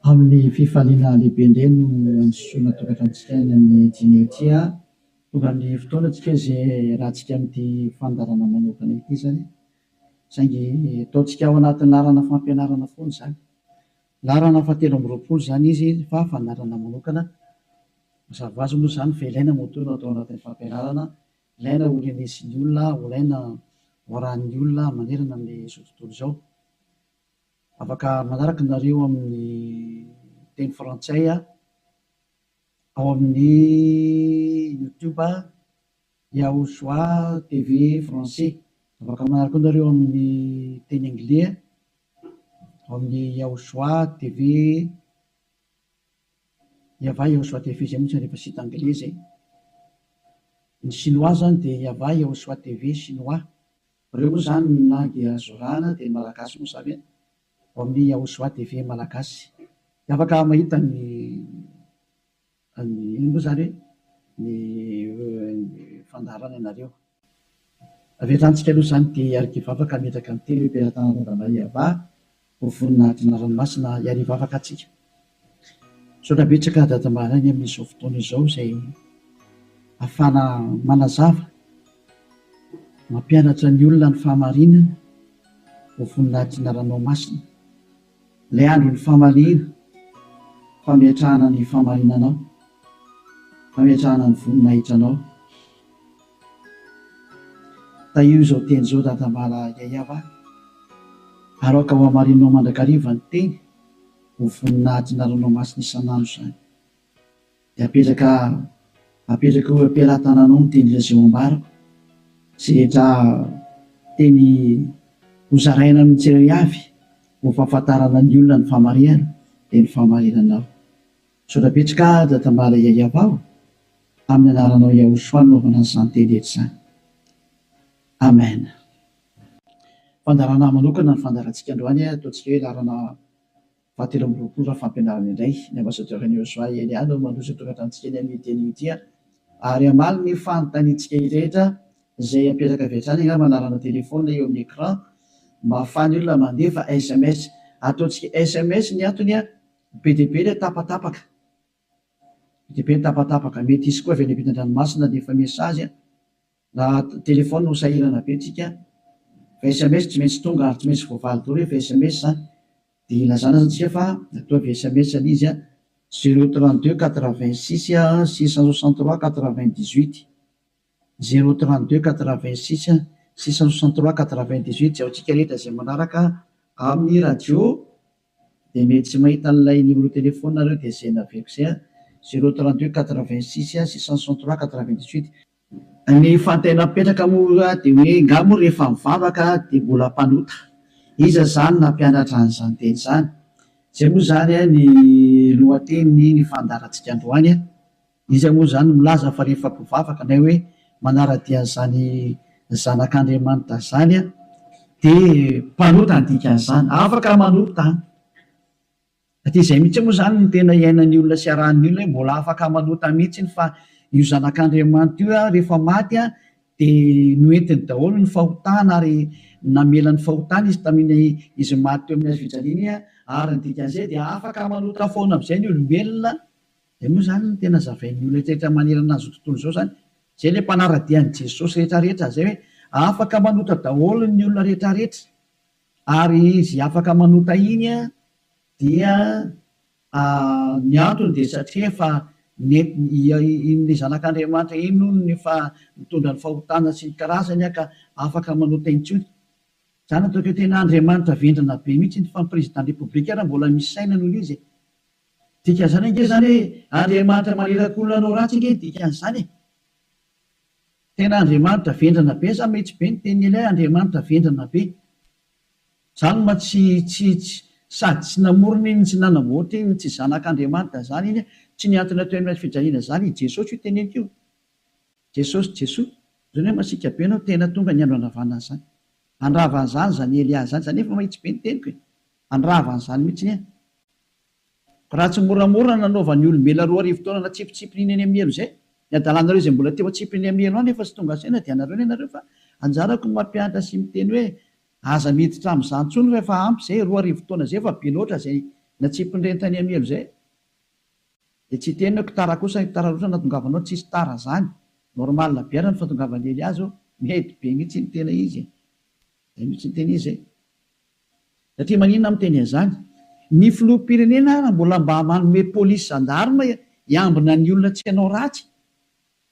Amin'ny fifaliana lehibe indray no andisoana tokantranontsika any amin'ny dîner ity. Tonga amin'ny fotoana tsika izay iarahantsika amin'ity fandaharana manokana ity izany. Saingy ataontsika ao anatin'ny laharana fampianarana foana izany. Laharana fahatelo amby 20 izany izy fa fandaharana manokana. Mazava ho azy moa izany fa ilaina moa no atao anatin'ny fampianarana. Ilaina ho renesin'ny olona, ho ilaina ho arahin'ny olona manerana amin'izao tontolo izao. Afaka manaraka nareo amin'ny teny frantsay ao amin'ny YouTube Yahushua TV français. Afaka manaraka koa nareo amin'ny teny anglais ao amin'ny Yahushua TV Yava Yahushua TV izay moa tsy rehefa site anglais izay. Ny chinois zany dia Yava Yahushua TV chinois. Ireo moa izany ny langue azo arahana dia ny malagasy moa izany ao amin'ny Yahushua TV malagasy. Dia afaka mahita ny ny inona moa izany hoe ny fandaharana ianareo. Avy hatrany tsika aloha izany dia hiaraka hivavaka hametraka ny teny hoe Mpiara-tanàna Yavah ho voninahitry ny anarany masina hiara hivavaka antsika. Misaotra betsaka Dada Maraina amin'izao fotoana izao izay ahafahana manazava, mampianatra ny olona ny fahamarinana ho voninahitry ny anaranao masina. Ilay andron'ny famaliana, fametrahana ny fahamarinanao, fametrahana ny voninahitranao. Tahio izao teny izao Dadambala Yayava, ary aoka ho hamarinao mandrakariva ny teny ho voninahitry ny anaranao masina isan'andro izany. Dia apetraka apetraka eo am-pelatananao ny teny izay ho ambarako, sy rehetra teny hozaraina amin'ny tsirairay avy ho fahafantarana ny olona ny fahamarihana dia ny fahamarinanao. Misaotra betsaka Dadambala Yayava o! Amin'ny anaranao Yahushua no anaovana an'izany teny rehetra izany. Amen. Fandaharana manokana ny fandaharantsika androany, ataontsika hoe laharana fahatelo amby 20 raha fampianarana indray. Ny ambassadeur an'i Yahushua Elia no mandroso ny tokantranontsika eny amin'ity anio ity ary hamaly ny fanontaniantsika rehetra izay apetraka avy hatrany angamba anarana téléphone eo amin'ny écran mba ahafahan'ny olona mandefa SMS. Ataontsika SMS ny antony, be dia be ilay tapatapaka. Be dia be ny tapatapaka. Mety hisy koa avy any ampitan-dranomasina handefa message. Raha téléphone ho sahirana be tsika. Fa SMS tsy maintsy tonga ary tsy maintsy voavaly daholo rehefa SMS zany. Dia ilazana zany tsika fa ataovy SMS ilay izy 032 86 663 98. 032 86 663 98 izay ho antsika rehetra izay manaraka amin'ny radio dia mety tsy mahita an'ilay numéro téléphone nareo dia izay naveriko izay 032 86 663 98. Ny fanontaniana mipetraka moa dia hoe nga moa rehefa mivavaka dia mbola mpanota? Iza izany nampianatra an'izany teny izany? Izay moa izany ny lohatenin'ny ny fandaharantsika androany. Iza moa izany no milaza fa rehefa mpivavaka na hoe manara-dia an'izany zanak'Andriamanitra izany dia mpanota ny dikan'izany? Afaka manota an! Satria izay mihitsy moa izany no tena iainan'ny olona sy arahan'ny olona hoe mbola afaka manota mihitsy fa io zanak'Andriamanitra io rehefa maty dia noentiny daholo ny fahotana ary namela ny fahotana izy tamin'iny izy maty teo amin'ny hazo fijaliana iny ary ny dikan'izay dia afaka manota foana amin'izay ny olombelona. Izay moa izany no tena zavain'ny olona rehetra manerana an'izao tontolo izao izany. Izay ilay mpanara-dia an'i Jesosy rehetra rehetra izay hoe afaka manota daholo ny olona rehetra rehetra. Ary izy afaka manota iny dia ny antony dia satria efa nentiny iny zanak'Andriamanitra iny hono no efa nitondra ny fahotana sy ny karazany ka afaka manota intsony. Izany ataoko hoe tena Andriamanitra vendrana be mihitsy iny fa ny président république ary mbola misy saina noho izy e. Dikan'izany ange izany hoe Andriamanitra maniraka olona hanao ratsy ange ny dikan'izany e. Tena Andriamanitra vendrana be za mihitsy be ny tenin'i Elia Andriamanitra vendrana be. Zany ma tsy tsy tsy sady tsy namorona iny tsy nanamboatra iny tsy zanak'Andriamanitra zany iny tsy nihantona teo amin'ny hazo fijaliana zany i Jesosy io teneniko io. Jesosy Jesoa. Zany hoe masiaka be anao tena tonga ny andro handravana an'izany. Handrava an'izany zany Elia zany zany efa mahitsy be ny teniko e. Handrava an'izany mihitsy ny Raha tsy moramora nanaovan'ny olombelona 2000 taona natsipitsipiny iny any amin'ny helo izay, ny adalanareo izay mbola teo atsipiny amin'ny helo any efa tsy tonga saina dia anareo ny anareo fa anjarako ny mampianatra sy miteny hoe aza miditra amin'izany intsony fa efa ampy izay, 2000 taona izay efa be loatra izay. Natsipin'ireny tany amin'ny helo izay. Dia tsy hiteny hoe tara kosa, tara loatra nahatongavanao, tsisy tara zany. Normal be ary ny fahatongavan'i Elia zao, mety be mihitsy ny tena izy e. Zay mihitsy ny tena izy e. Satria maninona aho miteny an'izany? Ny filoham-pirenena ara mbola mba manome polisy gendarme hiambina ny olona tsy hanao ratsy.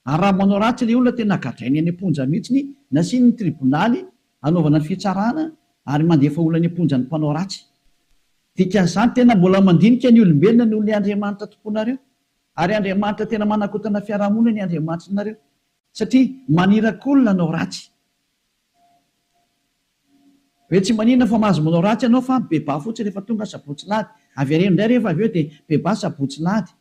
Ary raha manao ratsy ilay olona tena gadrainy any am-ponja mihitsiny, nasiany ny tribonaly hanaovana ny fitsarana ary mandefa olona any am-ponja ny mpanao ratsy. Dikan'izany tena mbola mandinika ny olombelona noho ilay Andriamanitra tomponareo. Ary Andriamanitra tena manakotana fiarahamonina ny Andriamanitrinareo. Satria maniraka olona hanao ratsy. Hoe tsy maninona fa mahazo manao ratsy ianao fa mibebaha fotsiny rehefa tonga sabotsy lahady. Avereno indray rehefa avy eo dia mibebaha sabotsy lahady.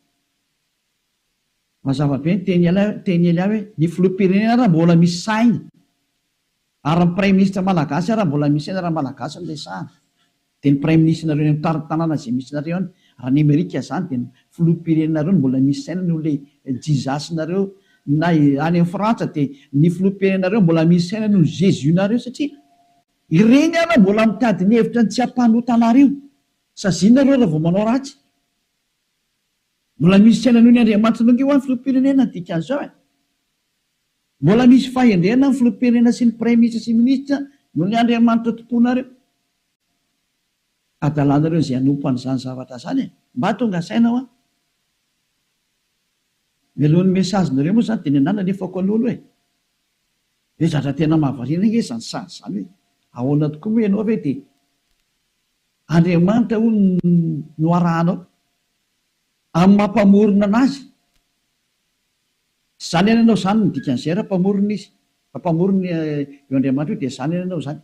Mazava be ny teny teny Elia hoe ny filoham-pirenena ara mbola misy saina ary ny praiminisitra malagasy ara mbola misy saina raha malagasy no resahana dia ny praiminisitrinareo any amin'ny tanàna izay misy nareo any raha ny Amerika izany dia ny filoham-pirenenareo no mbola misy saina noho ilay Jesus nareo na any amin'ny Frantsa dia ny filoham-pirenenareo mbola misy saina noho ny Jesus nareo satria ireny ara mbola mitady ny hevitra ny tsy hampanota anareo saziana nareo raha vao manao ratsy. Mbola misy saina noho ny Andriamanitra noho ny filoham-pirenena ny dikan'izao e! Mbola misy fahendrena ny filoham-pirenena sy ny praiminisitra sy minisitra noho ny Andriamanitra tomponareo. Adalanareo izay hanompo an'izany zavatra izany e! Mba tonga saina hoa! Mialohan'ny message-nareo moa izany dia ny anah nalefako aloha aloha e! Hoe zatra tena mahavariana ange izany sary izany hoe ahoana tokoa moa ianao ve dia Andriamanitra hono no arahanao amin'ny maha mpamorona anazy. Tsy izany ihany ianao izany no dikan'izay raha mpamorona izy. Raha mpamorona io Andriamanitra io dia izany ihany ianao izany.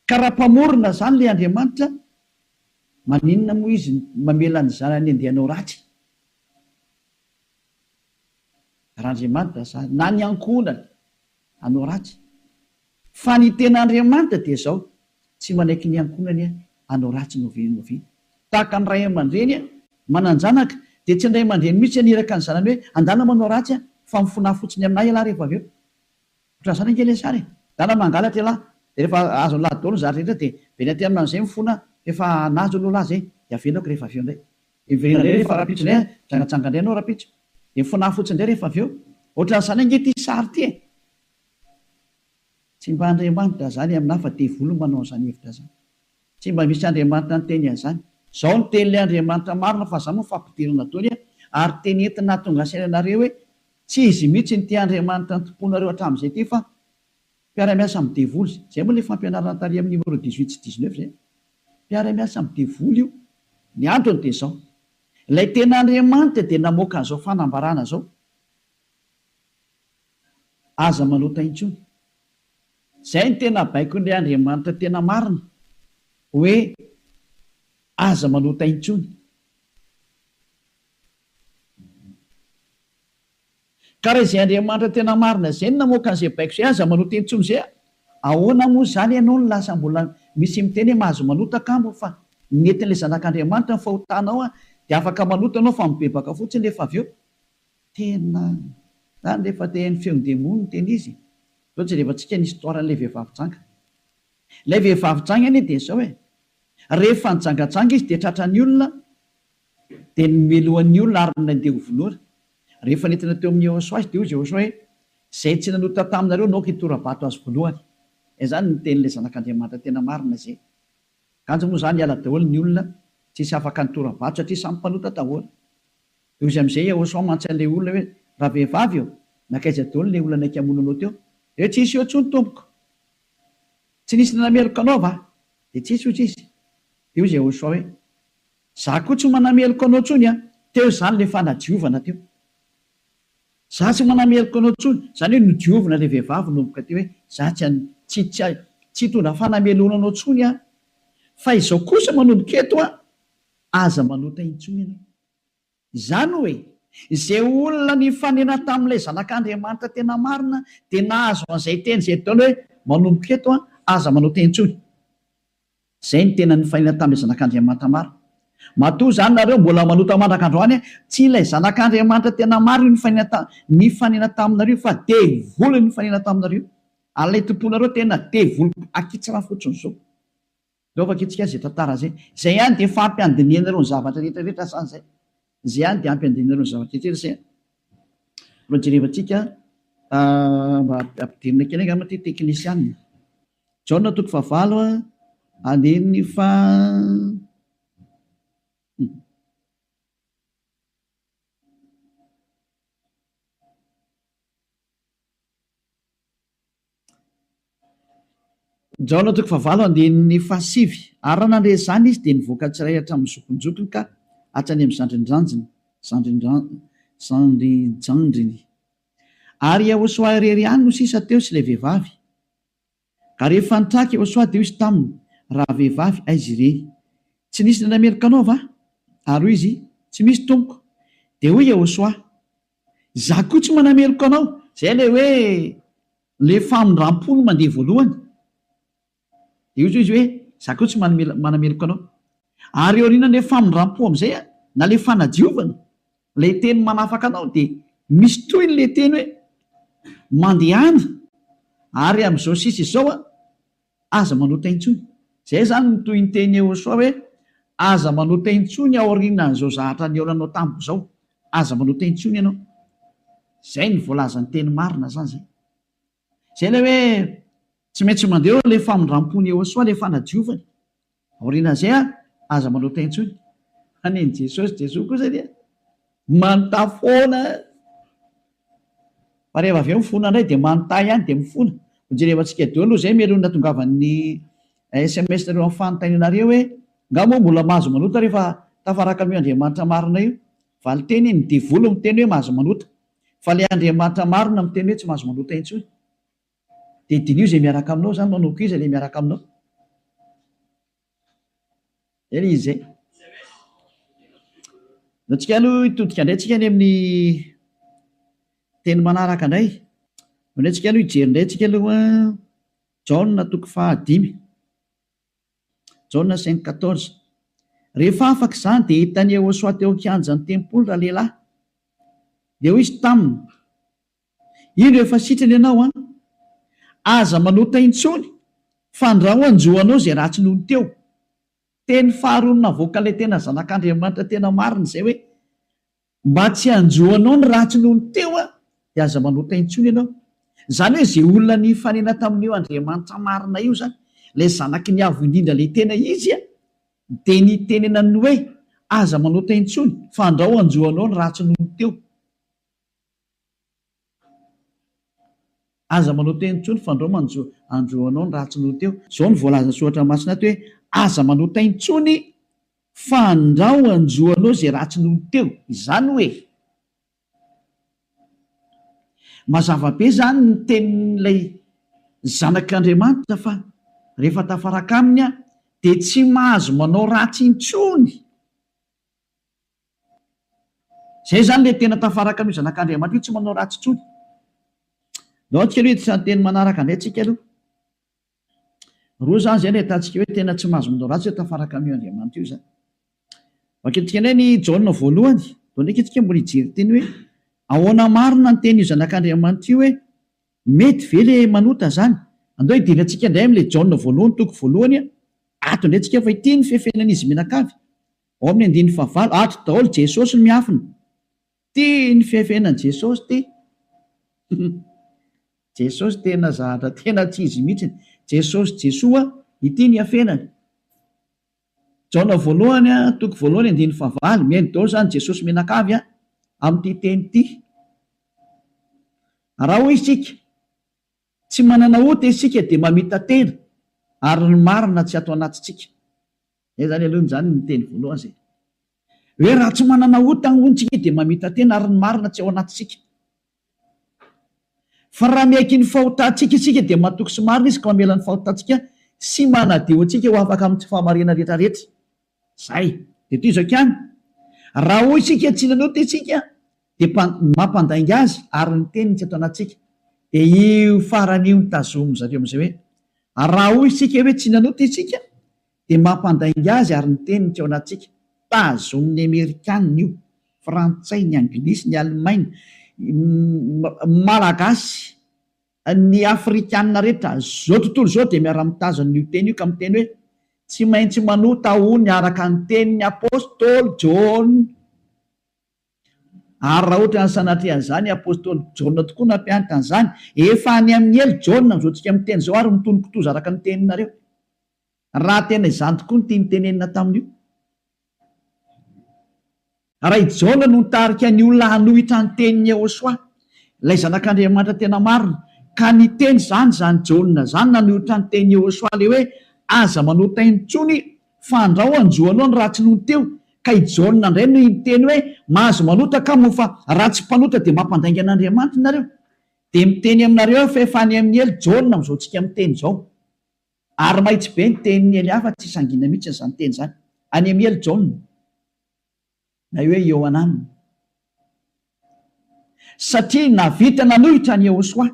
Ka raha mpamorona izany ilay Andriamanitra, maninona moa izy mamela ny zanany handeha hanao ratsy? Raha Andriamanitra izany, na ny ankohonany hanao ratsy. Fa ny tena Andriamanitra dia izao, tsy manaiky ny ankohonany hanao ratsy n'oviana n'oviana. Tahaka ny ray aman-dreny manan-janaka, dia tsy ny ray aman-dreny mihitsy haniraka ny zanany hoe andana manao ratsy aho, fa mifonà fotsiny aminà ialahy rehefa avy eo. Ohatran'izany ange ilay sary e! Ndana mangalatra ialahy, dia rehefa azon'ilahy daholo ny zavatra rehetra dia miverina aty aminà amin'izay mifona fa efa nahazo aloha lahy izay, dia avelako rehefa avy eo indray. Dia miverina indray rehefa rahampitso indray an, mijangajanga indray ianao rahampitso, dia mifonà fotsiny indray rehefa avy eo. Ohatran'izany ange ity sary ity e! Tsy mba Andriamanitra zany aminah fa devoly no manao an'izany hevitra zany. Tsy mba misy Andriamanitra niteny an'izany. Zao no tenin'ilay Andriamanitra marina fa zany moa fampidirana daholo a, ary teny entina hahatonga saina anareo hoe tsy izy mihitsy no ity Andriamanitra nitompoanareo hatramin'izay ity fa mpiara-miasa amin'ny devoly. Zay moa ilay fampianarana tary amin'ny numéro 18 sy 19 zay. Mpiara-miasa amin'ny devoly io. Ny antony dia zao. Ilay tena Andriamanitra dia namoaka an'izao fanambarana zao. Aza manota intsony. Izay no tena baikon'ilay Andriamanitra tena marina, hoe aza manota intsony. Ka raha izay Andriamanitra tena marina izay no namoaka an'izay baiko izay, aza manota intsony izay, ahoana moa izany ianao no lasa mbola misy miteny hoe mahazo manota kamo fa nentin'ilay zanak'Andriamanitra ny fahotanao dia afaka manota ianao fa mibebaka fotsiny rehefa avy eo. Tena zany rehefa te haino feon-demony no tena izy e! Zao jerevantsika ny histoire an'ilay vehivavy janga. Ilay vehivavy janga anie dia zao e! Rehefa nijangajanga izy dia tratran'ny olona dia nomelohan'ny olona ary nandeha ho vonoina. Rehefa nentina teo amin'i Yehosua izy dia hoy izy Yehosua hoe, Izay tsy nanota taminareo no aoka hitora-bato azy voalohany. Izany no tenin'ilay Zanak'Andriamanitra tena marina izay. Kanjo moa izany hiala daholo ny olona tsisy afaka nitora-bato satria samy mpanota daholo. Dia hoy izy amin'izay Yehosua mantsy an'ilay olona hoe, Ravehivavy ô, nankaiza daholo ilay olona naika hamono anao teo? Dia hoe, Tsisy eo intsony, tompoko. Tsy nisy nanameloka anao va? Dia tsisy, hoy izy. Dia hoy Yehosua hoe, Izaho koa tsy manameloka anao intsony an! Teo izany ilay fanadiovana teo. Izaho tsy manameloka anao intsony. Izany hoe nodiovina ilay vehivavy nanomboka teo hoe, Izaho tsy tsy tsy tsy hitondra fanamelohana anao intsony aho. Fa izao kosa manomboka eto an, aza manota intsony ianao. Izany hoe, izay olona nifanena tamin'ilay Zanak'Andriamanitra tena marina dia nahazo an'izay teny izay daholo hoe, manomboka eto an, aza manota intsony. Izay no tena nifanena tamin'ilay Zanak'Andriamanitra marina. Matoa izany nareo mbola manota mandraka androany an, tsy ilay Zanak'Andriamanitra tena marina io nifanena ta, nifanena taminareo fa devoly nifanena taminareo. Ary ilay tomponareo tena devoly akitsirano fotsiny izao. Ndao vakintsika izay tantara izay. Izay ihany dia efa ampy handinihanareo ny zavatra rehetra rehetra izany izay. Izay ihany dia ampy handinihanareo ny zavatra rehetra rehetra izay. Mbola jerevantsika mba ampidirina kely angamba ity teknisianina. Jaona toko fahavalo andininy faha. Jaona toko fahavalo andininy fahasivy, Ary raha nandre izany izy, dia nivoaka tsirairay hatramin'ny zokinjokiny ka hatrany amin'ny zandrinjanjiny, zandrinjandriny. Ary Iehôsoa irery ihany no sisa teo sy ilay vehivavy. Ka rehefa nitraka Iehôsoa, dia hoy izy taminy, Ravehivavy, aiza ireny? Tsy nisy nanameloka anao va? Ary hoy izy, Tsy misy, Tompoko. Dia hoy Iehôsoa, Izaho koa tsy manameloka anao. Izay ilay hoe ilay famindram-po no mandeha voalohany. Dia hoy izy hoe, Izaho koa tsy manameloka anao. Ary aorianan'ilay famindram-po amin'izay, na ilay fanadiovana, ilay teny manafaka anao, dia misy tohiny ilay teny hoe, Mandehana, ary amin'izao sisa izao, Aza manota intsony. Izay izany no tohinteny Yehosua hoe, Aza manota intsony aorianan'izao zahatra nihaonanao tamiko izao. Aza manota intsony ianao. Izay no voalazan'ny teny marina izany izay. Izay ilay hoe tsy maintsy mandeha eo ilay famindram-pon'i Yehosua, ilay fanadiovany. Aorianan'izay an, aza manota intsony. Fa nen'i Jesosy, Jesoa kosa dia manontà foana. Fa rehefa avy eo mifona indray dia manontà ihany dia mifona. Ho jerevantsika daholo aloha izay mialoha ny nahatongavan'ny sms nareo amin'ny fanontanianareo hoe nga moa mbola mahazo manota rehefa tafaraka amin'io Andriamanitra marina io? Valinteny, ny devoly miteny hoe mahazo manota. Fa ilay Andriamanitra marina miteny hoe tsy mahazo manota intsony. Dia diniho izay miaraka aminao izany, manao koa iza ilay miaraka aminao. Zay ilay izy zay. Ndao tsika aloha hitodika indray tsika any amin'ny teny manaraka indray. Ndao indray tsika aloha hijery indray tsika aloha Jaona toko fahadimy. Jaona 5:14. Rehefa afaka izany dia hitan'i Yehosua teo an-kianjan'ny tempoly ralehilahy. Dia hoy izy taminy, Indro efa sitrana ianao an! Aza manota intsony fandrao hanjo anao izay ratsy nony teo. Teny faharoa navoakan'ilay tena zanak'Andriamanitra tena marina izay hoe, mba tsy hanjo anao ny ratsy nony teo an, dia aza manota intsony ianao. Izany hoe izay olona nifanena tamin'io Andriamanitra marina io izany, ilay zanaky ny Avo Indrindra ilay tena izy an, dia nitenenany hoe, aza manota intsony fandrao hanjo anao ny ratsy nony teo. Aza manao teny intsony fandrao manjo andro anao ny ratsy noho teo. Zao no voalazan'ny soratra masina ato hoe aza manota intsony fandrao anjo anao izay ratsy noho teo. Izany hoe mazava be izany ny tenin'ilay zanak'Andriamanitra fa rehefa tafaraka aminy aho dia tsy mahazo manao ratsy intsony. Zay zany le tena tafaraka amin'io zanak'Andriamanitra io tsy manao ratsy intsony. Ndao tsika aloha hiditra ny teny manaraka indray tsika aloha. Roa zany zay no ahitantsika hoe tena tsy mahazo manao ratsy hoe tafaraka amin'io Andriamanitra io zany. Vakintsika indray ny Jaona voalohany. Ndao ndraiky tsika mbola hijery teny hoe ahoana marina ny tenin'io zanak'Andriamanitra io hoe mety ve le manota zany. Andao hidirantsika indray amin'ilay Jaona voalohany toko voalohany ato indray tsika fa ity ny fefenan'izy mianakavy. Ao amin'ny andininy fahavalo, ato daholo Jesosy no miafina. Ty ny fiafiainan'i Jesosy ty. Jesosy tena zahatra tena tsy izy mihitsiny. Jesosy Jesoa, ity ny iafenany. Jaona voalohany toko voalohany andininy fahavalo, mihaino daholo izany Jesosy mianakavy amin'ity teny ity. Raha hoy isika, tsy manana ota isika dia mamita-tena ary ny marina tsy ato anatintsika. Zay zany aloha zany ny teny voalohany zay. Hoe raha tsy manana ota hono tsika dia mamita-tena ary ny marina tsy ao anatintsika. Fa raha miaiky ny fahotantsika isika dia matoky sy marina izy ka mamela ny fahotantsika sy manadio antsika ho afaka amin'ny tsy fahamarinana rehetra rehetra. Zay. Dia tohizako ihany. Raha hoy isika tsy nanota isika dia mampandainga azy ary ny teniny tsy ato anatintsika. Dia io farany io no tazomin-dry zareo amin'izay hoe raha hoy isika hoe tsy nanota isika dia mampandainga azy ary ny teniny tsy ao anatintsika. Tazomin'ny Amerikanina io, Frantsay, ny Anglisy, ny Alemaina, Malagasy, ny Afrikanina rehetra, izao tontolo izao dia miara-mitazona io teny io ka miteny hoe. Tsy maintsy manota hono araka ny tenin'ny apostoly Jaona. Ary raha ohatra ny sanatria an'izany, apostoly Jaona tokoa nampianatra an'izany. Efa any amin'ny helo Jaona amin'izao tsika miteny izao ary mitono kitoza araka ny teninareo. Raha tena izany tokoa no tiany tenenina tamin'io. Raha i Jaona no nitarika ny olona hanohitra ny tenin'i Yehosua, ilay Zanak'Andriamanitra tena marina, ka niteny izany izany Jaona izany nanohitra ny tenin'i Yehosua ilay hoe aza manota intsony fa andrao hanjo anao ny ratsy nony teo, ka i Jaona indray no niteny hoe mahazo manota ka moa fa raha tsy mpanota dia mampandainga an'Andriamanitra nareo. Dia miteny aminareo aho fa efa any amin'ny helo Jaona amin'izao tsika miteny izao. Ary mahitsy be ny tenin'i Elia fa tsy sangina mihitsy izany teny izany. Any amin'ny helo Jaona. Na hoe Iohanana. Satria nahavita nanohitra an'i Yehosua.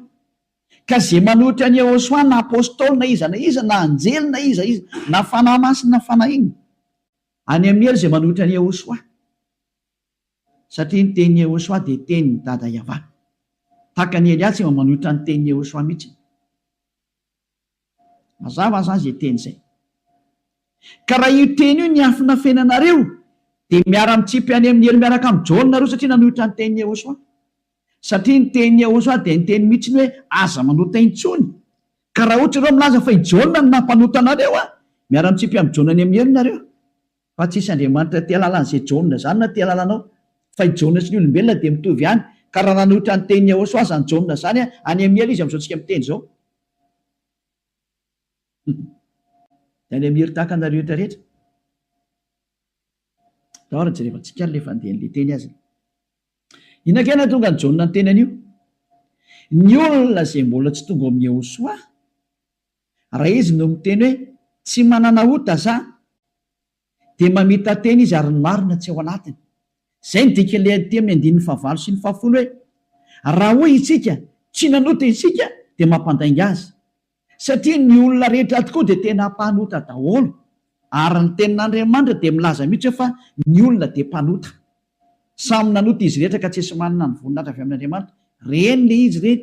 Ka izay manohitra an'i Yehosua na apostoly na iza na iza na anjely na iza iza na fanahy masina na fanahy inona. Any amin'ny helo izay manohitra an'i Yehosua. Satria ny tenin'i Yehosua dia tenin'i Dada Yavah. Tahaka an'i Elia tsy mba manohitra ny tenin'i Yehosua mihitsy. Mazava zany zay teny zay. Ka raha io teny io niafinafenanareo dia miara-mitsipy any amin'ny helo miaraka amin'i Jaona nareo satria nanohitra ny tenin'i Yehosua. Satria ny tenin'i Yehosua dia niteny mihitsy ny hoe aza manota intsony. Ka raha ohatra ireo milaza fa i Jaona no nampanota anareo an, miara-mitsipy amin'i Jaona any amin'ny helo nareo. Fa tsisy Andriamanitra te halala an'izay Jaona izany na te halala anao. Fa i Jaona sy ny olombelona dia mitovy ihany. Ka raha nanohitra ny tenin'i Yehosua izany Jaona izany an, any amin'ny helo izy amin'izao tsika miteny izao. Dia any amin'ny helo tahaka anareo rehetra rehetra. Ndao ary jerevantsika ary ilay fandehan'ilay teny aza. Inona kay nahatonga an'i Jaona niteny an'io? Ny olona izay mbola tsy tonga ao amin'i Yehosua, Raha izy no miteny hoe tsy manana ota za dia mamita-tena izy ary ny marina tsy ao anatiny. Izay no dikan'ilay aty amin'ny andininy fahavalo sy ny fahafolo hoe raha hoy isika tsy nanota isika dia mampandainga azy. Satria ny olona rehetra tokoa dia tena mpanota daholo ary ny tenin'Andriamanitra dia milaza mihitsy hoe fa ny olona dia mpanota. Samy nanota izy rehetra ka tsisy manana ny voninahitra avy amin'Andriamanitra. Reny le izy reny.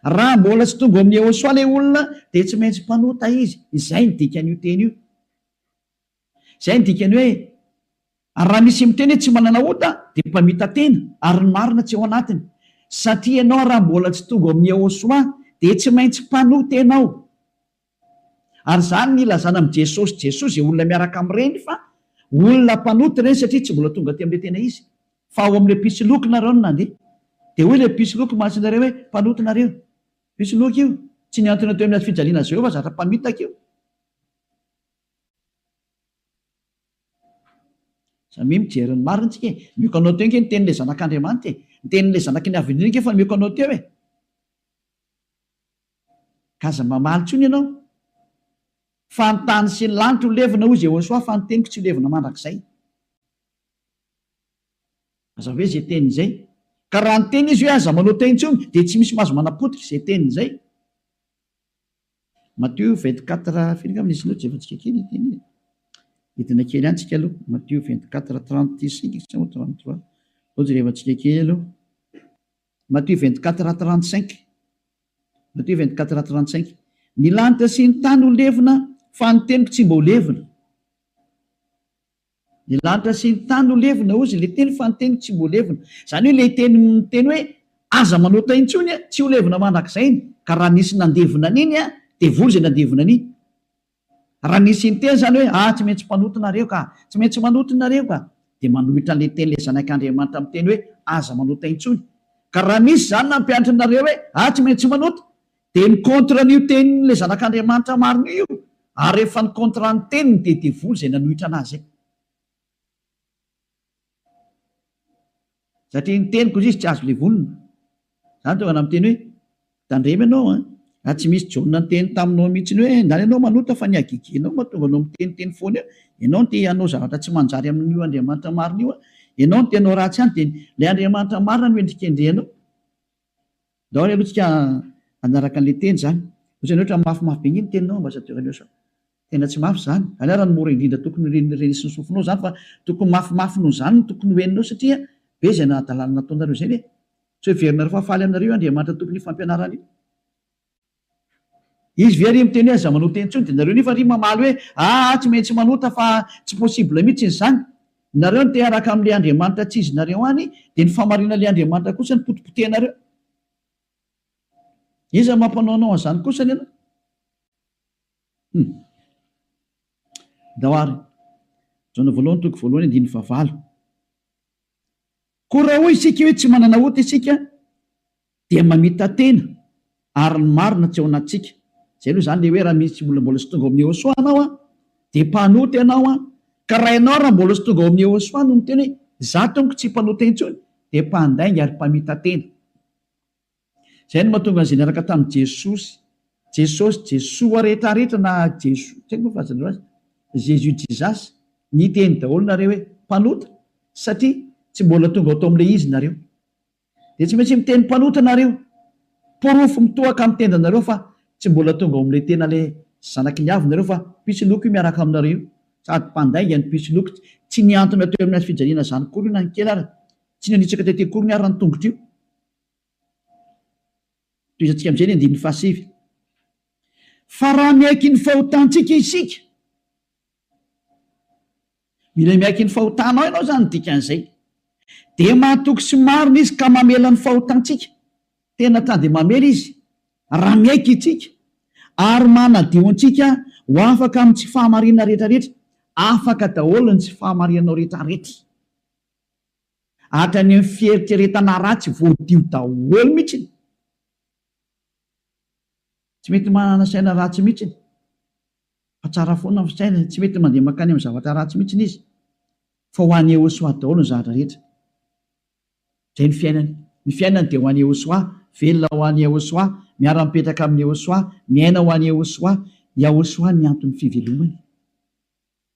Raha mbola tsy tonga ao amin'i Yehosua le olona dia tsy maintsy mpanota izy. Izay ny dikan'io teny io. Izay ny dikany hoe ary raha misy miteny hoe tsy manana ota dia mpamita-tena ary ny marina tsy ao anatiny. Satria ianao raha mbola tsy tonga ao amin'i Yehosua dia tsy maintsy mpanota ianao. Ary izany ny ilazana amin'i Jesosy Jesoa izay olona miaraka amin'ireny fa olona mpanota ireny satria tsy mbola tonga aty amin'ilay tena izy fa ao amin'ilay mpisoloky nareo no nandeha. Dia hoy ilay mpisoloky mantsy nareo hoe mpanota nareo. Mpisoloky io. Tsy nihantona teo amin'ny hazofijaliana azy ireo fa zatra mpamitaka io. Samia mijery ny marina tsika e. Mioko anao teo ange ny tenin'ilay zanak'Andriamanitra e. Ny tenin'ilay zanaky ny Avo Indrindra ange efa mioko anao teo e. Ka aza mamaly intsony ianao. Fa ny tany sy ny lanitra ho levona, hoy Jehosoa, fa ny teniko tsy ho levona mandrakizay. Mazava hoe izay teniny izay. Ka raha niteny izy hoe aza manao teny intsony, dia tsy misy mahazo manapotika izay teniny izay. Matio 24, firy angamba nisy loatra, jerevantsika kely ity teny ity. Hidina kely ihany tsika aloha. Matio 24, 35 sa 33. Aleo jerevantsika kely aloha. Matio 24, 35. Matio 24, 35. Ny lanitra sy ny tany ho levona, fa ny teniko tsy mba ho levona. Ny lanitra sy ny tany ho levona, hozy ilay teny, fa ny teniko tsy mba ho levona. Izany hoe ilay teny miteny hoe aza manota intsony, tsy ho levona mandrakizay iny. Ka raha nisy nandevona an'iny, devoly izay nandevona an'iny. Raha nisy niteny izany hoe, ah, tsy maintsy mpanota nareo ka, tsy maintsy manota nareo ka, dia manohitra an'ilay tenin'ilay Zanak'Andriamanitra miteny hoe, aza manota intsony. Ka raha misy izany nampianatra anareo hoe, ah, tsy maintsy manota, dia mi-contre an'io tenin'ilay Zanak'Andriamanitra marina io, ary rehefa ni-contre ny teniny dia devoly izay nanohitra an'azy. Satria ny teniko izy tsy azo levonina. Zany tonga namiteny hoe, tandremo ianao an, raha tsy misy Jaona niteny taminao mihitsiny hoe ndany ianao manota fa ny hagegenao mahatonga anao miteniteny foana eo, ianao no te hanao zavatra tsy manjary amin'io Andriamanitra marina io an, ianao no te hanao ratsy any dia ilay Andriamanitra marina no endrikendrehanao. Ndao ary aloha tsika hanaraka an'ilay teny izany. Ohatran'ny hoe ohatran'ny mafimafy be nge ny teninao Ambassadeur Eliosa. Tena tsy mafy izany. Izany ary no mora indrindra tokony ho renesin'ny sofinao izany fa tokony mafimafy noho izany no tokony ho henonao satria be izay nahadalana nataonareo izay ve? Tsy ho heverinareo fa faly aminareo io Andriamanitra tompon'io fampianarana io. Izy ve ry miteny hoe aza manota intsony dia nareo nefa ry mamaly hoe aa tsy maintsy manota fa tsy possible mihitsy izany. Nareo no te hiaraka amin'ilay Andriamanitra tsy izy nareo any dia ny fahamarinan'ilay Andriamanitra kosa no potipotehinareo. Iza no mampanao anao an'izany kosany ianao? Hum. Ndao ary. Jaona voalohany toko voalohany andininy fahavalo. Koa raha hoy isika hoe tsy manana ota isika dia mamita-tena ary ny marina tsy ao anatintsika. Izay aloha izany ilay hoe raha misy olona mbola tsy tonga ao amin'i Yehosua anao an, dia mpanota ianao an, ka raha ianao raha mbola tsy tonga ao amin'i Yehosua no miteny hoe izaho tompoko tsy mpanota intsony dia mpandainga ary mpamita-tena. Izay no mahatonga an'izay niaraka tamin'i Jesosy, Jesosy, Jesoa rehetrarehetra na Jesoa, tsy haiko moa filazanareo azy, Jésus Jesus, niteny daholo nareo hoe mpanota satria tsy mbola tonga ao tao amin'ilay izy nareo. Dia tsy maintsy miteny mpanota nareo. Porofo mitohaka amin'ny tendanareo fa tsy mbola tonga ao amin'ilay tena ilay zanaky ny avo nareo fa mpisoloky io miaraka aminareo io. Sady mpandainga ny mpisoloky, tsy nihantona teo amin'ny hazo fijaliana izany akory io na ny kely ara, tsy nanitsaka tety akory ny ara ny tongotra io. Tohizantsika amin'izay ny andininy fahasivy. Fa raha miaiky ny fahotantsika isika, mila miaiky ny fahotanao ianao izany ny dikan'izay, dia mahatoky sy marina Izy ka mamela ny fahotantsika. Tena ta dia mamela Izy raha miaiky isika, ary manadio antsika ho afaka amin'ny tsy fahamarinana rehetrarehetra. Afaka daholo ny tsy fahamarinanao rehetrarehetra. Hatrany amin'ny fieritreretana ratsy voadio daholo mihitsy. Tsy mety manana saina ratsy mihitsy. Fa tsara foana ny fisainany, tsy mety mandeha mankany amin'ny zavatra ratsy mihitsy izy. Fa ho an'i Yehosua daholo ny zavatra rehetra. Izay ny fiainany. Ny fiainany dia ho an'i Yehosua, velona ho an'i Yehosua, miara-mipetraka amin'i Yehosua, miaina ho an'i Yehosua. Yahosua ny anton'ny fivelomany.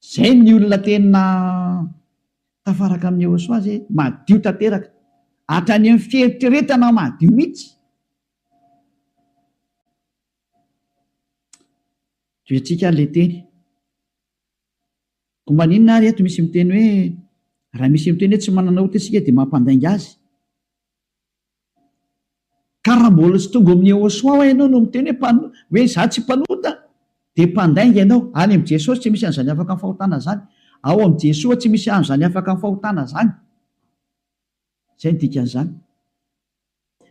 Zay ny olona tena tafaraka amin'i Yehosua zay, madio tanteraka. Hatrany amin'ny fieritreretana madio mihitsy. Tohizantsika ary ilay teny. Koa maninona ary eto misy miteny hoe raha misy miteny hoe tsy manana ota isika dia mampandainga azy. Ka raha mbola tsy tonga ao amin'i Yehosua hoa ianao no miteny hoe mpano hoe izaho tsy mpanota dia mpandainga ianao. Any amin'i Jesosy tsy misy an'izany afaka amin'ny fahotana izany. Ao amin'i Jesoa tsy misy an'izany afaka amin'ny fahotana izany. Izay no dikan'izany.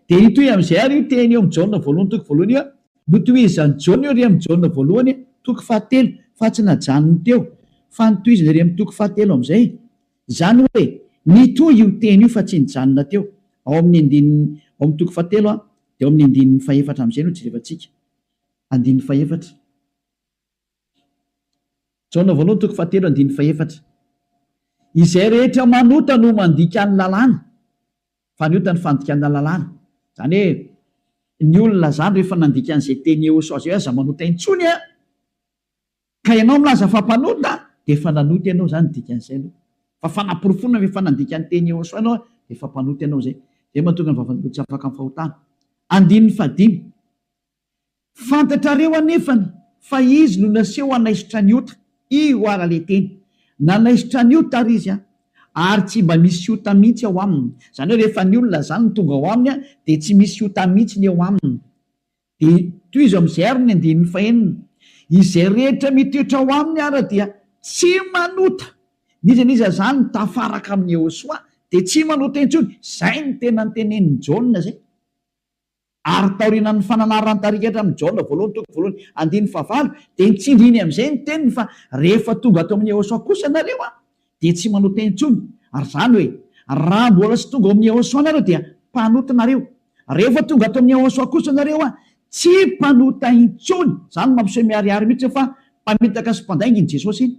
Dia hitohy amin'izay ary io teny eo amin'i Jaona voalohany toko voalohany io. Notohizan'i Jaona io ery amin'i Jaona voalohany toko fahatelo fa tsy najanony teo fa notohizany ery amin'ny toko fahatelo amin'izay. Izany hoe, nitohy io teny io fa tsy nijanona teo. Ao amin'ny andininy, ao amin'ny toko fahatelo dia ao amin'ny andininy fahefatra amin'izay no jerevantsika. Andininy fahefatra. Jaona voalohany toko fahatelo andininy fahefatra. Izay rehetra manota no mandika ny lalàna, fa ny ota ny fandikana lalàna. Izany hoe, ny olona izany rehefa nandika an'izay teny Yehosua izay hoe aza manota intsony an! Ka ianao milaza fa mpanota dia efa nanota ianao izany ny dikan'izay aloha. Fa fanaporofoana fa efa nandika ny teny Yehosua ianao dia efa mpanota ianao izay. Izay mahatonga ny vavan'olona tsy afaka amin'ny fahotana. Andininy fahadimy. Fantatrareo anefany fa izy no naseho hanaisotra ny ota. Io ara le teny. Nanaisotra ny ota ary izy an. Ary tsy mba misy ota mihitsy ao aminy. Izany hoe rehefa ny olona izany no tonga ao aminy dia tsy misy ota mihitsy ny eo aminy. Dia tohizo amin'izay ary ny andininy fahenina, Izay rehetra mitoetra ao aminy ara dia tsy manota. N'iza n'iza izany mitafaraka amin'i Yehosua dia tsy manota intsony. Izay no tena notenenin'i Jaona izay. Ary taorianan'ny fananarana tarika hatramin'i Jaona voalohany toko voalohany andininy fahavalo dia nitsindriny amin'izay ny teniny fa rehefa tonga ato amin'i Yehosua kosa nareo an, dia tsy manota intsony. Ary izany hoe, raha mbola tsy tonga ao amin'i Yehosua nareo dia mpanota nareo. Rehefa tonga ato amin'i Yehosua kosa nareo an, tsy mpanota intsony. Izany no mampiseho miharihary mihitsy fa mpamitaka sy mpandainga iny Jesosy iny.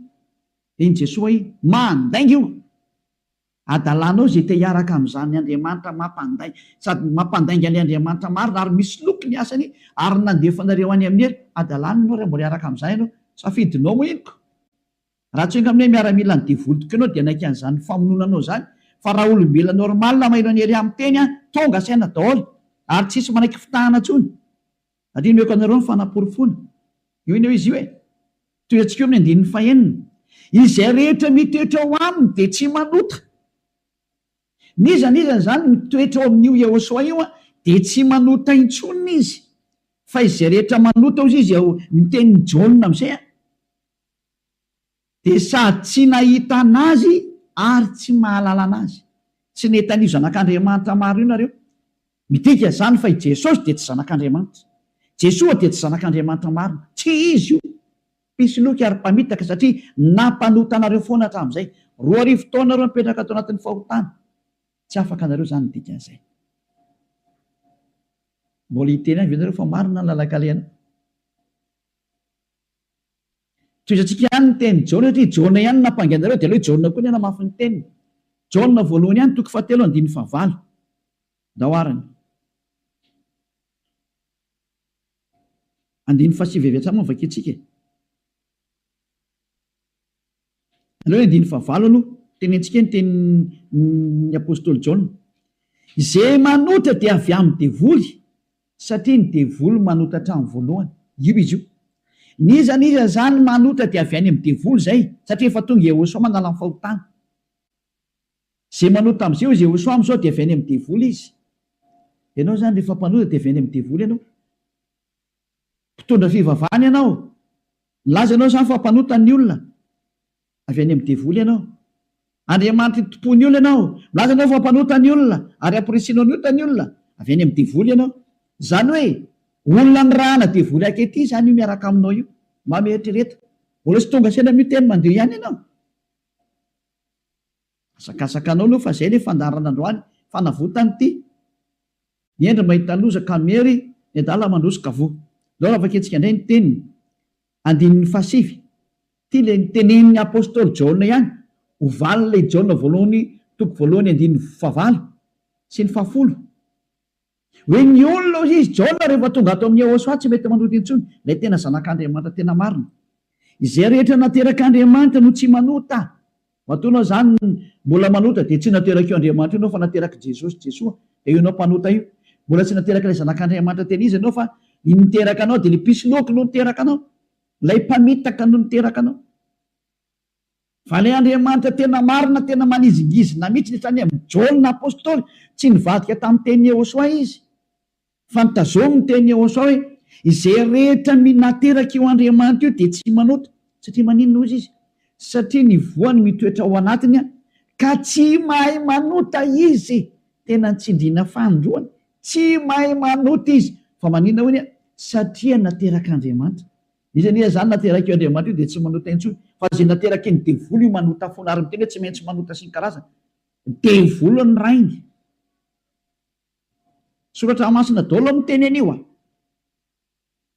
Iny Jesoa iny. Mandainga io. Adalanao izay te hiaraka amin'izany Andriamanitra mampandainga, sady mampandainga an'ilay Andriamanitra marina ary misoloky ny asany ary nandefa anareo any amin'ny helo. Adalana ianao raha mbola hiaraka amin'izany ianao. Safidinao moa iny ko. Raha tsy enga amin'ny hoe miaramilan'ny devoly tokoa ianao dia hanaiky an'izany famonoana anao izany fa raha olombelona normal maheno an'i Elia miteny an, tonga saina daholo ary tsisy manaiky fitahana intsony. Satria omeko anareo ny fanaporofoana. Io anie izy io e. Tohiantsika eo amin'ny andininy fahenina. Izay rehetra mitoetra ao aminy dia tsy manota. N'iza n'iza izany mitoetra ao amin'io Yehosua io dia tsy manota intsony izy. Fa izay rehetra manota hozy izy ao ny tenin'i Jaona amin'izay an, dia sady tsy nahita an'Azy ary tsy mahalala an'Azy. Tsy nahita an'io Zanak'Andriamanitra marina io nareo. Midika izany fa i Jesosy dia tsy Zanak'Andriamanitra. Jesoa dia tsy Zanak'Andriamanitra marina. Tsy Izy io. Mpisoloky ary mpamitaka satria nampanota anareo foana hatramin'izay. 2000 taona nareo nipetraka tao anatin'ny fahotana. Tsy afaka anareo izany ny dikan'izay. Mbola hiteny ihany ve nareo fa marina ny lalan-kalehanao? Tohizantsika ihany ny tenin'i Jaona satria Jaona ihany no nampangy anareo dia aleo i Jaona koa ny hanamafy ny teniny. Jaona voalohany ihany toko fahatelo andininy fahavalo. Ndao arany. Andininy fahasivy avy hatrany moa no vakintsika e. Aleo ny andininy fahavalo aloha, tenentsika ny tenin'ny apostoly Jaona. Izay manota dia avy amin'ny devoly, satria ny devoly manota hatramin'ny voalohany. Io izy io. N'iza n'iza izany manota dia avy any amin'ny devoly izay, satria efa tonga Yehosua manala ny fahotana. Izay manota amin'izay hoy Yehosua amin'izao dia avy any amin'ny devoly izy. Ianao izany rehefa mpanota dia avy any amin'ny devoly ianao. Mpitondra fivavahana ianao. Milaza ianao izany fa mpanota ny olona. Avy any amin'ny devoly ianao. Andriamanitry ny tompon'ny olona ianao. Milaza ianao fa mpanota ny olona ary amporisihinao ny ota ny olona. Avy any amin'ny devoly ianao. Izany hoe olona nirahana devoly ankehitriny izany io miaraka aminao io. Mba mieritrereta. Mbola tsy tonga saina amin'io teny mandio ihany ianao. Asakasaka anao aloha fa zay le fandaharana androany, fanavotana ity. Ny hendry mahita loza ka miery, ny adala mandroso ka voa. Ndao raha vakintsika indray ny teniny, andininy fahasivy. Ity le nitenenin'ny apostoly Jaona ihany, ho valin'ilay Jaona voalohany toko voalohany andininy fahavalo sy ny fahafolo. Hoe ny olona hoy izy, Jaona rehefa tonga ato amin'i Yehosua tsy mety manota intsony, ilay tena zanak'Andriamanitra tena marina. Izay rehetra naterak'Andriamanitra no tsy manota. Matoa ianao izany mbola manota dia tsy naterak'io Andriamanitra io ianao fa naterak'i Jesosy, Jesoa, dia io ianao mpanota io. Mbola tsy naterak'ilay zanak'Andriamanitra tena izy ianao fa ny niteraka anao dia ilay mpisoloky no niteraka anao. Ilay mpamitaka no niteraka anao. Fa ilay Andriamanitra tena marina, tena manizingizina mihitsy, hatrany amin'i Jaona apostoly, tsy nivadika tamin'ny tenin'i Yehosua izy, fa notazominy ny tenin'i Yehosua hoe, Izay rehetra naterak'io Andriamanitra io dia tsy manota. Satria maninona hozy izy? Satria ny voany mitoetra ao anatiny ka tsy mahay manota izy. Tena nitsindriana fanindroany, tsy mahay manota izy. Fa maninona hoy ny? Satria naterak'Andriamanitra. Iza anie izany naterak'io Andriamanitra io dia tsy manota intsony fa izay nateraky ny devoly io manota foana ary miteny hoe tsy maintsy manota sy ny karazany. Devoly ny rainy. Soratra masina daholo miteny an'io a.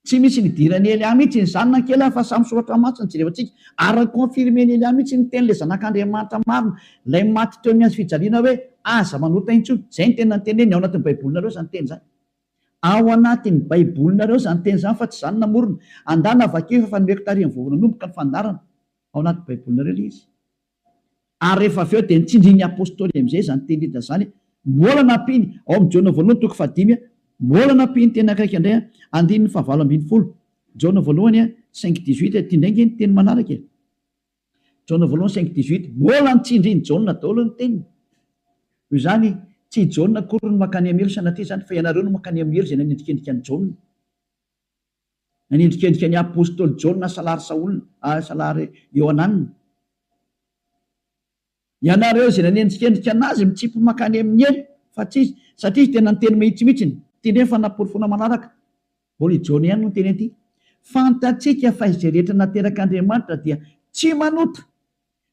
Tsy misy nidiran'i Elia mihitsy izany na kely ary fa samy soratra masina jerevantsika ary ni-confirmer-n'i Elia mihitsy ny tenin'ilay zanak'Andriamanitra marina ilay maty teo amin'ny hazo fijaliana hoe aza manota intsony. Izay no tena noteneniny ao anatin'ny baibolinareo izany teny izany. Ao anatin'ny baibolinareo izany teny izany fa tsy izaho no namorona. Andana vakio efa nomeko tary vao nanomboka ny fandaharana. Ao anaty baibolinareo ilay izy. Ary rehefa avy eo dia nitsindrin'ny apostoly amin'izay izany teny rehetra izany. Mbola nampiany, ao amin'ny Jaona voalohany toko fahadimy, mbola nampiany teny akaiky indray, andininy fahavalo ambin'ny folo. Jaona voalohany cinq dix-huit, ity indray ange ny teny manaraka e. Jaona voalohany cinq dix-huit, mbola nitsindrin'i Jaona daholo ny teniny. Noho izany, tsy i Jaona akory no mankany amin'ny helo sanatria izany, fa ianareo no mankany amin'ny helo izay nanendrikendrika an'i Jaona. Nanendrikendrika ny apostoly Jaona salary Saola, salary Iohanana. Ianareo izay nanendrikendrika an'azy mitsipy mankany amin'ny helo, fa tsy izy, satria izy tena niteny mahitsy mihitsiny. Ity indray ny fanaporofoana manaraka. Mbola i Jaona ihany no niteny an'ity. Fantatsika fa izay rehetra naterak'Andriamanitra dia tsy manota,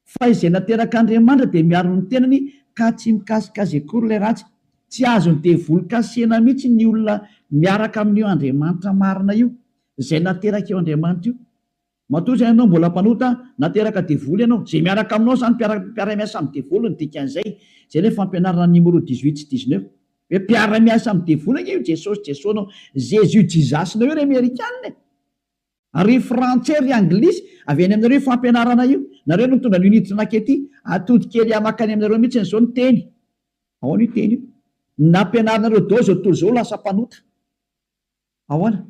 fa izay naterak'Andriamanitra dia miaro ny tenany ka tsy mikasika azy akory ilay ratsy. Tsy azon'ny devoly kasihina mihitsy ny olona miaraka amin'io Andriamanitra marina io, izay naterak'io Andriamanitra io. Matoa izany ianao mbola mpanota, nateraka devoly ianao. Izay miaraka aminao izany mpiara-miasa amin'ny devoly ny dikan'izay. Izay ilay fampianarana numéro dix-huit sy dix-neuf. Hoe mpiara-miasa amin'ny devoly ange io Jesosy Jesoa-nao, Jésus Jesus-nao io ry Amerikana e! Ry Frantsay, ry Anglisy, avy any aminareo io fampianarana io. Nareo no nitondra an'io niditra nankety. Atodika ery mankany aminareo mihitsy izao ny teny. Ahoana io teny io? Nampianarinareo daholo izao tontolo izao lasa mpanota. Ahoana?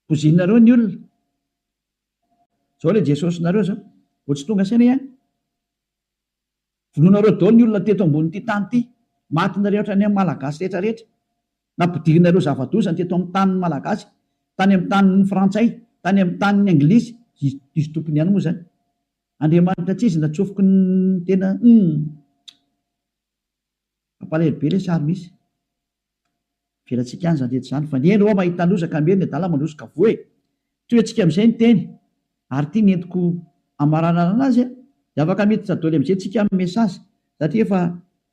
Pozinareo ny olona. Zao le Jesosinareo zao. Vao tsy tonga saina ihany. Vonoinareo daholo ny olona teto ambonin'ity tany ity. Matinareo hatrany amin'ny Malagasy rehetra rehetra. Nampidirinareo zava-doza ny teto amin'ny tanin'ny Malagasy, tany amin'ny tanin'ny Frantsay, tany amin'ny tanin'ny Anglisy, izy tompony ihany moa izany. Andriamanitra tsy izy natsofoky ny tena humm. Mampalahelo be le sary misy. Avelantsika any izany rehetra izany fa ny hendry hoa mahita loza ka miery ny adala mandroso ka voa e! Tohiantsika amin'izay ny teny ary ity ny entiko hamaranana anazy a! Dia afaka miditra doly amin'izay tsika amin'ny message satria efa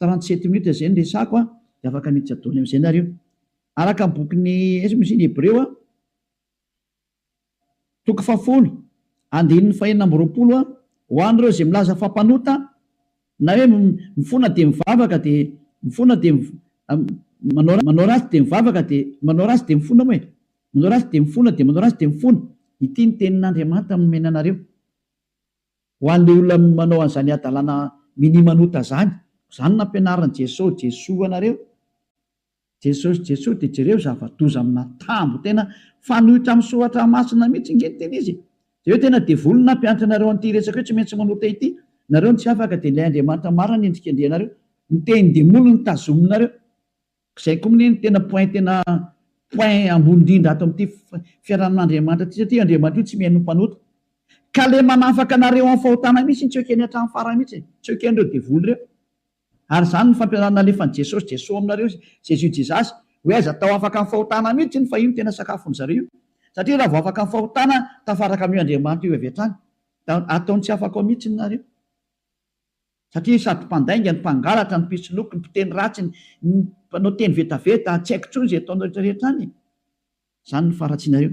37 minutes izay ny resako a! Dia afaka miditra doly amin'izay nareo. Araka ny bokin'ny aiza moa izy iny Hebreo a! Toko fahafolo, andininy fahenina amby 20, Ho an'ireo izay milaza fa mpanota, na hoe mifona dia mivavaka dia mifona dia manao manao ratsy dia mivavaka dia manao ratsy dia mifona moa e! Manao ratsy dia mifona dia manao ratsy dia mifona. Ity ny tenin'Andriamanitra nomena anareo. Ho an'ilay olona manao an'izany hadalana minia manota izany. Izany no nampianarin'i Jesoa, Jesoa anareo. Jesosy Jesoa dia jereo zava-doza amina tambo tena fanohitra amin'ny soratra masina mihitsy nge ny tena izy e! Jereo tena devoly no nampianatra anareo an'ity resaka hoe tsy maintsy manota ity, nareo no tsy afaka dia ilay Andriamanitra marina no endrikendrehanareo, ny tenin-demoly no tazominareo, izay koa mne no tena point tena point ambony indrindra ato amin'ity fiarahamin'Andriamanitra ity satria Andriamanitra io tsy mihaino ny mpanota ka le manafaka anareo amin'ny fahotana mihitsy no tsy ekeny hatramin'ny farany mihitsy e! tsy eken'ireo devoly ireo. Ary izany no fampianarana nalefan'i Jesosy, Jesoa aminareo, Jésus Jesus, hoe aza atao afaka amin'ny fahotana mihitsy iny fa io no tena sakafon'ny zareo io. Satria raha vao afaka amin'ny fahotana, tafaraka amin'io Andriamanitra io avy hatrany. Ataony tsy afaka ao mihitsy ny nareo. Satria sady mpandainga, ny mpangalatra, ny mpisoloky, ny mpiteny ratsy, ny mpanao teny vetaveta, tsy haiko intsony izay ataonareo rehetra rehetra any e. Izany no faharatsianareo.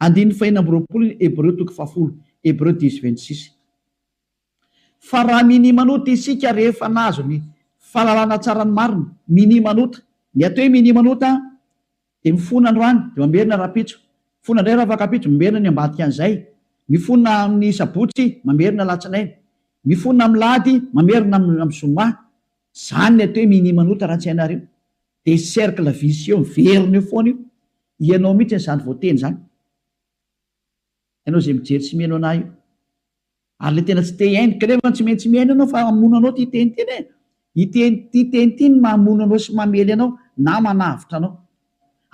Andininy fahenina amby 20 Hebreo toko fahafolo, Hébreux dix 26. Fa raha minia manota isika rehefa nahazo ny fahalalana tsara ny marina, minia manota. Ny atao hoe minia manota dia mifona androany dia mamerina rahampitso, mifona indray rahafakampitso, mamerina ny ambadika an'izay, mifona amin'ny sabotsy, mamerina alatsinainy, mifona amin'ny lahady, mamerina amin'ny zoma. Izany ny atao hoe minia manota raha tsy hainareo. Dia cercle vicieux miverina eo foana io. Ianao mihitsy izany voateny izany. Ianao izay mijery sy mihaino anah io. Ary le tena tsy te hihaino, kanefa tsy maintsy mihaino ianao fa hamono anao ity teny ity anie. Ity ity teny ity no mamono anao sy mamely anao na manavotra anao.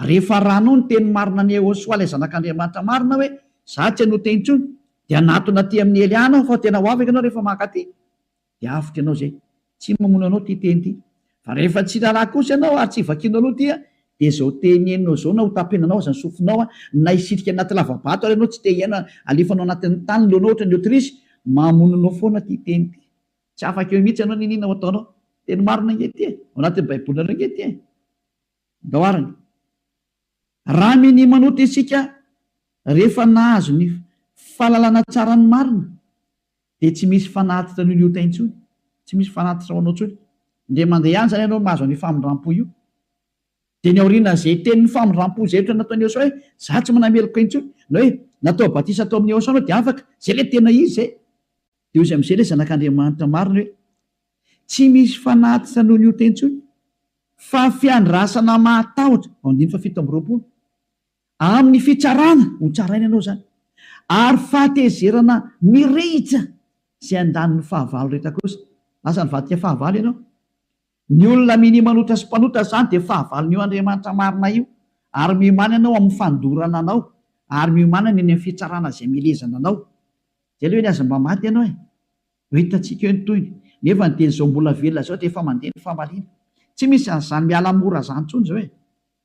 Rehefa arahanao ny teny marina an'i Yehosua ilay zanak'Andriamanitra marina hoe za tsy hanota intsony dia hanatona aty amin'i Elia anao fa tena ho afaka ianao rehefa mankaty. Dia avotra ianao izay. Tsy mamono anao ity teny ity. Fa rehefa tsy raharaha kosa ianao ary tsy vakianao aloha ity dia izao teny henonao izao na ho tapenanao aza ny sofinao na hisitrika anaty lava-bato ary ianao tsy te hiaina alefanao anatin'ny tany ny lohanao ohatran'ny autruche, mamono anao foana ity teny ity. Tsy afaka eo mihitsy ianao n'inon'inona ho ataonao. Teny marina ange ity e. Ao anatin'ny baibolinareo ange ity e. Ndao arany. Raha minia manota isika rehefa nahazo ny fahalalana tsara ny marina dia tsy misy fanatitra noho ny ota intsony, tsy misy fanatitra ho anao intsony. Indray mandeha ihany izany ianao mahazo an'io famindrampo io. Dia ny aorianan'izay tenin'ny famindrampo izay ohatra nataon'i Yehosua hoe, za tsy manameloka intsony, na hoe natao batisa tao amin'i Yehosua anao dia afaka, izay ilay tena izy izay. Dia hoy izy amin'izay ilay zanak'Andriamanitra marina hoe, tsy misy fanatitra noho ny ota intsony, fa fiandrasana mahatahotra, ao andininy faha 27. Amin'ny fitsarana, ho tsaraina ianao izany, ary fahatezerana mirehitra izay handany ny fahavalo rehetra kosa. Lasa nivadika fahavalo ianao. Ny olona minia manota sy mpanota izany dia fahavalon'io Andriamanitra marina io, ary miomàna ianao amin'ny fandorana anao, ary miomàna ny any amin'ny fitsarana izay mielezana anao. Izay aloha eny aza mba maty ianao e! Ho hitantsika eo ny tohiny. Nefa ny dia izao mbola velona izao dia efa mandeha ny famaliana. Tsy misy an'izany miala mora izany intsony izao e!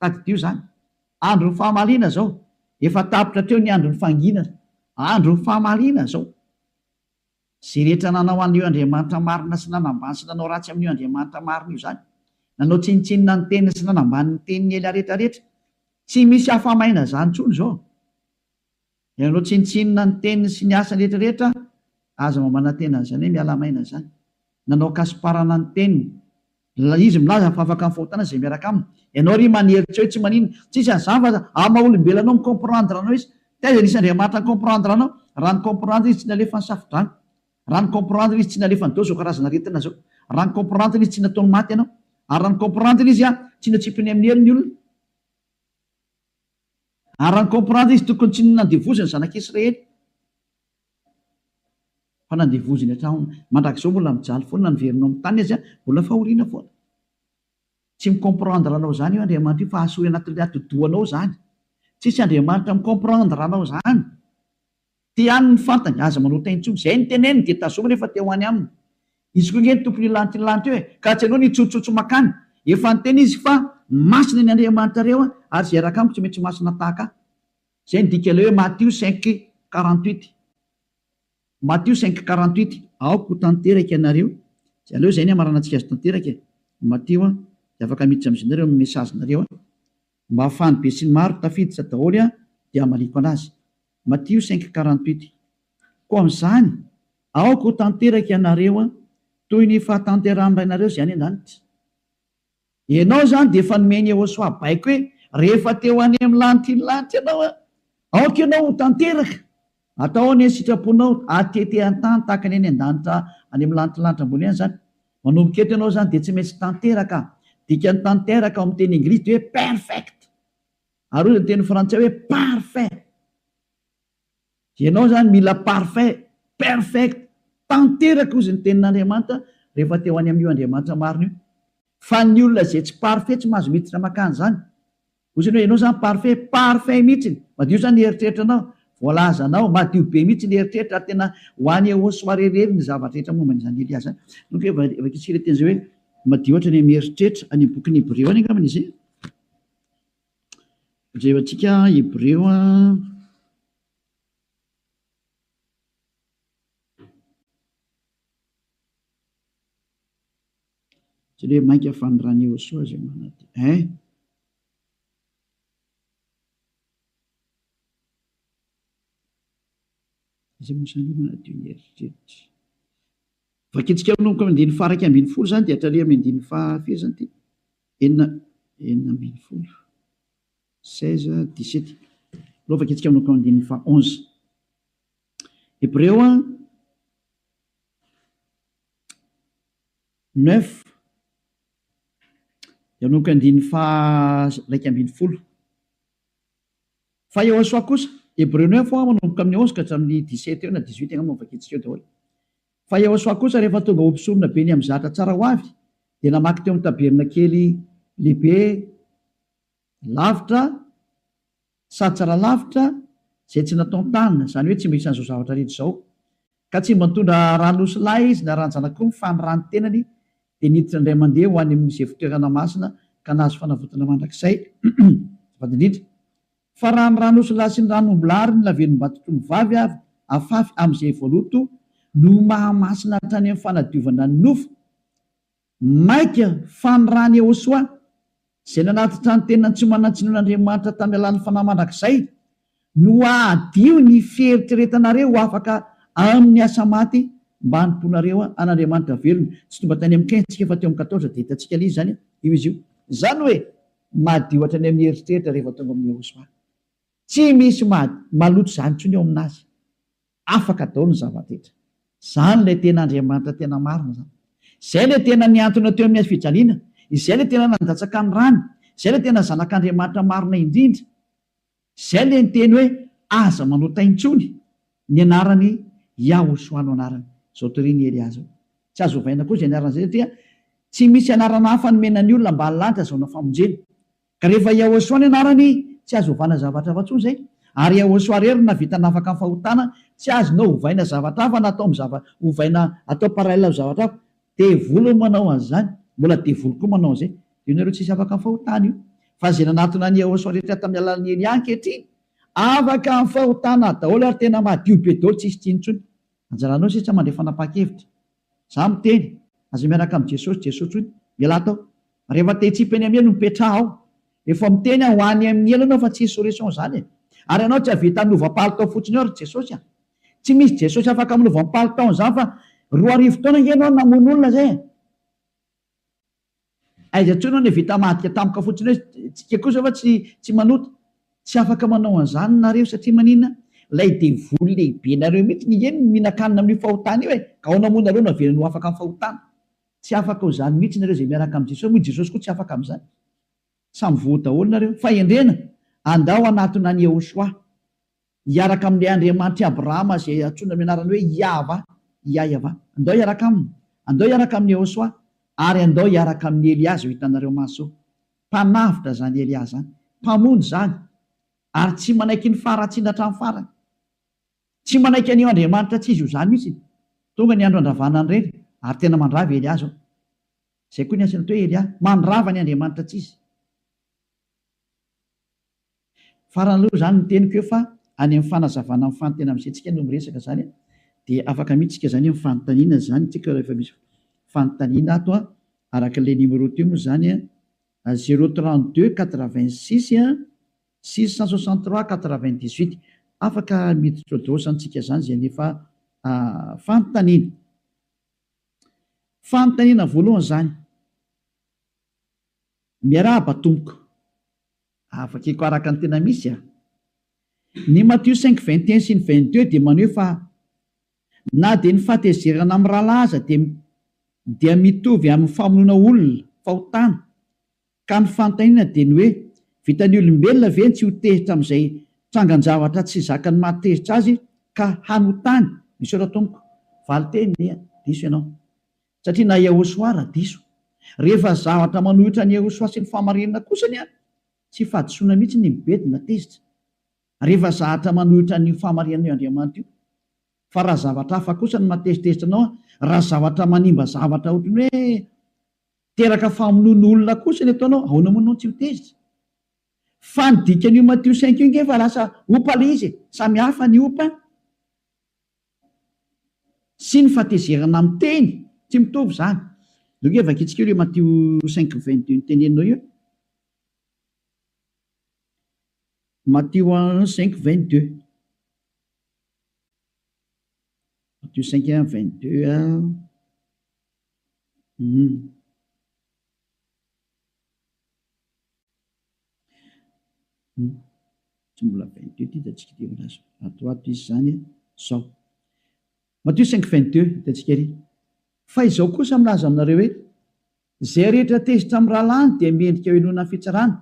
Tadidio izany. Andron'ny famaliana izao. Efa tapitra teo ny andron'ny fanginana. Andron'ny famaliana izao. Izay rehetra nanao an'io Andriamanitra marina sy nanambany sy nanao ratsy amin'io Andriamanitra marina io izany. Nanao tsinontsinona ny teniny sy nanambany ny tenin'i Elia rehetra rehetra. Tsy misy afa-maina izany intsony izao. Ianao tsinontsinona ny teniny sy ny asany rehetra rehetra, aza mba manantena an'izany hoe miala maina izany. Nanao kasiparana ny teniny. Izy milaza fa afaka amin'ny fahotana izay miaraka aminy. Ianao ry manery tsy hoe tsy maninona. Tsisy an'izany fa amin'ny maha olombelona anao mi-comprendre anao izy. Taiza nisy Andriamanitra ni-comprendre anao? Raha ni-comprendre izy tsy nalefa ny safo-drano. Raha ni-comprendre izy tsy nalefa ny dao izao karazana aretina izao. Raha ni-comprendre izy tsy nataony maty ianao. Ary raha ni-comprendre izy tsy natsipiny amin'ny helo ny olona. Ary raha ni-comprendre izy tokony tsy nandevoziny ny zanak'Israely fa nandevoziny hatramin'ny mandrakizao mbola mijaly foana na niverina ao amin'ny tany aza mbola fahoriana foana. Tsy mi-comprendre anao izany io Andriamanitra io fa asory anatin'ilay atidohanao izany. Tsisy Andriamanitra mi-comprendre anao izany. Te any ny fantany, aza manota intsony. Izay ny teneniny dia tazomy rehefa te ho any aminy. Izy koa ange ny tompon'io lanitra io lanitra io e! Ka tsy ianao no hitsotsotso makany. Efa niteny izy fa masina ny Andriamanitrareo ary izay hiaraka amiko tsy maintsy masina tahaka ahy. Izay ny dikan'ilay hoe Matio 5, 48. Matio 5, 48, Aoka ho tanteraka ianareo. Izay aleo izay ny hamaranantsika azy tanteraka e! Matio an, dia afaka miditra amin'izay nareo amin'ny message-nareo an. Mba ahafahan'ny besinimaro tafiditra daholo an, dia hamaliako anazy. Matio 5, 48, Koa amin'izany, aoka ho tanteraka ianareo an, toy ny fahatanterahan'ny Rainareo izay any an-danitra. Ianao izany dia efa nomen'i Yehosua baiko hoe, rehefa te ho any amin'ny lanitry ny lanitra ianao an, aoka ianao ho tanteraka. Atao anie ny sitraponao, atete an-tany tahaka ny any an-danitra any amin'ny lanitry ny lanitra ambony any izany. Manomboka eto ianao izany dia tsy maintsy tanteraka. Dikan'ny tanteraka ao amin'ny teny anglisy dia hoe perfect. Ary hoy ny teny frantsay hoe parfait. Ianao izany mila parfait, perfect, tanteraka hozy ny tenin'Andriamanitra rehefa te ho any amin'io Andriamanitra marina io. Fa ny olona izay tsy parfait tsy mahazo miditra mankany izany. Hozy ny hoe ianao izany parfait, parfait mihitsiny, madio izany ny eritreritranao, voalazanao, madio be mihitsy ny eritreritra ary tena ho any Yehosua irery ny zavatra rehetra momba an'izany Elia izany. Donc vakintsika ilay teny izay hoe madio hatrany amin'ny eritreritra, any amin'ny bokin'ny Hebreo any angambany izy e. Jerentsika Hebreo a. Tsy hoe mainka fa ny ran'i Yehosua izay manadio. Hein? Iza moa izany manadio ny eritreritra? Vakintsika manomboka amin'ny andininy faha 11 izany dia hatrany amin'ny andininy faha firy izany ity? Enina, 16, 16, 17. Aleo vakintsika manomboka amin'ny andininy faha 11. Hebreo 9 dia manomboka andininy faha 11. Fa Yehosua kosa, Hebreo 9 hoa manomboka amin'ny 11 ka hatramin'ny 17 eo na 18 angamba no vakintsika eo daholo. Fa Yehosua kosa rehefa tonga ho mpisorona be ny amin'ny zatra tsara ho avy dia namaky teo amin'ny tabernakely lehibe lavitra sady tsara lavitra izay tsy nataon-tanana, izany hoe tsy mba isan'izao zavatra rehetra izao. Ka tsy mba nitondra ran'osy lahy izy na ran-janak'omby fa ny ran'ny tenany dia niditra indray mandeha ho any amin'izay fitoerana masina ka nahazo fanavotana mandrakizay. Azafady indrindra. Fa raha ny ran'osy lahy sy ny ran'omby lahy ary ny lavenom-batotr'omby vavy avy afafy amin'izay voaloto no mahamasina hatrany amin'ny fanadiovana ny nofo, Mainka fa ny ran'i Yehosua, izay nanatitra ny tenany tsy manan-tsinoan'Andriamanitra tamin'ny alalan'ny Fanahy mandrakizay, no hahadio ny fieritreretanareo ho afaka amin'ny asa maty mba hanompoanareo an'Andriamanitra velona. Tsy tonga tany amin'ny 15 tsika fa teo amin'ny 14 dia hitantsika ilay izy izany, io izy io. Izany hoe madio hatrany amin'ny eritreritra rehefa tonga amin'i Yehosua. Tsy misy maloto izany intsony eo aminazy. Afaka daholo ny zava-drehetra. Izany ilay tena Andriamanitra tena marina izany. Izay ilay tena nihantona teo amin'ny hazo fijaliana. Izay ilay tena nandatsaka ny rany. Izay ilay tena Zanak'Andriamanitra marina indrindra. Izay ilay niteny hoe aza manota intsony. Ny anarany Yahoshuah no anarany. Izao torian'i Elia izao. Tsy azo ovaina koa izay anarana izay satria tsy misy anarana hafa nomena ny olona ambany lanitra azahoana famonjena. Ka rehefa Yahoshuah ny anarany, tsy azo ovana zavatra hafa intsony izay. Ary Yahoshuah irery no nahavita nafaka ny fahotana, tsy azonao ovaina zavatra hafa na atao amin'ny zava, ovaina atao parallèle amin'ny zavatra hafa. Devoly no manao an'izany, mbola devoly koa manao an'izay. Io nareo tsisy afaka amin'ny fahotana io. Fa izay nanatona an'i Yahoshuah rehetra tamin'ny alalan'i Elia ankehitriny, afaka amin'ny fahotana daholo ary tena madio be daholo tsisy tsiny intsony. Anjaranao sisa mandray fanapahan-kevitra. Za miteny, aza miaraka amin'i Jesosy, Jesosy intsony, mialà tao. Rehefa te hitsipy any amin'ny helo, mipetraha ao. Efa miteny aho, ho any amin'ny helo ianao fa tsisy solution izany e. Ary ianao tsy hahavita hanova palitao fotsiny eo ry Jesosy a. Tsy misy Jesosy afaka manova ny palitao an'izany fa 2000 taona ange ianao no namono olona izay e. Aiza intsony aho no vita madika tampoka fotsiny hoe tsika kosa fa tsy tsy manota. Tsy afaka manao an'izany nareo satria maninona? Ilay devoly lehibe nareo mihitsy nge no mihinan-kanina amin'io fahotana io e! Ka ahoana moa nareo no averiny ho afaka amin'ny fahotana? Tsy afaka ho izany mihitsy nareo izay miaraka amin'i Jesosy, moa i Jesosy koa tsy afaka amin'izany. Samy voa daholo nareo. Fahendrena, andao hanatona an'i Yehoshuah. Hiaraka amin'ilay Andriamanitr'i Abrahama izay antsoina amin'ny anarany hoe Iahvah, Iaiavah. Andao hiaraka aminy. Andao hiaraka amin'i Yehoshuah. Ary andao hiaraka amin'i Elia izao hitanareo maso izao. Mpanavotra izany Elia izany. Mpamonjy izany. Ary tsy manaiky ny faharatsiana hatramin'ny farany. Tsy manaiky an'io Andriamanitra tsy izy io izany mihitsy. Tonga ny andro handravana an'ireny, ary tena mandrava i Elia izao. Izay koa ny asany atao hoe Elia. Mandrava ny Andriamanitra tsy izy. Farany aloha izany ny teniko eo fa any amin'ny fanazavana amin'ny fanontena amin'izay tsika no miresaka izany dia afaka mihitsy tsika izany amin'ny fanontaniana izany tsika rehefa misy fanontaniana ato a, araka ilay numéro teo moa izany a, 032 86 663 98 afaka miditra ao daholo izany tsika izany izay nefa fanontaniana. Fanontaniana voalohany izany. Miarahaba tompoko. Avakiko araka ny tena misy a! Ny Matio cinq 21 sy ny 22 dia maneho fa na dia ny fahatezerana amin'ny rahalahy aza dia dia mitovy amin'ny famonoana olona, fahotana. Ka ny fanontaniana dia ny hoe, vitan'ny olombelona ve ny tsy ho tezitra amin'izay trangan-javatra tsy zakan'ny mahatezitra azy ka hanotany? Misaotra tompoko. Valinteny, diso ianao. Satria na Yahoshuah ra diso. Rehefa zavatra manohitra an'i Yahoshuah sy ny fahamarinana kosa anie tsy fahadisoana mihitsy ny mibedy na tezitra. Rehefa zahatra manohitra an'io fahamarinan'io Andriamanitra io. Fa raha zavatra hafa kosa no mahatezitezitra anao, raha zavatra manimba zavatra ohatran'ny hoe teraka famonoana olona kosa ny ataonao, ahoana moa ianao no tsy ho tezitra? Fa ny dikan'io Matio cinq io nge fa lasa opa le izy e! Samy hafa ny opa Sy ny fahatezerana amin'ny teny, tsy mitovy izany. Ndao ange vakintsika eo ilay Matio 5, 22 noteneninao io e. Matio 5, 22. Matio 5, 22. Hum. Tsy mbola 22 ity hitantsika ity fa lasa ato ato izy izany izao. Matio 5 22 hitantsika ery. Fa izao kosa milaza aminareo hoe, Izay rehetra tezitra amin'ny rahalahiny dia mendrika hohenoina amin'ny fitsarana,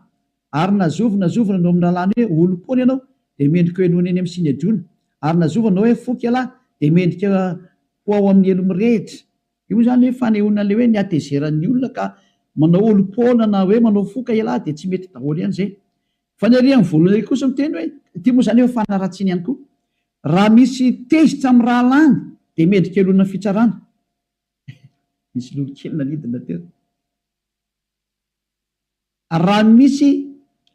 ary na zovy na zovy nanao amin'ny rahalahiny hoe olom-poana ianao dia mendrika hohenoina eny amin'ny Synedriona, ary na zovy nanao hoe foky ialahy dia mendrika ho ao amin'ny helo mirehitra. Io moa izany hoe fanehoana an'ilay hoe ny hatezeran'ny olona ka manao olom-poana na hoe manao foka ialahy dia tsy mety daholo ihany izay. Fa ny ary amin'ny voalohany ary kosa miteny hoe, ity moa izany efa fanaratsiana ihany koa, raha misy tezitra amin'ny rahalahiny dia mendrika helohina ny fitsarana. Nisy lolo kely nanidina teo. Raha misy,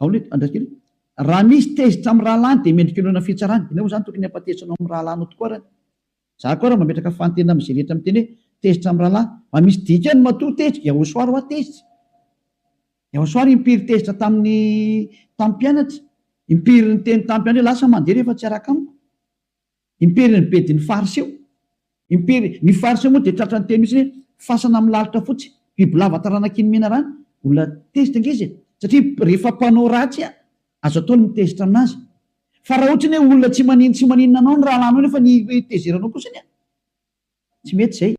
aona eto, andraso kely, raha misy tezitra amin'ny rahalahiny dia mendrika helohina ny fitsarana. Ianao moa izany tokony hampatezitra anao amin'ny rahalahinao tokoa ary. Za koa raha mametraka fanontaniana amin'izay rehetra miteny hoe tezitra amin'ny rahalahy, mba misy dikany matoa tezitra, Yahosoa ary hoa tezitra. Yahosoa ary impiry tezitra tamin'ny tamin'ny mpianatra, impiry niteny tamin'ny mpianatra hoe lasa mandeha rehefa tsy hiaraka amiko. Impiry nibedy ny fariseo. Impiry, ny fariseo moa dia tratra niteny mihitsy hoe fasana milalitra fotsy, bibilava taranak'iny menarana, olona tezitra ange izy e! Satria rehefa mpanao ratsy azo atao ny mitezitra aminazy. Fa raha ohatra ny hoe olona tsy manin tsy maninona anao ny rahalahinao nefa ny tezeranao kosa anie tsy mety izay.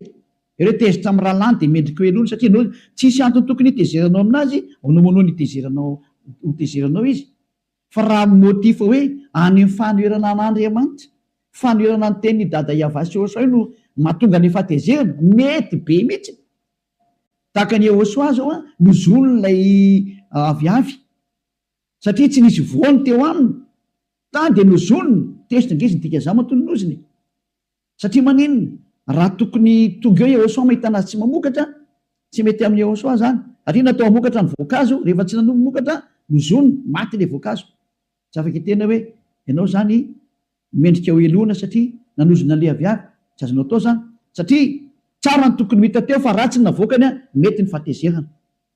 Ireo tezitra amin'ny rahalahiny dia mendrika ho helohina satria ianao tsisy antony tokony hitezeranao aminazy ao namonoa ny hitezeranao ho tezeranao izy. Fa raha motif hoe any amin'ny fanoherana an'Andriamanitra, fanoherana ny tenin'i Dada Yavah sy Yehosua io no mahatonga ny fahatezerana, mety be mihitsy. Tahaka an'i Yehosua zao an, nozoniny ilay aviavy. Satria tsy nisy voany teo aminy. Tany dia nozoniny. Tezitra ange izy ny dikan'izany matoa nozona e. Satria maninona? Raha tokony tonga eo Yehosua mahita anazy tsy mamokatra, tsy mety amin'i Yehosua izany. Satria natao hamokatra ny voankazo, rehefa tsy nanomokatra, nozoniny, maty ilay voankazo. Tsy afaka hiteny hoe ianao izany mendrika ho helohina satria nanozona an'ilay aviavy. Tsy azonao atao izany. Satria tsara ny tokony ho hita teo fa ratsy ny navoakany, mety ny fahatezerana.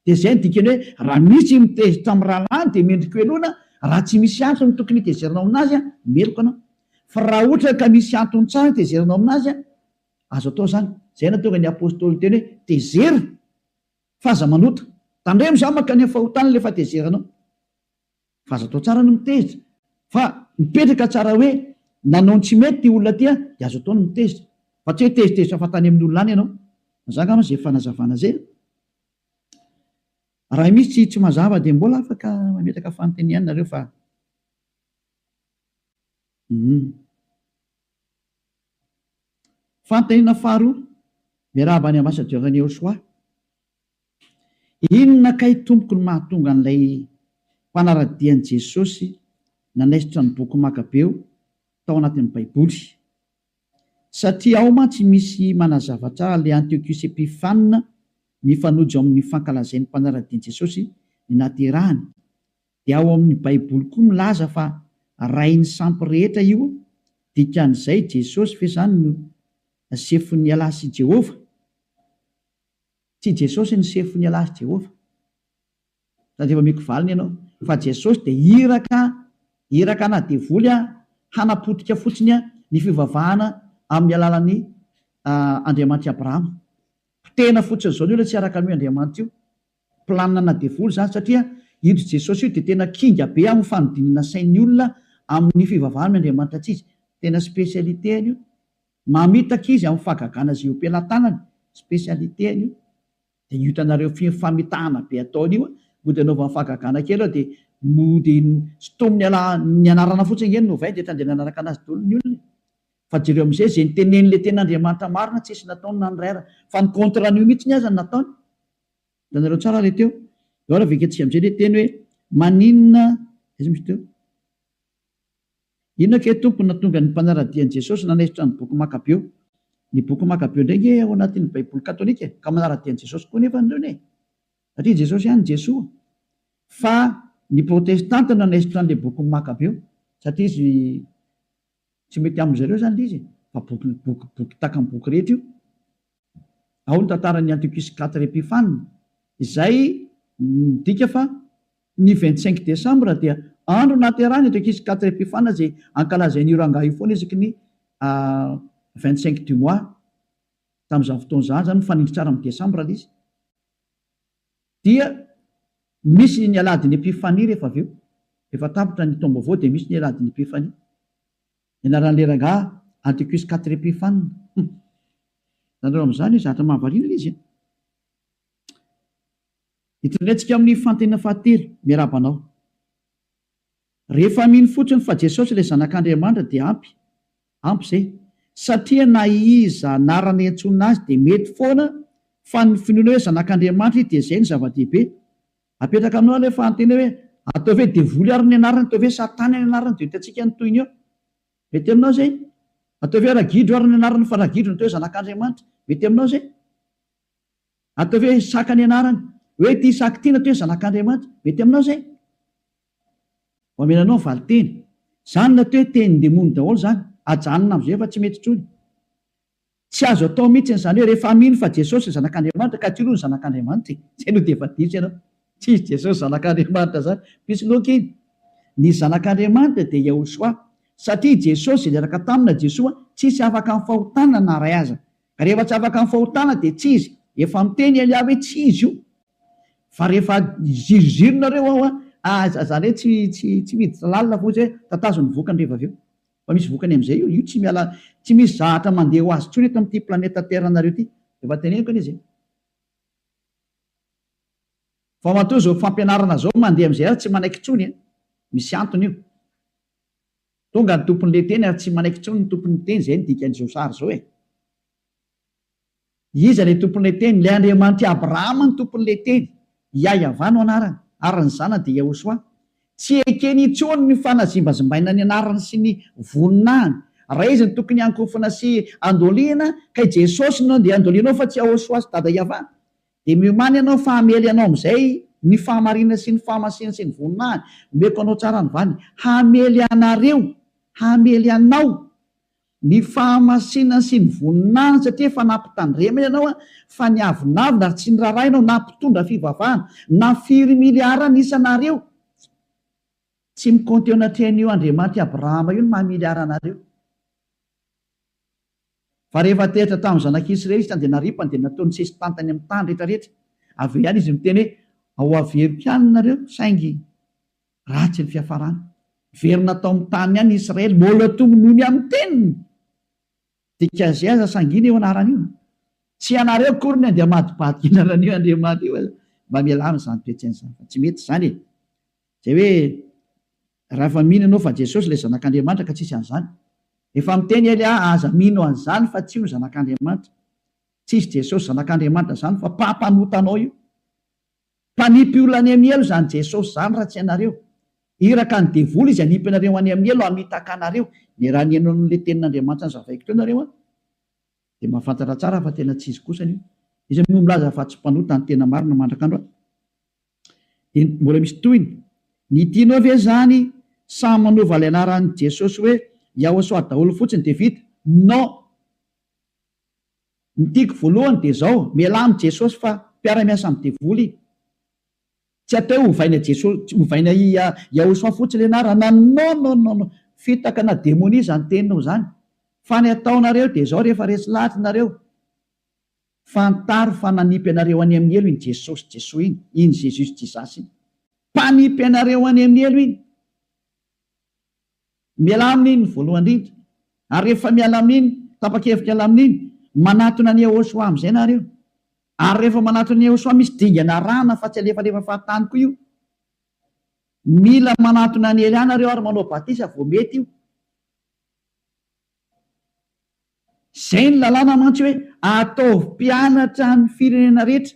Dia izay no dikany hoe raha misy mitezitra amin'ny rahalahiny dia mendrika ho helohina, raha tsy misy antony tokony hitezeranao aminazy, meloka anao. Fa raha ohatra ka misy antony tsara hitezeranao aminazy, azo atao izany. Izay no nahatonga ny apostoly niteny hoe tezera fa aza manota. Tandremo izany mankany amin'ny fahotana ilay fahatezeranao. Fa aza atao tsara ny mitezitra. Fa mipetraka tsara hoe nanao ny tsy mety ity olona ity dia azo atao ny mitezitra. Fa tsy hoe tezitezitra fahatany amin'ny olona any ianao. Izany angamba izay fanazavana izay. Raha misy tsy mazava dia mbola afaka mametraka fanontaniana nareo fa humm. Fanontaniana faharoa, miarahaba ny ambassadeur an'i Yehosua. Inona kay tompoko no mahatonga an'ilay mpanara-dia an'i Jesosy nanaisotra ny boky Makabeo tao anatin'ny Baiboly? Satria ao mantsy misy manazava tsara ilay Antiochus Epiphane mifanojo amin'ny fankalazain'ny mpanara-dia an'i Jesosy ny nahaterahany. Dia ao amin'ny Baiboly koa milaza fa rain'ny sampy rehetra io, dikan'izay Jesosy ve zany no sefon'ny Allah sy Jehovah? Tsy Jesosy ny sefon'ny Allah sy Jehovah. Sady efa omeko valiny ianao fa Jesosy dia iraka iraka ana devoly hanapotika fotsiny ny fivavahana amin'ny alalan'ny Andriamanitr'i Abrahama. Potehina fotsiny izao ny olona tsy araka an'io Andriamanitra io. Planina ana devoly izany satria ito Jesosy io dia tena kinga be amin'ny fanodinana sain'ny olona amin'ny fivavahana amin'ny Andriamanitra tsy izy. Tena spécialité-ny io. Mamitaka izy amin'ny fahagagana izay eo am-pelatanany. Spécialité-ny io. Dia io hitanareo famitahana be ataony io, mody anaovany fahagagana kely ao dia mody sintominy ala ny anarana fotsiny ange no novainy dia efa dia nanaraka anazy daholo ny olona e. Fa jereo amin'izay izay nitenen'ilay tena Andriamanitra marina tsisy nataony na ny iray ara fa ny contre an'io mihitsiny aza no nataony. Hitanareo tsara ilay teo. Eo ary averintsika amin'izay ilay teny hoe maninona aiza misy teo? Inona kay Tompo no nahatonga ny mpanara-dia an'i Jesosy nanaisotra ny boky Makabeo? Ny boky Makabeo indray ange ao anatin'ny baiboly katolika e! Ka manara-dia an'i Jesosy koa nefa ireny e! Satria Jesosy ihany Jesoa. Fa ny protestanta no nanaisotra an'ilay boky Makabeo satria izy tsy mety amin-dry zareo izany ilay izy e! Fa boky boky boky tahaka ny boky rehetra io. Ao ny tantaran'i Antiochus quatre Epiphane izay midika fa ny 25 décembre dia andro nahaterahany Antiochus quatre Epiphane izay ankalazain'io rangahy io foana isaky ny 25 du mois tamin'izany fotoana izany, izany mifanindry tsara amin'ny décembre ilay izy. Dia misy ny alahadin'ny Epiphanie rehefa avy eo, rehefa tapitra ny taom-baovao dia misy ny alahadin'ny Epiphanie. Ny anaran'ilay rangahy Antiochus quatre Epiphane. Hum. Hitanareo amin'izany hoe zavatra mahavariana ilay izy an. Hitondraintsika amin'ny fanontaniana fahatelo, miarahaba anao. Rehefa mino fotsiny fa Jesosy ilay Zanak'Andriamanitra dia ampy. Ampy izay. Satria na iza anarana iantsoana azy dia mety foana fa ny finoana hoe Zanak'Andriamanitra izy dia izay no zava-dehibe. Apetraka aminao ilay fanontaniana hoe, ataovy hoe devoly ary ny anarany, ataovy hoe satana ny anarany dia ho hitantsika ny tohiny eo. Mety aminao izay? Ataovy hoe ragidro ary ny anarany fa ragidro no atao hoe zanak'Andriamanitra. Mety aminao izay? Ataovy hoe saka ny anarany, hoe ity saka ity no atao hoe zanak'Andriamanitra. Mety aminao izay? Ho amena anao ny valinteny. Izany no atao hoe tenin-demony daholo izany. Ajanona amin'izay fa tsy mety intsony. Tsy azo atao mihitsy izany hoe rehefa mino fa Jesosy zanak'Andriamanitra ka tsy aloha ny zanak'Andriamanitra e! Zay aloha dia efa diso ianao. Tsisy Jesosy zanak'Andriamanitra zany. Mpisoloky iny. Ny zanak'Andriamanitra dia Yahushua. Satria i Jesosy izay niaraka tamina Jesoa tsisy afaka amin'ny fahotana na ray aza. Ka rehefa tsy afaka amin'ny fahotana dia tsy izy. Efa miteny Elia hoe tsy izy io. Fa rehefa ziriziro nareo ao an, ah zany hoe tsy tsy tsy miditra lalina fotsiny hoe tatazo ny vokany rehefa avy eo. Fa misy vokany amin'izay io, io tsy miala, tsy misy zahatra mandeha ho azy intsony eto amin'ity planète terre nareo ity. Efa teneniko anie izay. Fa matoa izao fampianarana izao mandeha amin'izay ary tsy manaiky intsony e. Misy antony io. Tonga ny tompon'ilay teny ary tsy manaiky intsony ny tompon'ny teny, izay no dikan'izao sary izao e. Iza ilay tompon'ilay teny? Ilay Andriamanitr'i Abrahama no tompon'ilay teny. Yahyahavah no anarany, ary ny zanany dia Yahoshuah. Tsy ekeny intsony ny fanazimbazimbaina ny anarany sy ny voninahiny. Raha izy no tokony hankofona sy handoliana, ka i Jesosy no andeha handolianao fa tsy Yahoshuah sy Dada Yavah, dia miomàna ianao fa hamely anao amin'izay ny fahamarinana sy ny fahamasinana sy ny voninahiny. Omeko anao tsara ny valiny. Hamely anareo, hamely anao Ny fahamasinany sy ny voninahiny satria efa nampitandremana ianao fa niavonavona ary tsy niraharaha ianao na mpitondra fivavahana na firy miliara ny isanareo. Tsy mi-compte eo anatrehan'io Andriamanitr'i Abrahama io ny maha miliara anareo. Fa rehefa teritra tamin'ny zanak'Israely izy dia naripany dia nataony sesitany tany amin'ny tany rehetra rehetra. Avy eo ihany izy miteny hoe ao averiko ihany nareo saingy Ratsy ny fiafarany. Niverina tao amin'ny taniny ihany Israely, mbola tononony amin'ny teniny. Dikan'izay aza sangina io anarana io. Tsy ianareo akory ny andeha hamadibadika anaran'io Andriamanitra io aza. Mba mialà amin'izany toe-tsaina izany fa tsy mety izany e. Izay hoe raha efa mino ianao fa Jesosy ilay zanak'Andriamanitra ka tsisy an'izany. Efa miteny Elia aza mino an'izany fa tsy io ny zanak'Andriamanitra. Tsisy Jesosy zanak'Andriamanitra izany fa mpampanota anao io. Mpanipy olona any amin'ny helo izany Jesosy izany raha tsy ianareo. Iraka ny devoly izy hanipy anareo any amin'ny helo hamitaka anareo. Ny raha nihaino an'ilay tenin'Andriamanitra nazavaiko teo nareo an, dia mahafantatra tsara fa tena tsy izy kosany io. Iza moa milaza fa tsy mpanota ny tena marina mandrak'andro an? Dia mbola misy tohiny. Ny tianao ve izany samy manova ilay anaran'i Jesosy hoe Yahosoa daholo fotsiny dia vita? Non! Ny tiako voalohany dia izao, mialà amin'i Jesosy fa mpiara-miasa amin'ny devoly i. Tsy atao hoe ovaina Jesosy, ovaina i Yahosoa fotsiny ilay anarana, non non non non, fitaka na demonia izany teninao izany. Fa ny ataonareo dia izao rehefa resy lahatra nareo, fantaro fa nanipy anareo any amin'ny helo iny Jesosy Jesoa iny, iny Jesus Jesus iny. Mpanipy anareo any amin'ny helo iny. Mialà amin'iny voalohany indrindra. Ary rehefa miala amin'iny, tapa-kevitra hiala amin'iny, manatona an'i Yehosua amin'izay nareo. Ary rehefa manatona an'i Yehosua, misy dingana arahana fa tsy alefalefa fahatany koa io. Mila manatona an'i Elia nareo ary manao batisa vao mety io. Izay ny lalàna mantsy hoe ataovy mpianatra ny firenena rehetra.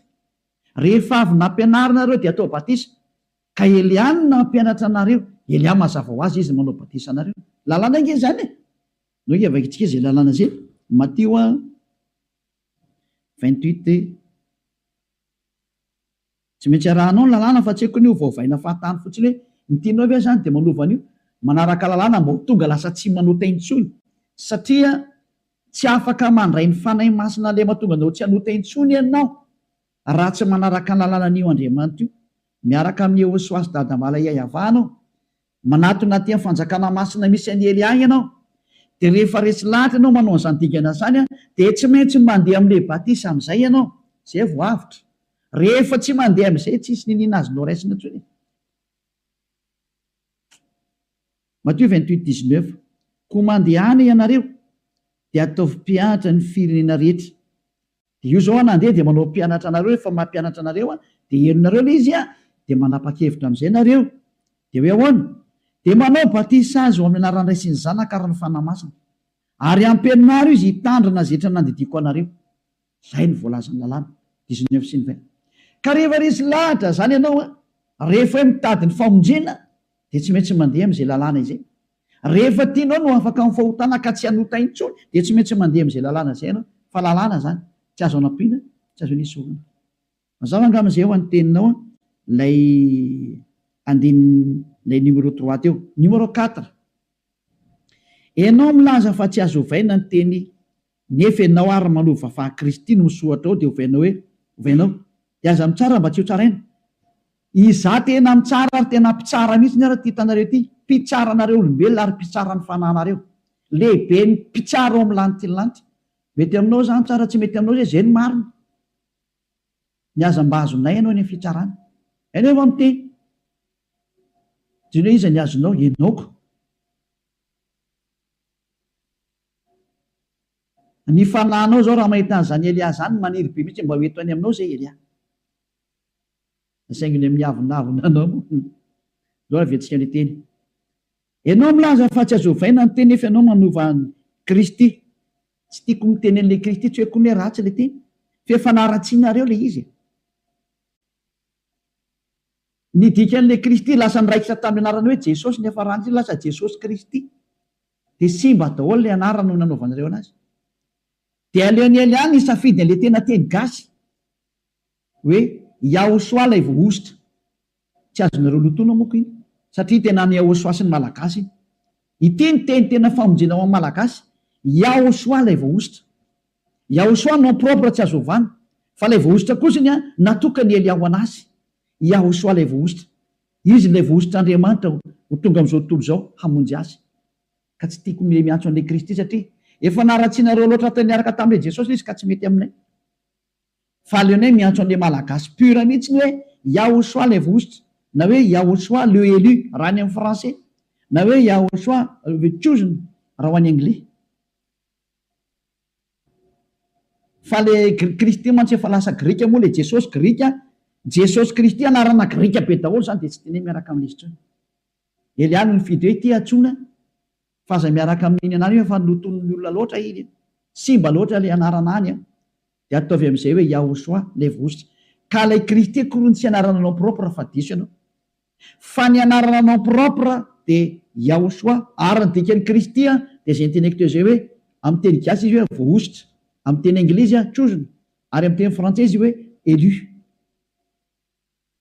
Rehefa avy nampianarina ireo dia atao batisa. Ka Elia no nampianatra anareo. Elia mazava ho azy izy no manao batisa anareo. Lalàna ange izany e! Ndao ange vakintsika izay lalàna izay. Matio 28. Tsy maintsy arahanao ny lalàna fa tsy haiko ny ovaovaina fahatany fotsiny hoe ny tianao ve zany dia manova an'io? Manaraka lalàna mba ho tonga lasa tsy manota intsony satria tsy afaka mandray ny Fanahy Masina ilay mahatonga anao tsy hanota intsony ianao raha tsy manaraka ny lalànan'io Andriamanitra io miaraka amin'i Yehosua sy Dada Malaiayavah anao Manatona aty amin'ny fanjakana masina misy an'i Elia ianao, dia rehefa resy lahatra ianao manao an'izany dingana izany, dia tsy maintsy mandeha amin'ilay batisa amin'izay ianao, izay vao avotra. Rehefa tsy mandeha amin'izay, tsisy niniana azonao raisina intsony e. Matio 28, 19, Koa mandehana ianareo, dia ataovy mpianatra ny firenena rehetra. Dia io zao aho nandeha dia manao mpianatra anareo rehefa mampianatra anareo aho dia henonareo ilay izy an, dia manapa-kevitra amin'izay nareo. Dia hoe ahoana? Dia manao batisa azy ho amin'ny anaran'ny Ray sy ny Zanaka ary ny Fanahy Masina. Ary ampianaro izy hitandrina izay rehetra nandidiako anareo. Izay no voalazan'ny lalàna. 19 sy ny 20. Ka rehefa resy lahatra izany ianao an, rehefa hoe mitady ny famonjena dia tsy maintsy mandeha amin'izay lalàna izay. Rehefa tianao ny ho afaka amin'ny fahotana ka tsy hanota intsony dia tsy maintsy mandeha amin'izay lalàna izay ianao fa lalàna izany tsy azo anampiana, tsy azo anesorina. Mazava angamba izay ho an'ny teninao an, ilay andininy ilay numéro trois teo. Numéro quatre, ianao milaza fa tsy azo ovaina ny teny nefa ianao ary manova fa Kristy no misoratra ao dia ovainao hoe ovainao dia aza mitsara mba tsy ho tsaraina. Izaho tena mitsara ary tena mpitsara mihitsiny ary ity hitanareo ity, mpitsara anareo olombelona ary mpitsara ny fanahinareo. Lehiben'ny mpitsara ao amin'ny lanity ny lanitra. Mety aminao izany tsara tsy mety aminao izay, izay no marina. Ny aza mba azonay ianao eny amin'ny fitsarana. Ianao efa miteny. Jereo iza ny azonao, ianao ko. Ny fanahinao izao raha mahita an'izany Elia izany maniry be mihitsy mba ho eto any aminao izay Elia. Saingy ny miavonavona anao moa Zao avy antsika le teny. Ianao milaza fa tsy azo ovaina ny teny nefa ianao manova an'i Kristy. Tsy tiako miteny an'le Kristy tsy hoe kony hoe ratsy le teny. Fa efa naratsianareo le izy e. Ny dikan'le Kristy lasa niraikitra tamin'ny anarana hoe Jesosy niafarany ity lasa Jesosy Kristy. Dia simba daholo le anarana no nanaovanareo anazy. Dia aleon'i Elia nisafidy an'le tena teny gasy. Hoe Yahosoa ilay voahosotra. Tsy azonareo lotoina moko iny. Satria tena an'i Yahosoa sy ny Malagasy iny. Ity ny teny tena famonjena ho an'ny Malagasy. Yahosoa ilay voahosotra. Yahosoa nom propre tsy azo ovana. Fa ilay voahosotra kosa iny an, natokan'i Elia ho an'azy. Yahosoa ilay voahosotra. Izy ilay voahosotr'Andriamanitra ho tonga amin'izao tontolo izao hamonjy azy. Ka tsy tiako mile miantso an'ilay Kristy satria efa naratsianareo loatra niaraka tamin'ilay Jesosy ilay izy ka tsy mety aminay. Fa aleonay miantso an'le malagasy pur mihitsy ny hoe Yahoshua le vohosotra na hoe Yahoshua le élu raha any amin'ny français na hoe Yahoshua the chosen raha ho any anglais. Fa le Kristy mantsy efa lasa grika moa le Jesosy grika, Jesosy Kristy anarana grika be daholo izany dia tsy tianay miaraka amin'izy intsony. Elia no nifidy hoe ity antsoina fa aza miaraka amin'iny anarana iny fa notonin'ny olona loatra iny, simba loatra ilay anarana any an. Dia ataovy amin'izay hoe Yahoshua, ilay voahosotra. Ka ilay Kristy akory no tsy anarana nom propre fa diso ianao. Fa ny anarana nom propre dia Yahoshua, ary ny dikan'ny Kristy dia izay noteneniko teo izay hoe, amin'ny teny gasy izy hoe voahosotra, amin'ny teny anglisy chosen, ary amin'ny teny frantsay izy hoe élu.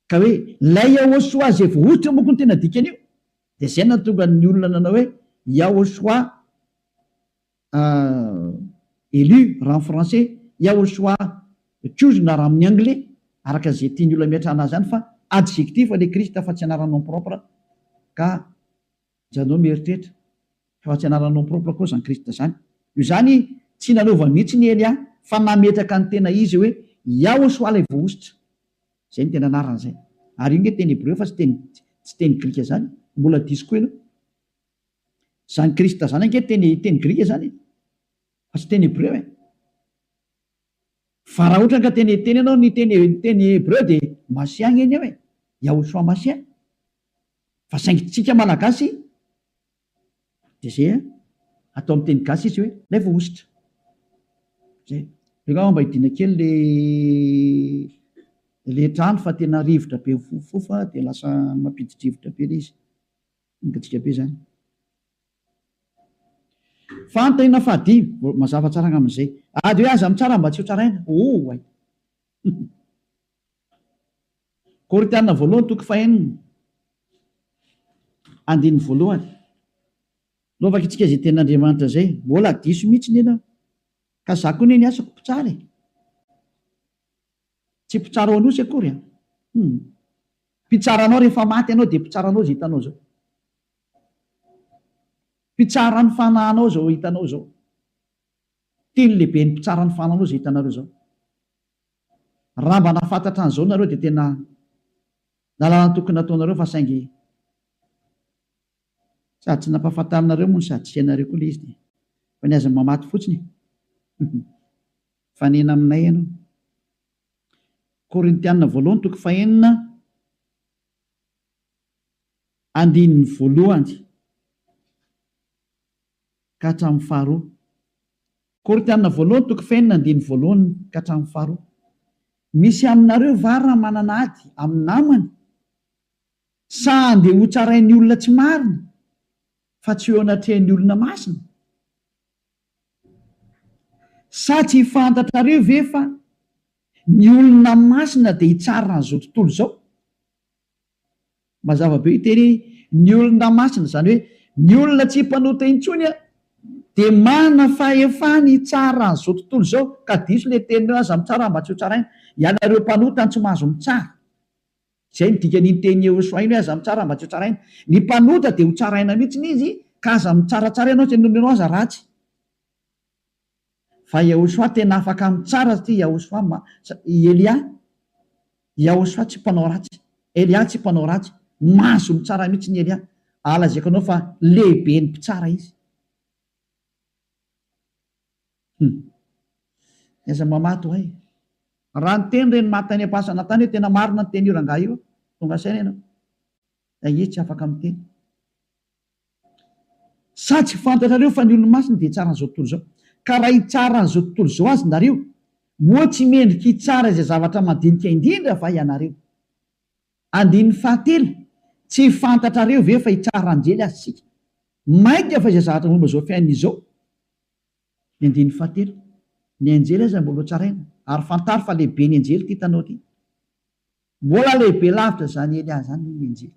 Ka hoe ilay Yahoshua izay voahosotra manko no tena dikan'io, dia izay no nahatonga ny olona nanao hoe Yahoshua Élu raha amin'ny français, Yahoshua chosen raha amin'ny anglais, araka izay tian'ny olona ametrahana azy any fa adjectif ilay Christ fa tsy anarana nom propre ka janao mieritreritra fa tsy anarana nom propre koa izany Christ izany. Io izany tsy nanova mihitsy ny Elia fa nametraka ny tena izy hoe Yahoshua ilay voahosotra. Izay no tena anarana izay. Ary io nge teny hebreo fa tsy teny tsy teny grika izany. Mbola diso koa ianao. Zany Christ zany ange teny teny grika zany e! Fa tsy teny hebreo e! Fa raha ohatra ka teny teny ianao ny teny teny hebreo dia Masia ange ny eo e! Yahoshua Masia. Fa saingy tsika malagasy dia zay an! Atao amin'ny teny gasy izy hoe ilay voahosotra. Zay. Aleo angamba mba hidiana kely le le trano fa tena rivotra be mifofofofa dia lasa mampidi-drivotra be le izy. Mangatsiaka be izany. Fanontaniana fahadimy, mazava tsara angamba izay. Ady hoe aza mitsara mba tsy ho tsaraina. Oay! Korintiana voalohany toko fahenina, andininy voalohany. Aleo vakintsika izay tenin'Andriamanitra izay. Mbola diso mihitsy ny ianao. Ka za koa anie ny asako mpitsara e. Tsy mpitsara ao Anosy akory an! Hum. Mpitsara anao rehefa maty ianao dia mpitsara anao izay hitanao izao. Mpitsara ny fanahinao izao hitanao izao. Teny lehibe ny mpitsara ny fanahinao izay hitanareo izao. Raha mba nahafantatra an'izao nareo dia tena lalàna tokony nataonareo fa saingy sady tsy nampahafantarinareo moa no sady tsy hainareo koa ilay izy dia fa ny aza mamaty fotsiny e. Mifanena aminay ianao. Korintiana voalohany toko fahenina andininy voalohany ka hatramin'ny faharoa. Korintiana voalohany toko fahenina andininy voalohany ka hatramin'ny faharoa. Misy aminareo va raha manana ady amin'ny namany? Sa andeha hotsarain'ny olona tsy marina fa tsy eo anatrehan'ny olona masina? Sa tsy fantatrareo ve fa ny olona masina dia hitsara an'izao tontolo izao? Mazava be io teny hoe ny olona masina, izany hoe ny olona tsy mpanota intsony dia manana fahefana hitsara an'izao tontolo izao, ka diso ilay teny hoe aza mitsara mba tsy ho tsaraina. Ianareo mpanota no tsy mahazo mitsara. Izay no dikan'iny tenin'i Yehosua iny hoe aza mitsara mba tsy ho tsaraina. Ny mpanota dia ho tsaraina mihitsy izy ka aza mitsaratsara ianao tsy ianao aza ratsy. Fa Yehosua tena afaka mitsara satria Yehosua ma, i Elia, Yehosua tsy mpanao ratsy. Elia tsy mpanao ratsy. Mahazo mitsara mihitsy ny Elia. Alazaiko anao fa lehiben'ny mpitsara izy. Hum. Aiza mamato hay. Raha niteny ireny maty tany am-pasana tany hoe tena marina ny tenin'io rangahy io, tonga saina ianao. Saingy izy tsy afaka miteny. Sa tsy fantatrareo fa ny olo-masina dia hitsara an'izao tontolo izao? Ka raha hitsara an'izao tontolo izao azy nareo, moa tsy mendrika hitsara izay zavatra madinika indrindra va ianareo? Andininy fahatelo, Tsy fantatrareo ve fa hitsara anjely aza isika? Mainka fa izay zavatra momba izao fiainana izao. Ny andininy fahatelo, Ny anjely aza mbola hotsaraina, ary fantaro fa lehibe ny anjely ity hitanao ity. Mbola lehibe lavitra izany Elia izany noho ny anjely.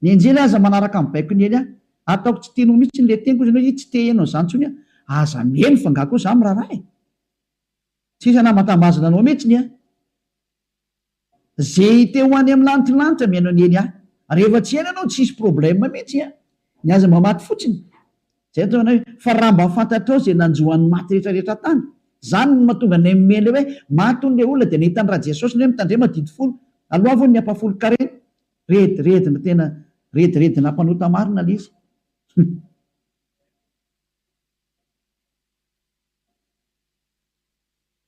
Ny anjely aza manaraka ny baikon'i Elia. Ataoko tsy tianao mihitsy ilay teniko hozy ianao, ih tsy te heno an'izany intsony aho. Aza miheno fa nga koa za miraharaha e. Tsisy anambatambazana anao mihitsy an. Ze te ho any amin'ny lanitry lanitra mihaino an'i Elia. Rehefa tsy haino ianao tsisy problème mihitsy an. Ny aza mba maty fotsiny. Zay atao hoe fa raha mba fantatrao ze nanjo an'ny maty rehetra rehetra tany. Zany no mahatonga anay mihaino hoe maty hono le olona dia nahita an'i Rajesosy ny hoe mitandrema didy folo. Aloavy hono ny ampahafolon-karena. Rediredina tena rediredina mpanota marina le izy.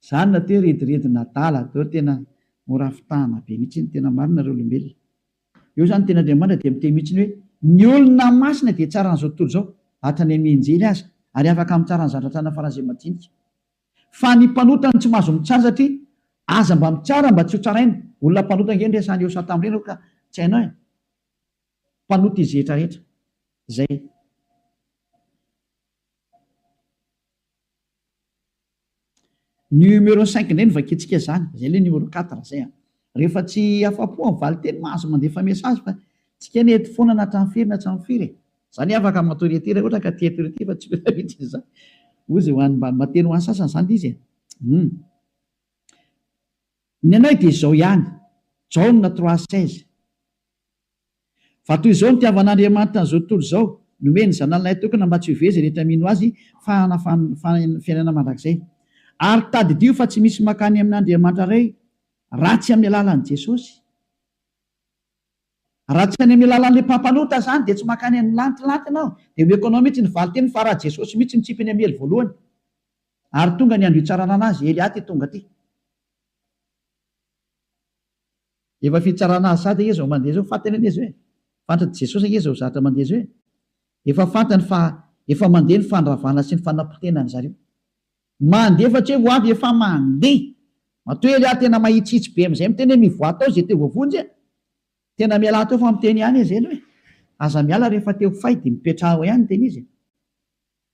Zany na te rediredina adala daholo tena mora fitahana be mihitsy iny tena marina ry olombelona. Eo zany tena Andriamanitra dia miteny mihitsy ny hoe ny olona masina dia tsara an'izao tontolo izao hatrany amin'ny anjely aza ary afaka mitsara ny zandra-trana faran'izay madinika. Fa ny mpanota no tsy mahazo mitsara satria. Aza mba mitsara mba tsy ho tsaraina. Olona mpanota ange no resahana eo Satamo ireny ka tsy hainao e. Mpanota izy rehetra rehetra. Zay. Numéro cinq indray no vakintsika zany. Zay le numéro quatre zay an. Rehefa tsy afa-po amin'ny valinteny mahazo mandefa message fa tsika anie eto foana na hatramin'ny firy na hatramin'ny firy e. Za anie afaka matory ety raha ohatra ka te hatory ety fa tsy mila mihitsy izany. Ozy ho an'ny mba mateny ho an'ny sasany zany le izy e. Hum. Ny anay dia izao ihany, Jaona 3,16. Fa toy izao nitiavan'Andriamanitra an'izao tontolo izao, nomeny ny Zanany Lahitokana mba tsy ho very izay rehetra mino Azy fa hanana fiainana mandrakizay. Ary tadidio fa tsy misy mankany amin'Andriamanitra Ray raha tsy amin'ny alalan'i Jesosy. Raha tsy any amin'ny alalan'ilay mpampanota izany dia tsy mankany amin'ny lanitra lanitra ianao. Dia omeko anao mihitsy ny valinteny fa raha Jesosy mihitsy mitsipy eny amin'ny helo voalohany. Ary tonga ny andro hitsarana anazy, Elia ty tonga ty. Efa fitsarana azy sady ange zao mandeha zao, fantany anie zao e. Fantatr'i Jesosy ange zao zatra mandeha zao e. Efa fantany fa efa mandeha ny fandravana sy ny fanapotehana an'zareo. Mandeha fa tsy hoe ho avy efa mandeha. Matoa Elia tena mahitsihitsy be amizay miteny hoe mivoaha tao ze te voavonjy a. Tena mialà teo fa miteny ihany izy eny hoe aza miala rehefa te ho fay dia mipetraha ao ihany tena izy e.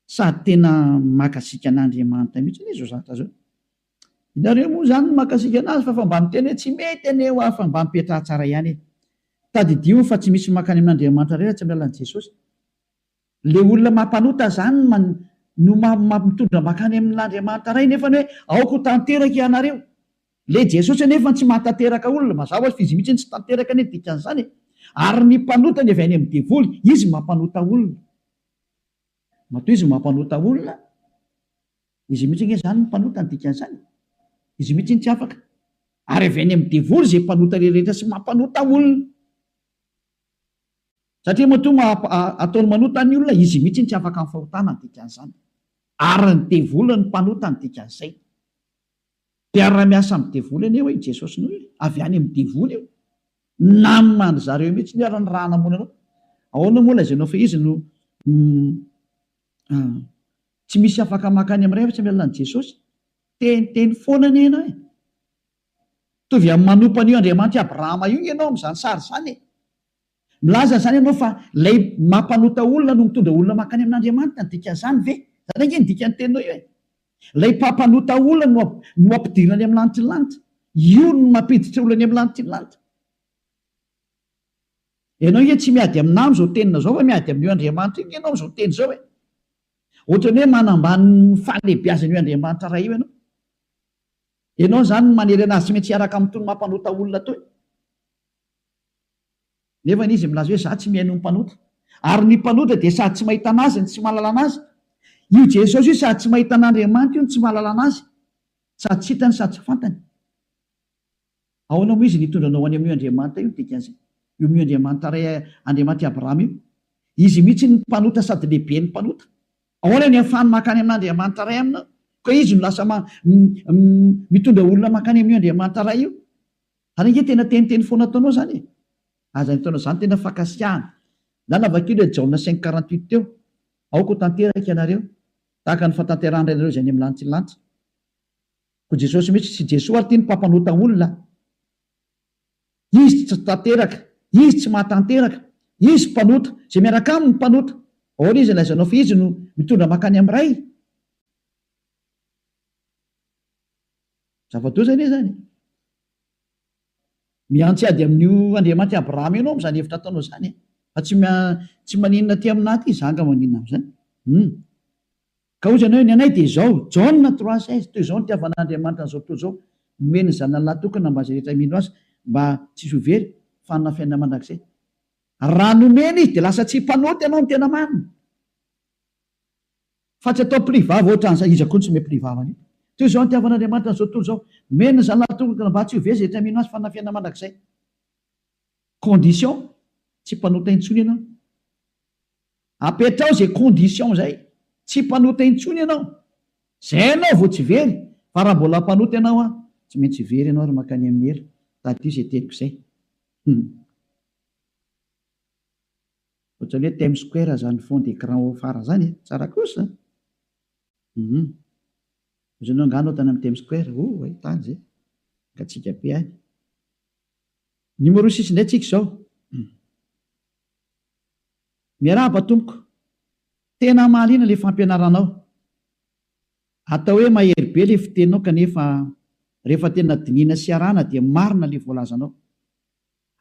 Sady tena makasika an'Andriamanitra mihitsy anie izao zavatra izao. Ianareo moa izany no makasika anazy fa fa mba miteny hoe tsy mety anie hoa fa mba mipetraha tsara ihany e. Tadidio fa tsy misy makany amin'Andriamanitra irery raha tsy amin'ny alalan'i Jesosy. Le olona mampanota zany no mitondra makany amin'Andriamanitra Ray nefany hoe aoka ho tanteraka ianareo. Le Jesosy anefa tsy mahatanteraka olona, mazava hoazy fa izy mihitsy tsy tanteraka anie ny dikan'izany e. Ary ny mpanota ny avy any amin'ny devoly, izy mampanota olona. Matoa izy mampanota olona, izy mihitsy ange zany ny mpanota ny dikan'izany e. Izy mihitsy tsy afaka. Ary avy any amin'ny devoly izay mpanota rehetra sy mampanota olona. Satria matoa ataony manota ny olona, izy mihitsy no tsy afaka amin'ny fahotana ny dikan'izany. Ary ny devoly no mpanota ny dikan'izay. Mpiara-miasa amin'ny devoly anie hoe i Jesosy no e! Avy any amin'ny devoly io. Naman-dry zareo mihitsy io ary ny raha namono anao. Ahoana moa lazainao fa izy no tsy misy afaka mankany amin'ny Ray afa-tsy amin'ny alalan'i Jesosy? Teniteny foana anie ianao e! Mitovy amin'ny manompo an'io Andriamanitr'i Abrahama io ianao amin'izany sary izany e! Milaza izany ianao fa ilay mampanota olona no mitondra olona mankany amin'Andriamanitra, ny dikan'izany ve? Izany ange ny dikan'ny teninao io e! Ilay mpampanota olona no no ampidirina any amin'ny lanitry ny lanitra. Io no mampiditra olona any amin'ny lanitry ny lanitra. Ianao ange tsy miady aminà amin'izao teninao izao fa miady amin'io Andriamanitra io ange ianao amin'izao teny izao e! Ohatran'ny hoe manambany ny fahalehibiazan'io Andriamanitra Ray io ianao. Ianao izany no manery anazy tsy maintsy hiaraka amin'itony mampanota olona itony. Nefa izy milaza hoe za tsy mihaino ny mpanota. Ary ny mpanota dia sady tsy mahita an'Azy no tsy mahalala an'Azy. Io Jesosy io sady tsy mahita an'Andriamanitra io no tsy mahalala an'Azy. Sady tsy hitany sady tsy fantany. Ahoana moa izy no hitondra anao any amin'io Andriamanitra io ny dikan'izay? Io amin'io Andriamanitra Ray Andriamanitr'i Abrahama io. Izy mihitsy no mpanota sady lehiben'ny mpanota. Ahoana ny ahafahany mankany amin'Andriamanitra Ray aminao? Ka izy no lasa mitondra olona mankany amin'io Andriamanitra Ray io. Zany ange tena teniteny foana ataonao zany e! Aza ataonao zany tena fankasiahana. Ndana vakio ilay Jaona cinq 48 teo. Aoka ho tanteraka ianareo, tahaka ny fahatanterahan'ny Rainareo izay any amin'ny lanitry ny lanitra. Koa Jesosy mihitsy, tsy Jesoa ary ity no mpampanota olona. Izy tsy tanteraka, Izy tsy mahatanteraka, Izy mpanota, izay miaraka aminy mpanota. Ahoana izy lazainao fa Izy no mitondra mankany amin'ny Ray? Zava-doza anie izany e! Mihantsy ady amin'io Andriamanitr'i Abrahama io ianao amin'izany hevitra ataonao izany e! Fa tsy tsy maninona aty aminà aty, izaho angaha maninona amin'izany? Hum. Ka hoy izy anao hoe, ny anay dia izao, Jaona 3,16, toy izao no nitiavan'Andriamanitra an'izao tontolo izao, nomeny ny Zanany lahy tokana mba izay rehetra mino Azy mba tsy ho very fa hanana fiainana mandrakizay. Raha nomena Izy dia lasa tsy mpanota ianao ny tena marina. Fa tsy atao pli vava ohatran'izay, iza koa no tsy omey pli vava an'io? Toy izao nitiavan'Andriamanitra an'izao tontolo izao, nomeny ny Zanany lahy tokana mba tsy ho very izay rehetra mino Azy fa hanana fiainana mandrakizay. Condition, tsy mpanota intsony ianao. Apetraho izay condition izay, tsy mpanota intsony ianao. Izay ianao vao tsy very, fa raha mbola mpanota ianao an, tsy maintsy very ianao ary mankany amin'ny helo. Tadidio izay teniko izay. Hum. Ohatran'ny hoe Times Square izany fond d'écran ao afara izany e! Tsara kosa! Hum. Ohatran'ny hoe angaha anao tany amin'ny Times Square? Oh, hay tany izay. Gatsiaka be any. Numéro six indray tsika izao. Miarahaba tompoko. Tena mahaliana le fampianaranao. Atao hoe mahery be le fiteninao kanefa rehefa tena dinihina sy arahana dia marina le voalazanao.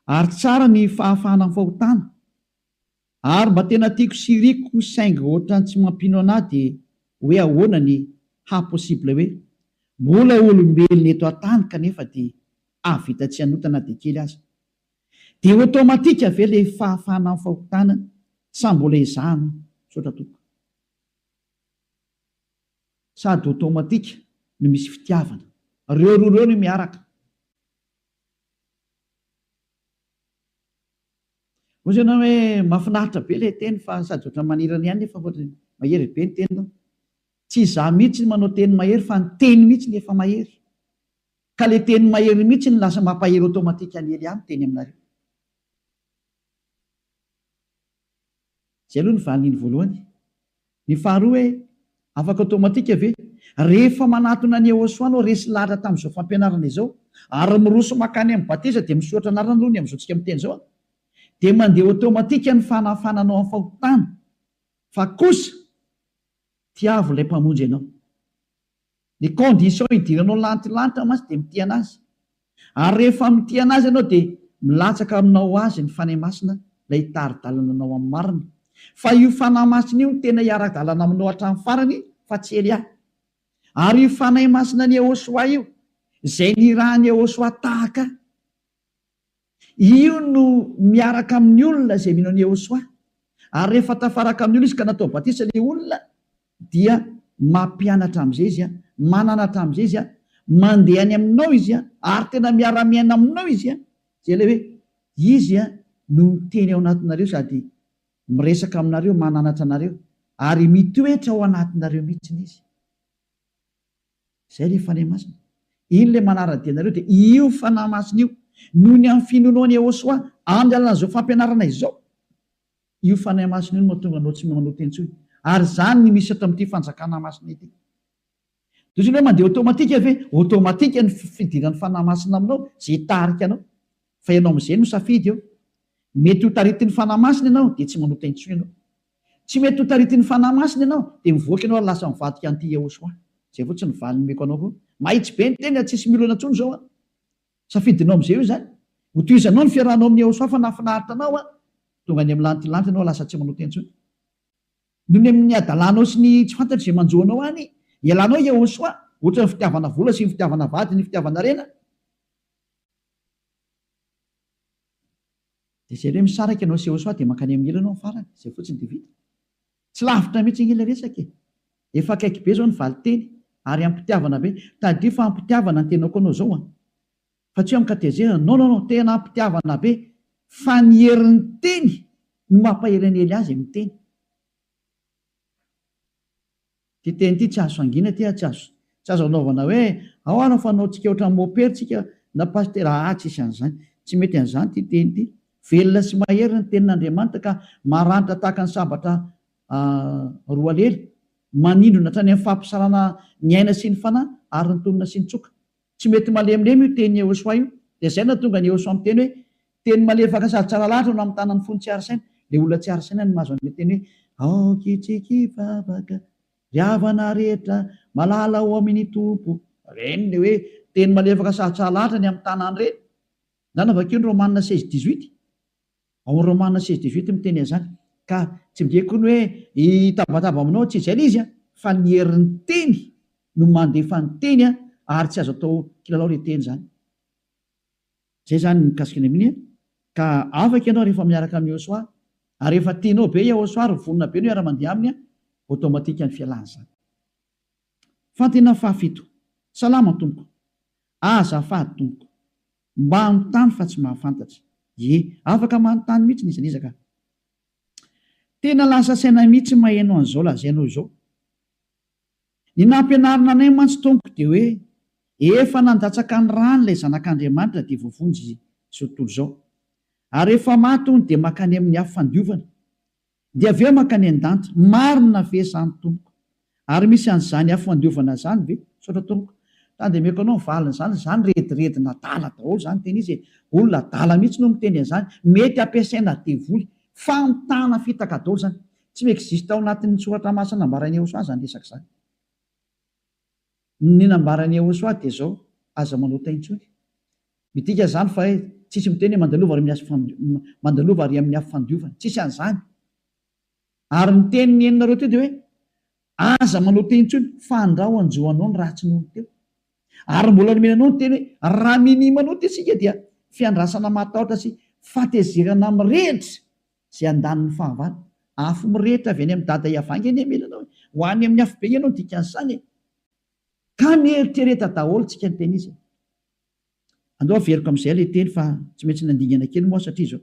Ary tsara ny fahafahana amin'ny fahotana. Ary mba tena tiako sy iriko saingy ohatran'ny tsy mampino anah dia hoe ahoana ny haha possible hoe mbola olombelona eto an-tany kanefa dia ahavita tsy hanota na dia kely aza. Dia automatique ve le fahafahana amin'ny fahotana sa mbola ezahana? Misaotra tompoko. Sady automatique no misy fitiavana. Reo roa reo no miaraka. Hoy ianao hoe mahafinaritra be ilay teny fa sady ohatran'ny manirana ihany nefa ohatran'ny mahery be ny teninao. Tsy izaho mihitsy no manao teny mahery fa ny teny mihitsy no efa mahery. Ka ilay teny mahery mihitsy no lasa mampahery automatique an'i Elia miteny aminareo. Izay aloha ny valin'iny voalohany. Ny faharoa hoe afaka automatique ve? Rehefa manatona an'i Yehosua anao resy lahatra tamin'izao fampianarana izao ary miroso makany amin'ny batisa dia misoratra anarana aloha ny amin'izao tsika miteny izao an! Dia mandeha automatique ny fanafana anao amin'ny fahotana fa kosa tiavo ilay mpamonjy anao. Ny condition hidiranao lantilanitra mantsy dia mitia an'Azy. Ary rehefa mitia an'Azy ianao dia milatsaka aminao ho azy ny Fanahy Masina ilay hitari-dalana anao amin'ny marina. Fa io Fanahy Masina io no tena hiara-dalana aminao hatramin'ny farany fa tsy Elia. Ary io Fanahy Masina an'i Yehosua io, izay nirahan'i Yehosua tahaka Io no miaraka amin'ny olona izay mino an'i Yehosua. Ary rehefa tafaraka amin'ny olona izy ka natao batisa ilay olona dia mampianatra amin'izay izy, mananatra amin'izay izy, mandeha any aminao izy ary tena miara-miaina aminao izy. Izay ilay hoe izy no miteny ao anatinareo sady miresaka aminareo, mananatra anareo ary mitoetra ao anatinareo mihitsy izy. Izay ilay Fanahy Masina. Iny ilay manara-dia anareo dia io Fanahy Masina io. Noho ny amin'ny finoanao an'i Yehosua, amin'ny alalan'izao fampianarana izao, io Fanahy Masina io no mahatonga anao tsy manota intsony. Ary izany no misy ato amin'ity fanjakana masina ity. Toy izany hoe mandeha automatique ve? Automatique ny fidiran'ny Fanahy Masina aminao, izay hitarika anao. Fa ianao amin'izay no safidy eo. Mety ho taritin'ny Fanahy Masina ianao dia tsy manota intsony ianao. Tsy mety ho taritin'ny Fanahy Masina ianao dia mivoaka ianao ary lasa mivadika an'ity Yehosua. Izay fotsiny ny valiny omeko anao koa. Mahitsy be ny teny ary tsisy miolana intsony izao an. Safidinao amin'izay io izany. Ho tohizanao ny fiarahanao amin'i Yehosua fa nahafinaritra anao an. Tonga any amin'ny lantilanty ianao lasa tsy manota intsony. Noho ny amin'ny hadalanao sy ny tsy fantatro izay manjo anao any, ialanao Yehosua, ohatra ny fitiavana vola sy ny fitiavana vady, ny fitiavana harena. Dia izay hoe misaraka ianao sy Yehosua dia mankany amin'ny helo ianao amin'ny farany. Izay fotsiny dia vita. Tsy lavitra mihitsy ange ilay resaka e. Efa akaiky be izao ny valinteny ary am-pitiavana be. Tadidio fa am-pitiavana ny tenako anao izao an. Fa tsy hoe amin-katezerana. Non non non, tena am-pitiavana be. Fa ny herin'ny teny no mampahery an'i Elia izay miteny. Ity teny ity tsy azo hangina ity a, tsy azo tsy azo anaovana hoe ao ary ny fanaontsika ohatran'ny mopera tsika na pasitera aa tsisy an'izany. Tsy mety an'izany ity teny ity. Velona sy mahery ny tenin'Andriamanitra ka maranitra tahaka ny sabatra roa lela, manindrona hatrany amin'ny fampisarahana ny aina sy ny fanahy ary ny tonona sy ny tsoka. Tsy mety malemilemy io tenin'i Yehosua io. Dia izay no nahatonga an'i Yehosua miteny hoe, Teny malefaka sady tsara lahatra no hamitana ny fony tsy ary saina. Ilay olona tsy ary saina no mahazo an'ilay teny hoe, Aoka isika hivavaka, ry havana rehetra, malala ao amin'ny Tompo. Ireny ilay hoe teny malefaka sady tsara lahatra ny hamitana an'ireny. Ndana vakio ny Romana 16 18. Ao amin'ny Romana 16 18 miteny an'izany. Ka tsy midika koa ny hoe hitabataba aminao, tsy izay ilay izy an, fa ny herin'ny teny no mandefa ny teny an, ary tsy azo atao kilalao ilay teny izany. Izay izany ny mikasika ny amin'iny an. Ka afaka ianao rehefa miaraka amin'i Yehosua, ary rehefa tianao be Yehosua ary vonona be ny hiara-mandeha aminy an, automatique ny fialana izany. Fantena fahafito. Salama tompoko. Azafady tompoko. Mba hanontany fa tsy mahafantatra. Ie, afaka manontany mihitsy n'iza n'iza ka. Tena lasa saina mihitsy maheno an'izao lazainao izao. Ny nampianarina anay mantsy tompoko dia hoe efa nandatsaka ny rany ilay zanak'Andriamanitra dia voavonjy izao tontolo izao. Ary rehefa maty hono dia mankany amin'ny afo fandiovana. Dia avy eo mankany an-danitra. Marina ve izany tompoko? Ary misy an'izany afo fandiovana izany ve? Misaotra tompoko. Tandemeko anao ny valin'izany, izany rediredin'adala daholo izany tena izy e! Olona adala mihitsy no miteny an'izany, mety ampiasaina devoly, famitahana fitaka daholo izany. Tsy mi-existe ao anatin'ny soratra masina nambaran'i Yehosua izany resaka izany. Ny nambaran'i Yehosua dia izao, aza manota intsony. Midika izany fa hoe tsisy miteny hoe mandalova ary amin'ny mandalova ary amin'ny afo fandiovana. Tsisy an'izany. Ary ny teny nenonareo teo dia hoe, Aza manao teny intsony, fa andrao hanjo anao ny ratsy noho ny teo. Ary mbola nomena anao ny teny hoe, Raha minia manota isika dia fiandrasana mahatahotra sy fahatezerana mirehitra izay handany ny fahavalo. Afo mirehitra avy any amin'i Dada Iavangy anie hamela anao e! Ho any amin'ny afobe ianao ny dikan'izany e! Ka mieritrereta daholo tsika ny teny iza e! Andao averiko amin'izay ilay teny fa tsy maintsy nandingana kely moa aho satria izao.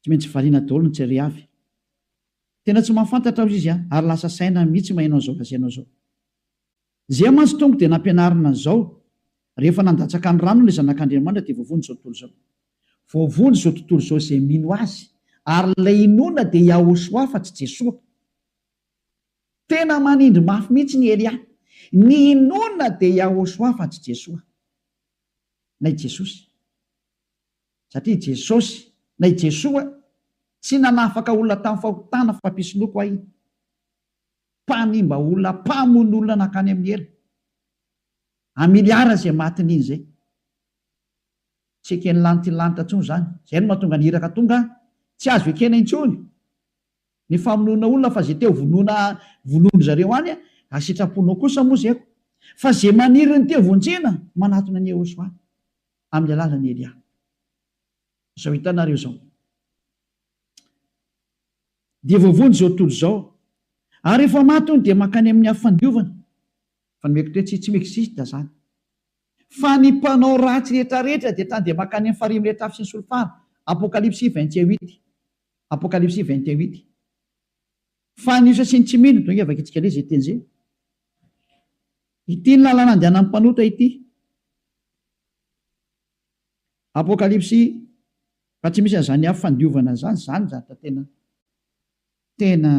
Tsy maintsy variana daholo ny tsirairay avy. Tena tsy mahafantatra aho izy an, ary lasa saina mihitsy maheno an'izao lazainao izao. Zay mantsy tongo dia nampianarina an'izao, rehefa nandatsaka ny rano ilay zanak'Andriamanitra dia voavonjy izao tontolo izao. Voavonjy izao tontolo izao izay mino azy, ary ilay inoana dia Yahoshuah fa tsy Jesoa. Tena manindry mafy mihitsy ny Elia. Ny inoana dia Yahoshuah fa tsy Jesoa. Na i Jesosy. Satria i Jesosy, na i Jesoa, tsy nanafaka olona tamin'ny fahotana fa mpisoloky hoa iny. Mpanimba olona, mpamono olona nankany amin'ny helo. Amiliara izay matin'iny izay. Tsy eken'ny lanity lanitra intsony izany. Izay no mahatonga ny iraka tonga, tsy azo ekena intsony ny famonoana olona fa izay te ho vonoina vonoin-dry zareo any, raha sitraponao kosa moa zay ko. Fa izay maniry ny te ho vonjena, manatona an'i Yehosua. Amin'ny alalan'i Elia. Izao hitanareo izao. Dia voavonjy izao tontolo izao. Ary rehefa maty hono dia mankany amin'ny afo fandiovana. Fa nomeko teo tsy tsy mi-existe izany. Fa ny mpanao ratsy rehetra rehetra dia tany dia mankany amin'ny farihy mirehitra afo sy ny solifara. Apokalypsy 21. Apokalypsy 21. Fa ny osa sy ny tsy mino, donga vakintsika indray izay teny izay. Ity ny lalana andehanan'ny mpanota ity. Apokalypsy, fa tsy misy an'izany afo fandiovana izany, izany zavatra tena, tena,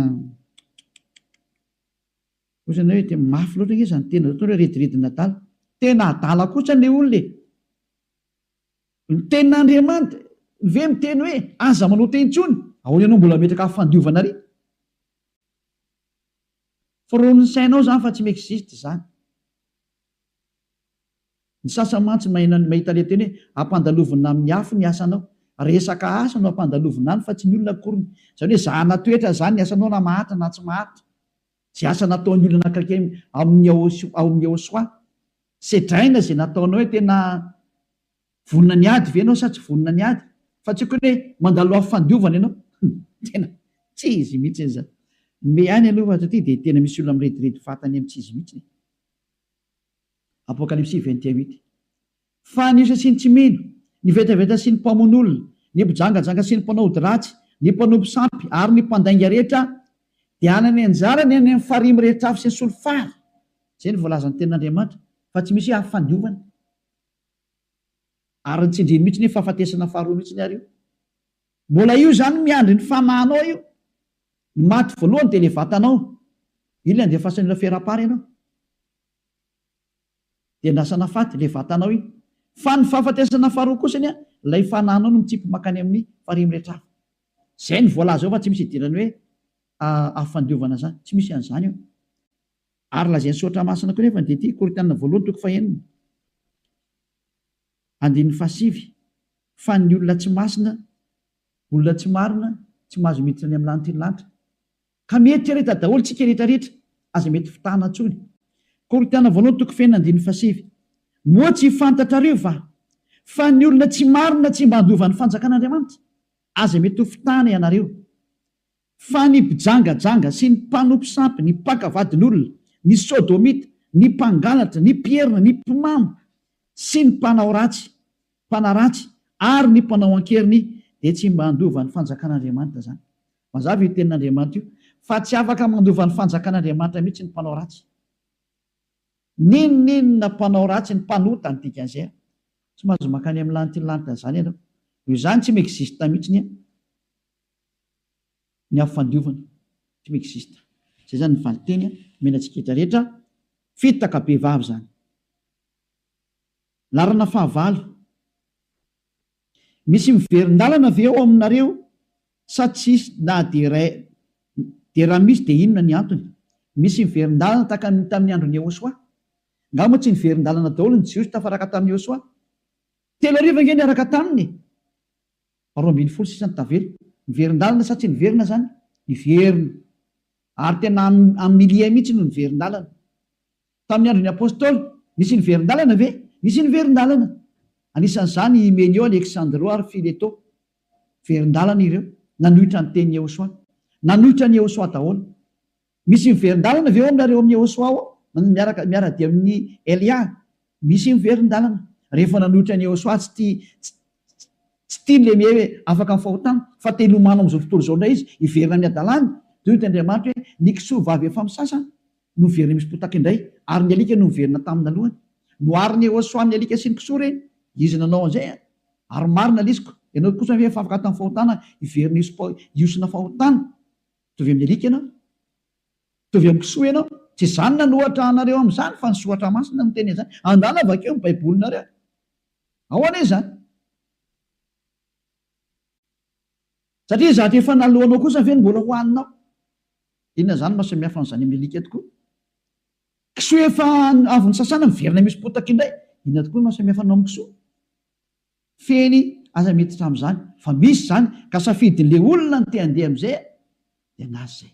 ohatrany hoe tena mafy loatra ange izany tena, ohatrany hoe rediredin'adala. Tena adala kosa ilay olona e! Ny tenin'Andriamanitra ve miteny hoe aza manota intsony? Ahoana ianao mbola mametraka afo fandiovana ary? Foronin'ny sainao izany fa tsy mi-existe izany. Ny sasany mantsy mahita ilay teny hoe ampandalovina amin'ny afo ny asanao. Resaka asa no ampandalovina any fa tsy ny olona akoriny. Izany hoe zahana toetra izany ny asanao na maharitra na tsy maharitra. Izay asa nataon'ny olona anakaiky amin'ny ao amin'ny Yehosua. Sedraina izay nataonao hoe tena vonona ny ady ve ianao sa tsy vonona ny ady. Fa tsy akory hoe mandalo afo fandiovana ianao. Tena tsy izy mihitsy izany. Me ihany aloha fa satria dia tena misy olona mirediredy fahatany amin'ny tsy izy mihitsy e. Apokalypsy 21. Fa ny osa sy ny tsy mino, ny vetaveta sy ny mpamono olona, ny mpijangajanga sy ny mpanao ody ratsy, ny mpanompo sampy ary ny mpandainga rehetra dia hanana ny anjarany any amin'ny farihy mirehitra afo sy ny solifara. Izay no voalazan'ny Tenin'Andriamanitra, fa tsy misy hoe afo fandiovana. Ary ny tsindriany mihitsy ny fahafatesana faharoa mihitsy ary io. Mbola io izany miandry ny fanahinao io. Ny maty voalohany dia ilay vatanao. Io ilay andefasan'ny olona ferapara ianao. Dia andrasana faty ilay vatanao iny. Fa ny fahafatesana faharoa kosa anie ilay fanahinao no mitsipy mankany amin'ny farihy mirehitra afo. Izay no voalaza eo fa tsy misy idirany hoe afo fandiovana izany. Tsy misy an'izany eo. Ary lazain'ny soratra masina koa nefa dia ity, Korintiana voalohany toko fahenina. Andininy fahasivy, Fa ny olona tsy masina, olona tsy marina, tsy mahazo miditra any amin'ny lanitry ny lanitra. Ka mieritrereta daholo tsika rehetra rehetra, aza mety fitahana intsony. Korintiana voalohany toko fahenina andininy fahasivy, Moa tsy fantatrareo va fa ny olona tsy marina tsy mba handova ny fanjakan'Andriamanitra? Aza mety ho fitahana ianareo. Fa ny mpijangajanga sy ny mpanompo sampy, ny mpaka vadin'olona, ny sodomita, ny mpangalatra, ny mpierina, ny mpimamo sy ny mpanao ratsy, mpanaratsy, ary ny mpanao an-keriny dia tsy mba handova ny fanjakan'Andriamanitra izany. Mazava io tenin'Andriamanitra io, fa tsy afaka mandova ny fanjakan'Andriamanitra mihitsy ny mpanao ratsy. N'inon'inona mpanao ratsy, ny mpanota ny dikan'izay. Tsy mahazo mankany amin'ny lanitry ny lanitra izany ianao. Noho izany tsy mi-existe mihitsy ny. Ny afo fandiovana tsy mi-existe. Zay zany ny valinteny omena antsika rehetra rehetra. Fitaka be vava izany. Laharana fahavalo. Misy miverin-dalana ve ao aminareo sa tsisy na dia iray dia raha misy dia inona ny antony? Misy miverin-dalana tahaka ny tamin'ny andron'i Yehosua? Nga moa tsy niverin-dalana daholo ny Jiosy tafaraka tamin'i Yehosua? 3000 ange niaraka taminy e! 12 sisa no tavela. Niverin-dalana sa tsy niverina izany? Niverina. Ary tena en milliers mihitsy no niverin-dalana. Tamin'ny andron'ny Apostoly, nisy niverin-dalana ve? Nisy niverin-dalana. Anisan'izany i Hymenio, Aleksandro ary Fileto. Niverin-dalana ireo, nanohitra ny tenin'i Yehosua. Nanohitra an'i Yehosua daholo. Misy miverin-dalana ve ao aminareo amin'i Yehosua ao? Miaraka, miara-dia amin'i Elia? Misy miverin-dalana. Rehefa nanohitra an'i Yehosua, tsy tia, tsy, tsy tiany ilay hoe afaka amin'ny fahotana, fa te hilomano amin'izao tontolo izao indray izy, hiverina amin'ny hadalany. Dia hoy Andriamanitra hoe, Ny kisoa vavy efa misasa no miverina misy potaka indray, ary ny alika no miverina tamin'ny nalohany. Noharin'i Yehosua ny alika sy ny kisoa ireny. Izy nanao an'izay an! Ary marina lisiko, ianao kosa ve efa afaka tamin'ny fahotana hiverina hiosona fahotana? Mitovy amin'ny alika ianao? Mitovy amin'ny kisoa ianao? Tsy izany nanohatra anareo amin'izany fa ny soratra masina no miteny an'izany. Andana vakio ny baibolinareo. Ao anie izany. Satria zavatra efa naloanao kosa ve no mbola hohaninao? Inona izany maha samihafa an'izany amin'ny alika tokoa? Kisoa efa avy nisasana miverina misy potaka indray. Inona tokoa no maha samihafa anao amin'ny kisoa? Fehiny aza miditra amin'izany fa misy izany ka safidin'ilay olona ny te handeha amin'izay dia an'azy izay.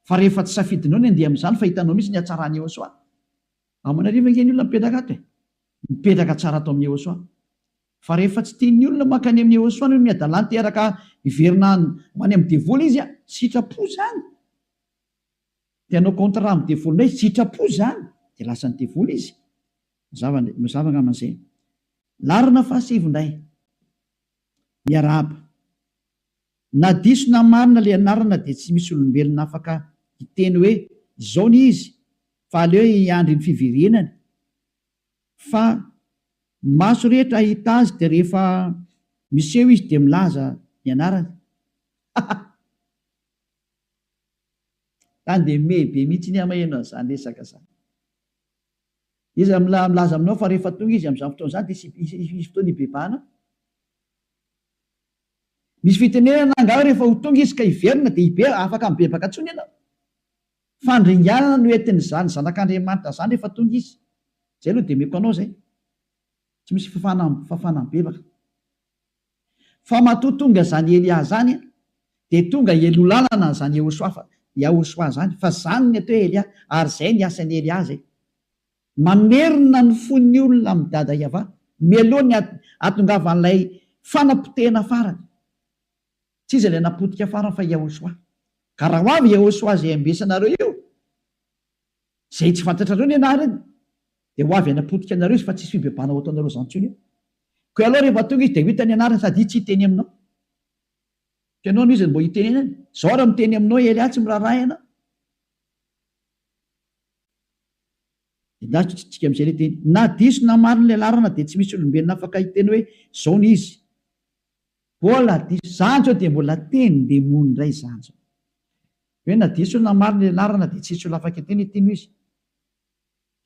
Fa rehefa tsy safidinao ny handeha amin'izany fa hitanao mihitsy ny hatsaran'i Yehosua. Aman'arivo ange ny olona mipetraka ato e! Mipetraka tsara ato amin'i Yehosua. Fa rehefa tsy tian'ny olona mankany amin'i Yehosua noho ny hadalany te hiaraka hiverina ho any amin'ny devoly izy, sitrapo izany. Te hanao contrat amin'ny devoly indray izy, sitrapo izany. Dia lasan'ny devoly izy. Mazava, mazava angamba izay. Laharana fahasivy indray. Miarahaba. Na diso na marina ilay anarana dia tsy misy olombelona afaka hiteny hoe izao ny izy fa aleo hiandry ny fiverenany fa ny maso rehetra hahita azy dia rehefa miseho izy dia milaza ny anarany. Haha! Tany dia mehy be mihitsy ny aho maheno an'izany resaka izany. Iza milaza aminao fa rehefa tonga izy amin'izany fotoana izany dia hisy fotoana hibebahana? Misy fitenenana angaha hoe rehefa ho tonga izy ka hiverina dia hibe afaka mibebaka intsony ianao? Fandringanana no entin'izany zanak'Andriamanitra izany rehefa tonga izy. Izay aloha dia omeko anao izay. Tsy misy fafana fafana mibebaka. Fa matoa tonga izany Elia izany dia tonga hialoha lalana an'izany Yehosoa fa Yahosoa izany fa izany ny atao hoe Elia ary izay ny asan'i Elia izay. Mamerina ny fon'ny olona amin'i Dada Yavah mialoha ny hahatongavan'ilay fanapotehana farany. Tsy iza ilay napotika farany fa Yahosoa. Ka raha ho avy Yahosoa izay ambesanareo io, izay tsy fantatrareo ny anarany, dia ho avy hanapotika anareo izy fa tsisy fibebahana ho ataonareo izany intsony eo. Koa ialao rehefa tonga izy dia ho hita ny anarany sady izy tsy hiteny aminao. Fa ianao no iza no mbo hitenenany? Zao raha miteny aminao Elia tsy miraharaha ianao. Endasintsika amin'izay ilay teny. Na diso na marina ilay laharana dia tsy misy olombelona afaka hiteny hoe izao ny izy. Mbola diso. Izany izao dia mbola tenin-demony indray izany izao. Hoe na diso na marina ilay laharana dia tsy hisy olona afaka hiteny hoe ity no izy.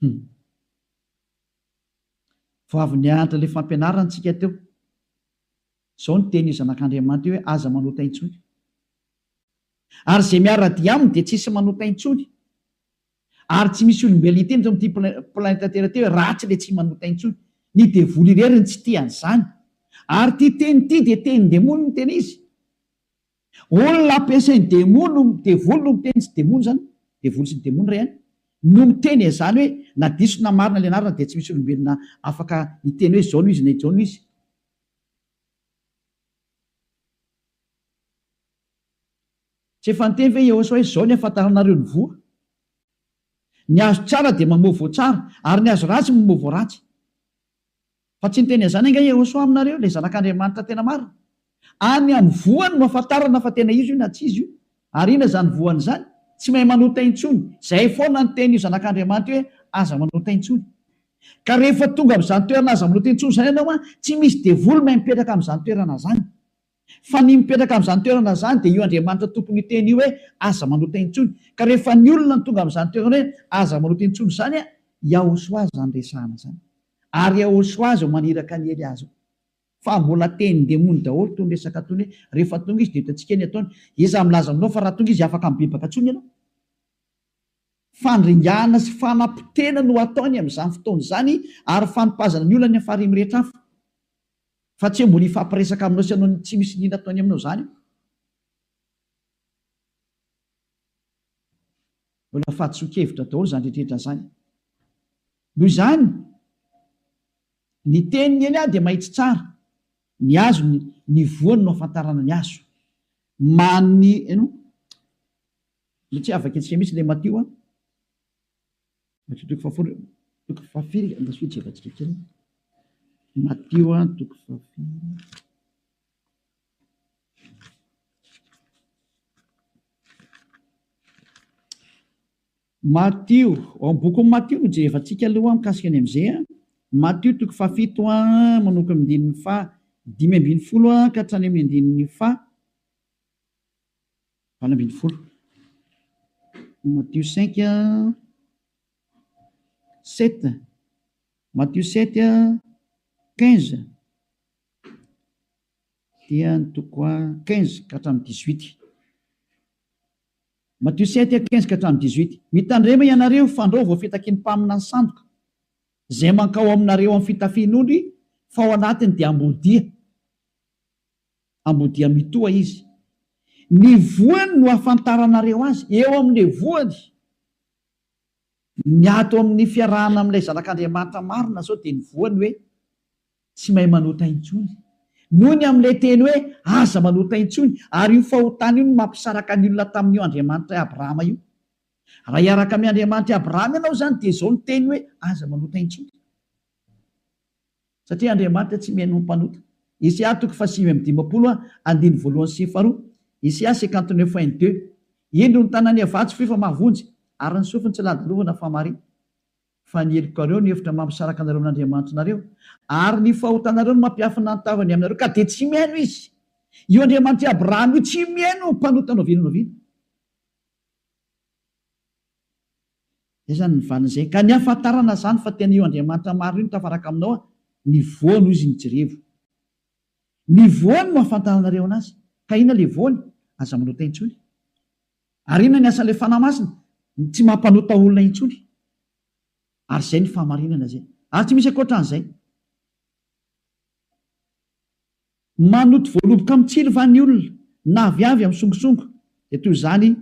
Hum. Vao avy nianatra ilay fampianarana isika teo. Izao no tenin'io Zanak'Andriamanitra io hoe aza manota intsony. Ary izay miara-dia aminy dia tsy hisy manota intsony. Ary tsy misy olombelona hiteny eto amin'ity planeta Terre ity hoe ratsy ilay tsy manota intsony. Ny devoly irery no tsy tia an'izany. Ary ity teny ity dia tenin-demony no tena izy. Olona ampiasain'ny demony no, devoly no miteny, tsy demony izany, devoly sy ny demony iray ihany, no miteny an'izany hoe na diso na marina ilay anarana dia tsy misy olombelona afaka hiteny hoe izao no izy na izao no izy. Tsy efa niteny ve Yehosua hoe izao ny ahafantaranareo ny voa? Ny hazo tsara dia mamoa voa tsara, ary ny hazo ratsy mamoa voa ratsy. Fa tsy niteny an'izany angaha Yehosua aminareo, ilay Zanak'Andriamanitra tena marina? Any amin'ny voany no ahafantarana fa tena izy io na tsy izy io. Ary inona izany voany izany? Tsy mahay manota intsony. Izay foana ny tenin'io Zanak'Andriamanitra io hoe aza manota intsony. Ka rehefa tonga amin'izany toerana aza manota intsony izany ianao an, tsy misy devoly mahay mipetraka amin'izany toerana izany. Fa ny mipetraka amin'izany toerana izany dia io Andriamanitra tompon'io teny io hoe aza manota intsony. Ka rehefa ny olona no tonga amin'izany toerana hoe aza manota intsony izany, Yahoshua izany resahana izany. Ary Yahoshua izao maniraka an'i Elia izao. Fa mbola tenin-demony daholo itony resaka itony hoe rehefa tonga izy dia hitantsika ny ataony. Iza milaza aminao fa raha tonga izy afaka mibebaka intsony ianao? Fandringana sy fanapotehana no ataony amin'izany fotoana izany ary fanipazana ny olona any amin'ny farihy mirehitra afo. Fa tsy hoe mbola hifampiresaka aminao sy hanao ny tsy misy nina ataony aminao izany io. Mbola fahadisoan-kevitra daholo izany rehetrarehetra izany. Noho izany, ny tenin'i Elia dia mahitsy tsara. Ny hazo, ny voany no ahafantarana ny hazo. Mani, ino? Mbola tsy avakintsika mihitsy ilay Matio an. Matio toko fahafolo, toko fahafiry, andraso hijevantsika kely. Matio an, toko fahafiry. Matio, ao amin'ny bokin'i Matio no jerevantsika aloha mikasika ny amin'izay an. Matio toko fahafito an, manomboka amin'ny andininy faha 15 an, ka hatrany amin'ny andininy faha 18. Matio cinq, sept, Matio sept, 15, dia ny toko 15 ka hatramin'ny 18. Matio sept, 15 ka hatramin'ny 18. Mitandrema ianareo, fandrao voafitaky ny mpaminany sandoka, izay mankao aminareo amin'ny fitafian'ondry, fa ao anatiny dia ambodia. Ambodia mitoha izy. Ny voany no ahafantaranareo azy. Eo amin'ilay voany. Ny ato amin'ny fiarahana amin'ilay Zanak'Andriamanitra marina izao dia ny voany hoe tsy mahay manota intsony. Noho ny amin'ilay teny hoe aza manota intsony. Ary io fahotana io no mampisaraka ny olona tamin'io Andriamanitr'i Abrahama io. Raha hiaraka amin'i Andriamanitr'i Abrahama ianao izany dia izao ny teny hoe aza manota intsony. Satria Andriamanitra tsy mihaino ny mpanota. Isaia toko faha-59 andininy voalohany sy faharoa, Isaia 59 un deux, Indro ny tanany havia tsy fohy fa mahavonjy, ary ny sofiny tsy ladilovana fa mahare. Fa ny helokareo no efitra mampisaraka anareo amin'Andriamanitrareo, ary ny fahotanareo no mampiafina ny tavany aminareo, ka dia tsy mihaino Izy. Io Andriamanitr'i Abrahama io tsy mihaino ny mpanota n'oviana n'oviana. Izay izany ny valin'izay. Ka ny ahafantarana izany fa tena io Andriamanitra marina io no tafaraka aminao an, ny voany hoy izy ny jerevo. Ny voany no ahafantaranareo anazy. Ka inona ilay voany? Aza manota intsony. Ary inona ny asan'ilay Fanahy Masina? Ny tsy mampanota olona intsony. Ary izay ny fahamarinana izay. Ary tsy misy ankoatran'izay. Manoto voaloboka mitsiry va ny olona, na aviavy amin'ny songosongo? Dia toy izany,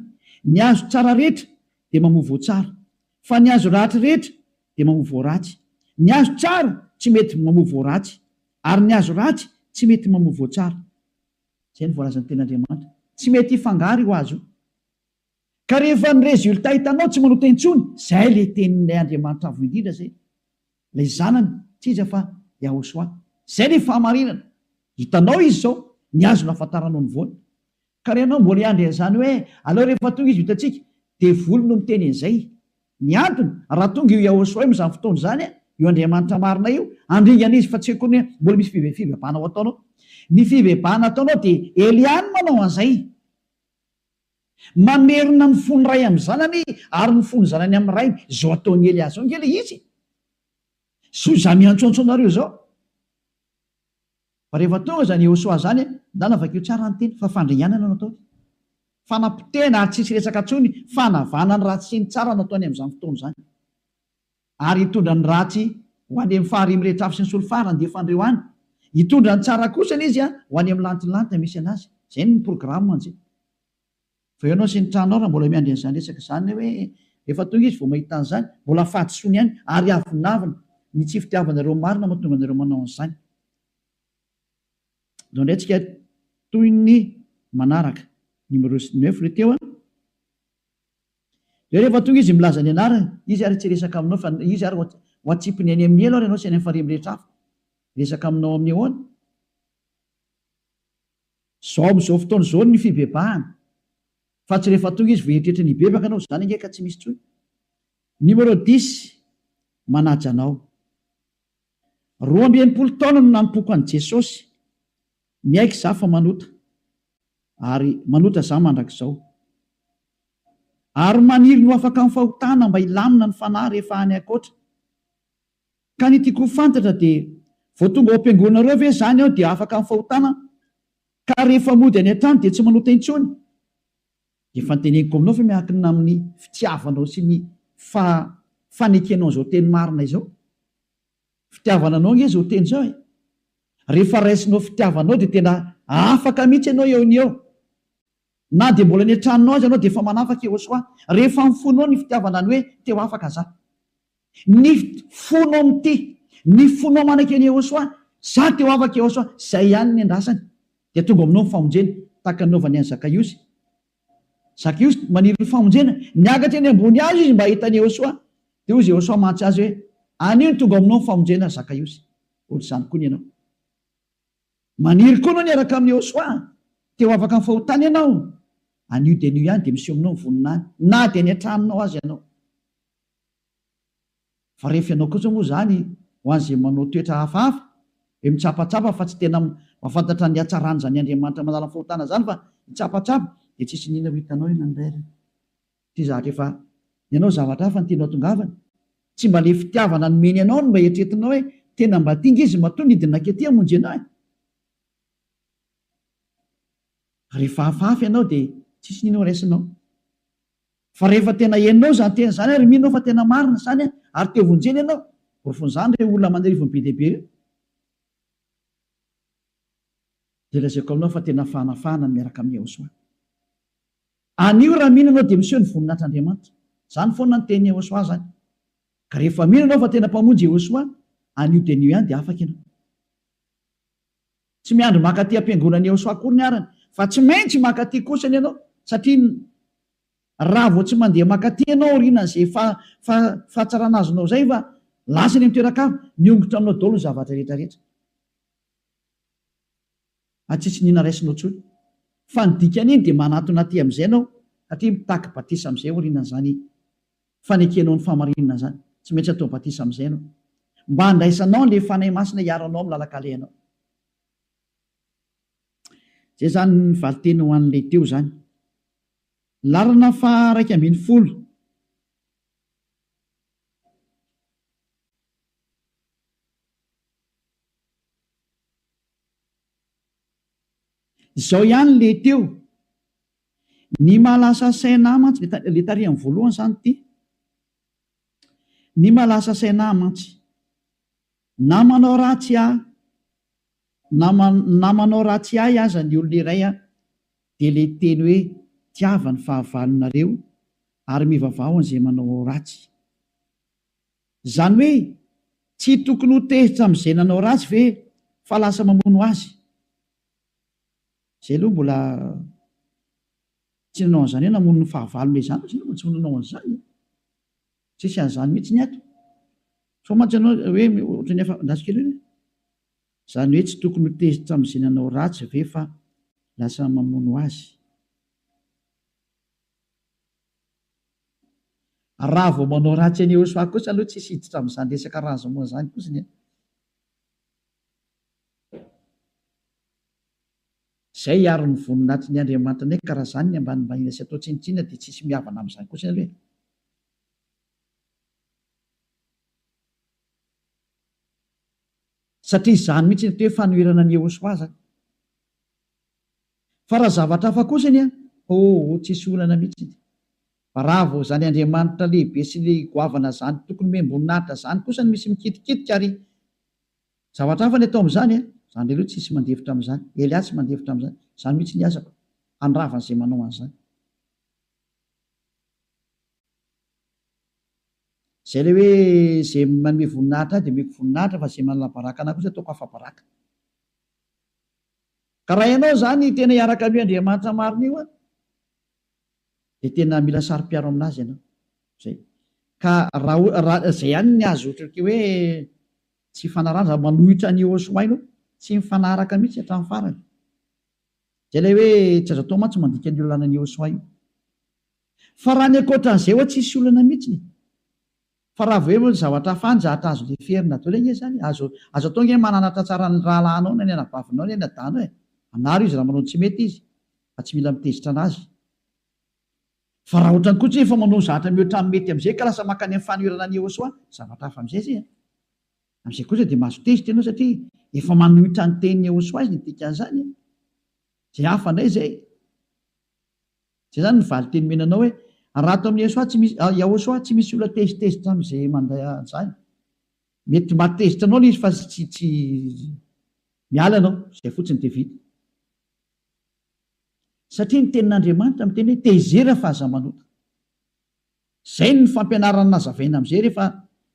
ny hazo tsara rehetra dia mamoa voa tsara, fa ny hazo ratsy rehetra dia mamoa voa ratsy. Ny hazo tsara tsy mety mamoa voa ratsy, ary ny hazo ratsy tsy mety mamoa voa tsara. Izay no voalazan'ny Tenin'Andriamanitra. Tsy mety hifangaro io hazo io. Ka rehefa ny résultat hitanao tsy manota intsony, zay le tenin'ilay Andriamanitra Avo Indrindra zay, ilay Zanany, tsy iza fa Yahoshuah. Zay le fahamarinana. Hitanao izy zao, ny hazo nahafantaranao ny voany. Ka raha ianao mbola hiandry an'izany hoe aleo rehefa tonga izy ho hitantsika, devoly no miteny an'izay. Ny antony, raha tonga io Yahoshuah io amin'izany fotoana izany, io Andriamanitra marina io, handringana izy fa tsy akory ny hoe mbola misy fibebahana ho ataonao. Ny fibebahana ataonao dia Elia no manao an'izay. Mamerina ny fon'ny ray amin'ny zanany ary ny fon'ny zanany amin'ny rainy. Izao ataon'i Elia izao ange ilay izy e! Soa izaho miantsoantso anareo izao. Fa rehefa tonga izany Yehosoa izany, ndana vakio tsara ny teny, fa fandringanana no ataony. Fanapotehana ary tsisy resaka intsony, fanavahana ny ratsy sy ny tsara no ataony amin'izany fotoana izany. Ary hitondra ny ratsy ho any amin'ny faharihy mirehitra afo sy ny solifara handefa an'ireo any. Hitondra ny tsara kosa izy ho any amin'ny lantilanty misy an'azy. Izay no programme njy. Fa ianao sy ny tranonao raha mbola miandry an'izany resaka izany hoe rehefa tonga izy vao mahita an'izany, mbola fahadisoany ihany ary avonavona ny tsy fitiavanareo marina mahatonga anareo manao an'izany. Ndao indray tsika toy ny manaraka. Numéro neuf le teo an. Dia rehefa tonga izy milaza ny anarany, izy ary tsy hiresaka aminao fa izy ary ho atsipiny any amin'ny helo ary ianao sy any amin'ny farihy mirehitra afo. Hiresaka aminao amin'ny ahoana? Izao amin'izao fotoana izao ny fibebahana. Fa tsy rehefa tonga izy vao hieritreritra ny hibebaka ianao, izany ange ka tsy misy intsony. Numéro dix, manaja anao. 62 taona no nanompoako an'i Jesosy. Miaiky izaho fa manota. Ary manota za mandrakizao. Ary maniry ny ho afaka amin'ny fahotana mba hilamina ny fanahy rehefa any ankoatra. Ka ny tiako ho fantatra dia vao tonga ao am-piangonanareo ve izany aho dia afaka amin'ny fahotana ka rehefa mody any an-trano dia tsy manota intsony? Efa noteneniko aminao fa miankina amin'ny fitiavanao sy ny fa fanekenao an'izao teny marina izao. Fitiavana anao ange izao teny izao e! Rehefa raisinao fitiavanao dia tena afaka mihitsy ianao eo ny eo. Na dia mbola any an-tranonao aza ianao dia efa manafaka Yehosua. Rehefa amin'ny fonao ny fitiavana ny hoe te ho afaka za. Ny fonao mitia, ny fonao manaiky an'i Yehosua, za te ho afaka Yehosua, izay ihany ny andrasany. Dia tonga aminao ny famonjena, tahaka ny nanaovany an'i Zakaiosy. Zakaiosy maniry ny famonjena, niakatra eny ambony hazo izy mba hahita an'i Yehosua. Dia hoy Yehosua mantsy azy hoe, Anio no tonga aminao ny famonjena ry Zakaiosy. Ohatr'izany koa ny anao. Maniry koa anao ny hiaraka amin'i Yehosua. Te ho afaka amin'ny fahotana ianao. Anio dia anio ihany dia miseho aminao ny voninahiny, na dia any an-tranonao aza ianao. Fa rehefa ianao kosa moa izany ho an'izay manao toetra hafahafa, hoe mitsapatsapa fa tsy tena mahafantatra ny hatsaran'izany Andriamanitra manala ny fahotana izany fa hitsapatsapa, dia tsisy n'inona ho hitanao ianao indray ry. Ity zavatra efa ny anao zavatra hafa no tianao atongavana. Tsy mba le fitiavana nomeny anao no mba eritreretinao hoe tena mba tia nge izy matoa nidina nankety hamonjy anao e. Rehefa hafahafa ianao dia tsisy n'inona ho raisinao. Fa rehefa tena henonao izany teny izany ary mino fa tena marina izany ary te vonjena ianao, porofon'izany ireo olona aman'arivony be dia be ireo, dia lazaiko aminao fa tena fahanafahana ny miaraka amin'i Yehosua. Anio raha mino ianao dia miseho ny voninahitr'Andriamanitra. Izany foana ny tenin'i Yehosua izany. Ka rehefa mino ianao fa tena Mpamonjy Yehosua, anio dia anio ihany dia afaka ianao. Tsy miandry mankaty am-piangonan'i Yehosua akory ny arany, fa tsy maintsy mankaty kosany ianao, satria raha vao tsy mandeha mankaty ianao aorianan'izay fahatsarana azonao izay fa lasa any amin'ny toeran-kafa, miongotra aminao daholo ny zavatra rehetra rehetra. Ary tsisy n'inona raisinao intsony. Fa ny dikan'iny dia manatona aty amin'izay ianao, satria mitaky batisa amin'izay aorianan'izany fanekenao ny fahamarinana izany. Tsy maintsy atao batisa amin'izay ianao. Mba handraisanao an'ilay Fanahy Masina hiaro anao amin'ny lalan-kalehanao. Izay izany ny valinteny ho an'ilay teo izany. Laharana faha 11. Izao ihany ilay teo. Ny mahalasa saina ahy mantsy, ilay tary amin'ny voalohany izany ity. Ny mahalasa saina ahy mantsy, na manao ratsy ahy, na na manao ratsy ahy aza ny olona iray an, dia ilay teny hoe tiava ny fahavalonareo ary mivavaha ho an'izay manao ratsy. Izany hoe tsy tokony ho tezitra amin'izay nanao ratsy ve fa lasa mamono azy? Zay aloha mbola tsy nanao an'izany hoe namono ny fahavalona izany fa zay aloha mbola tsy nanao an'izany e. Tsisy an'izany mihitsy ny ato. Sao mantsy ianao hoe ohatran'ny efa, andraso kely hoe, izany hoe tsy tokony ho tezitra amin'izay nanao ratsy ve fa lasa mamono azy. Raha vao manao ratsy an'i Yehosua kosa aloha tsisy hiditra amin'izany resaka razamo izany kosa ny. Zay ary ny voninahitry ny Andriamanitra nay ka raha zany ny ambanimbaniana sy atao tsinontsinona dia tsisy mihavana amin'izany kosa aloha e. Satria izany mihitsy ny atao hoe fanoherana an'i Yehosua zany. Fa raha zavatra hafa kosa anie an, oh tsisy olana mihitsy. Fa raha vao izany Andriamanitra lehibe sy goavana zany tokony omem-boninahitra zany kosa no misy mikitikitika ary Zavatra hafa ny atao amin'izany e! Za ndray aloha tsisy mandefitra amin'izany, Elia tsy mandefitra amin'izany, izany mihitsy ny asako, handrava an'izay manao an'izany. Izay ilay hoe izay manome voninahitra ahy dia omeko voninahitra fa izay manala baraka anah kosa ataoko afa-baraka. Ka raha ianao izany tena hiaraka amin'io Andriamanitra marina io an, dia tena mila saro-piaro aminazy ianao. Zay. Ka raha raha zay ihany ny azo ohatran'ny hoe tsy ifanarahana, raha manohitra an'i Yehosua ianao, tsy mifanaraka mihitsy hatramin'ny farany. Zay ilay hoe tsy azo atao mantsy mandika an'io lalanan'i Yehosua io. Fa raha ny ankoatran'izay ho'a tsisy olana mihitsy e. Fa raha vao hoe zavatra hafa any zahatra azo leferina daholo ange izany e. Azo azo atao ange mananatra tsara ny rahalahinao na ny anabavinao na ny adadanao e. Anaro izy raha manao ny tsy mety izy. Fa tsy mila mitezitra anazy. Fa raha ohatrany koa tsy efa manao zatra mihoatra ny mety amizay ka lasa makany amin'ny fanoherana an'i Yehosua, zavatra hafa amizay zay an. Amizay kosa dia mahazo tezitra ianao satria efa manohitra ny tenin'i Yehosua izy ny dikan'izany an. Zay hafa indray zay. Zay zany ny valinteny omena anao hoe raha ato amin'i Yehosua tsy misy, Yahosua tsy misy olona tezitezitra amizay manday an'izany. Mety mba tezitra anao ilay izy fa tsy tsy miala ianao, zay fotsiny dia vita. Satria ny tenin'Andriamanitra miteny hoe tezera fa aza manota. Izay no fampianarana nazavaina amin'izay rehefa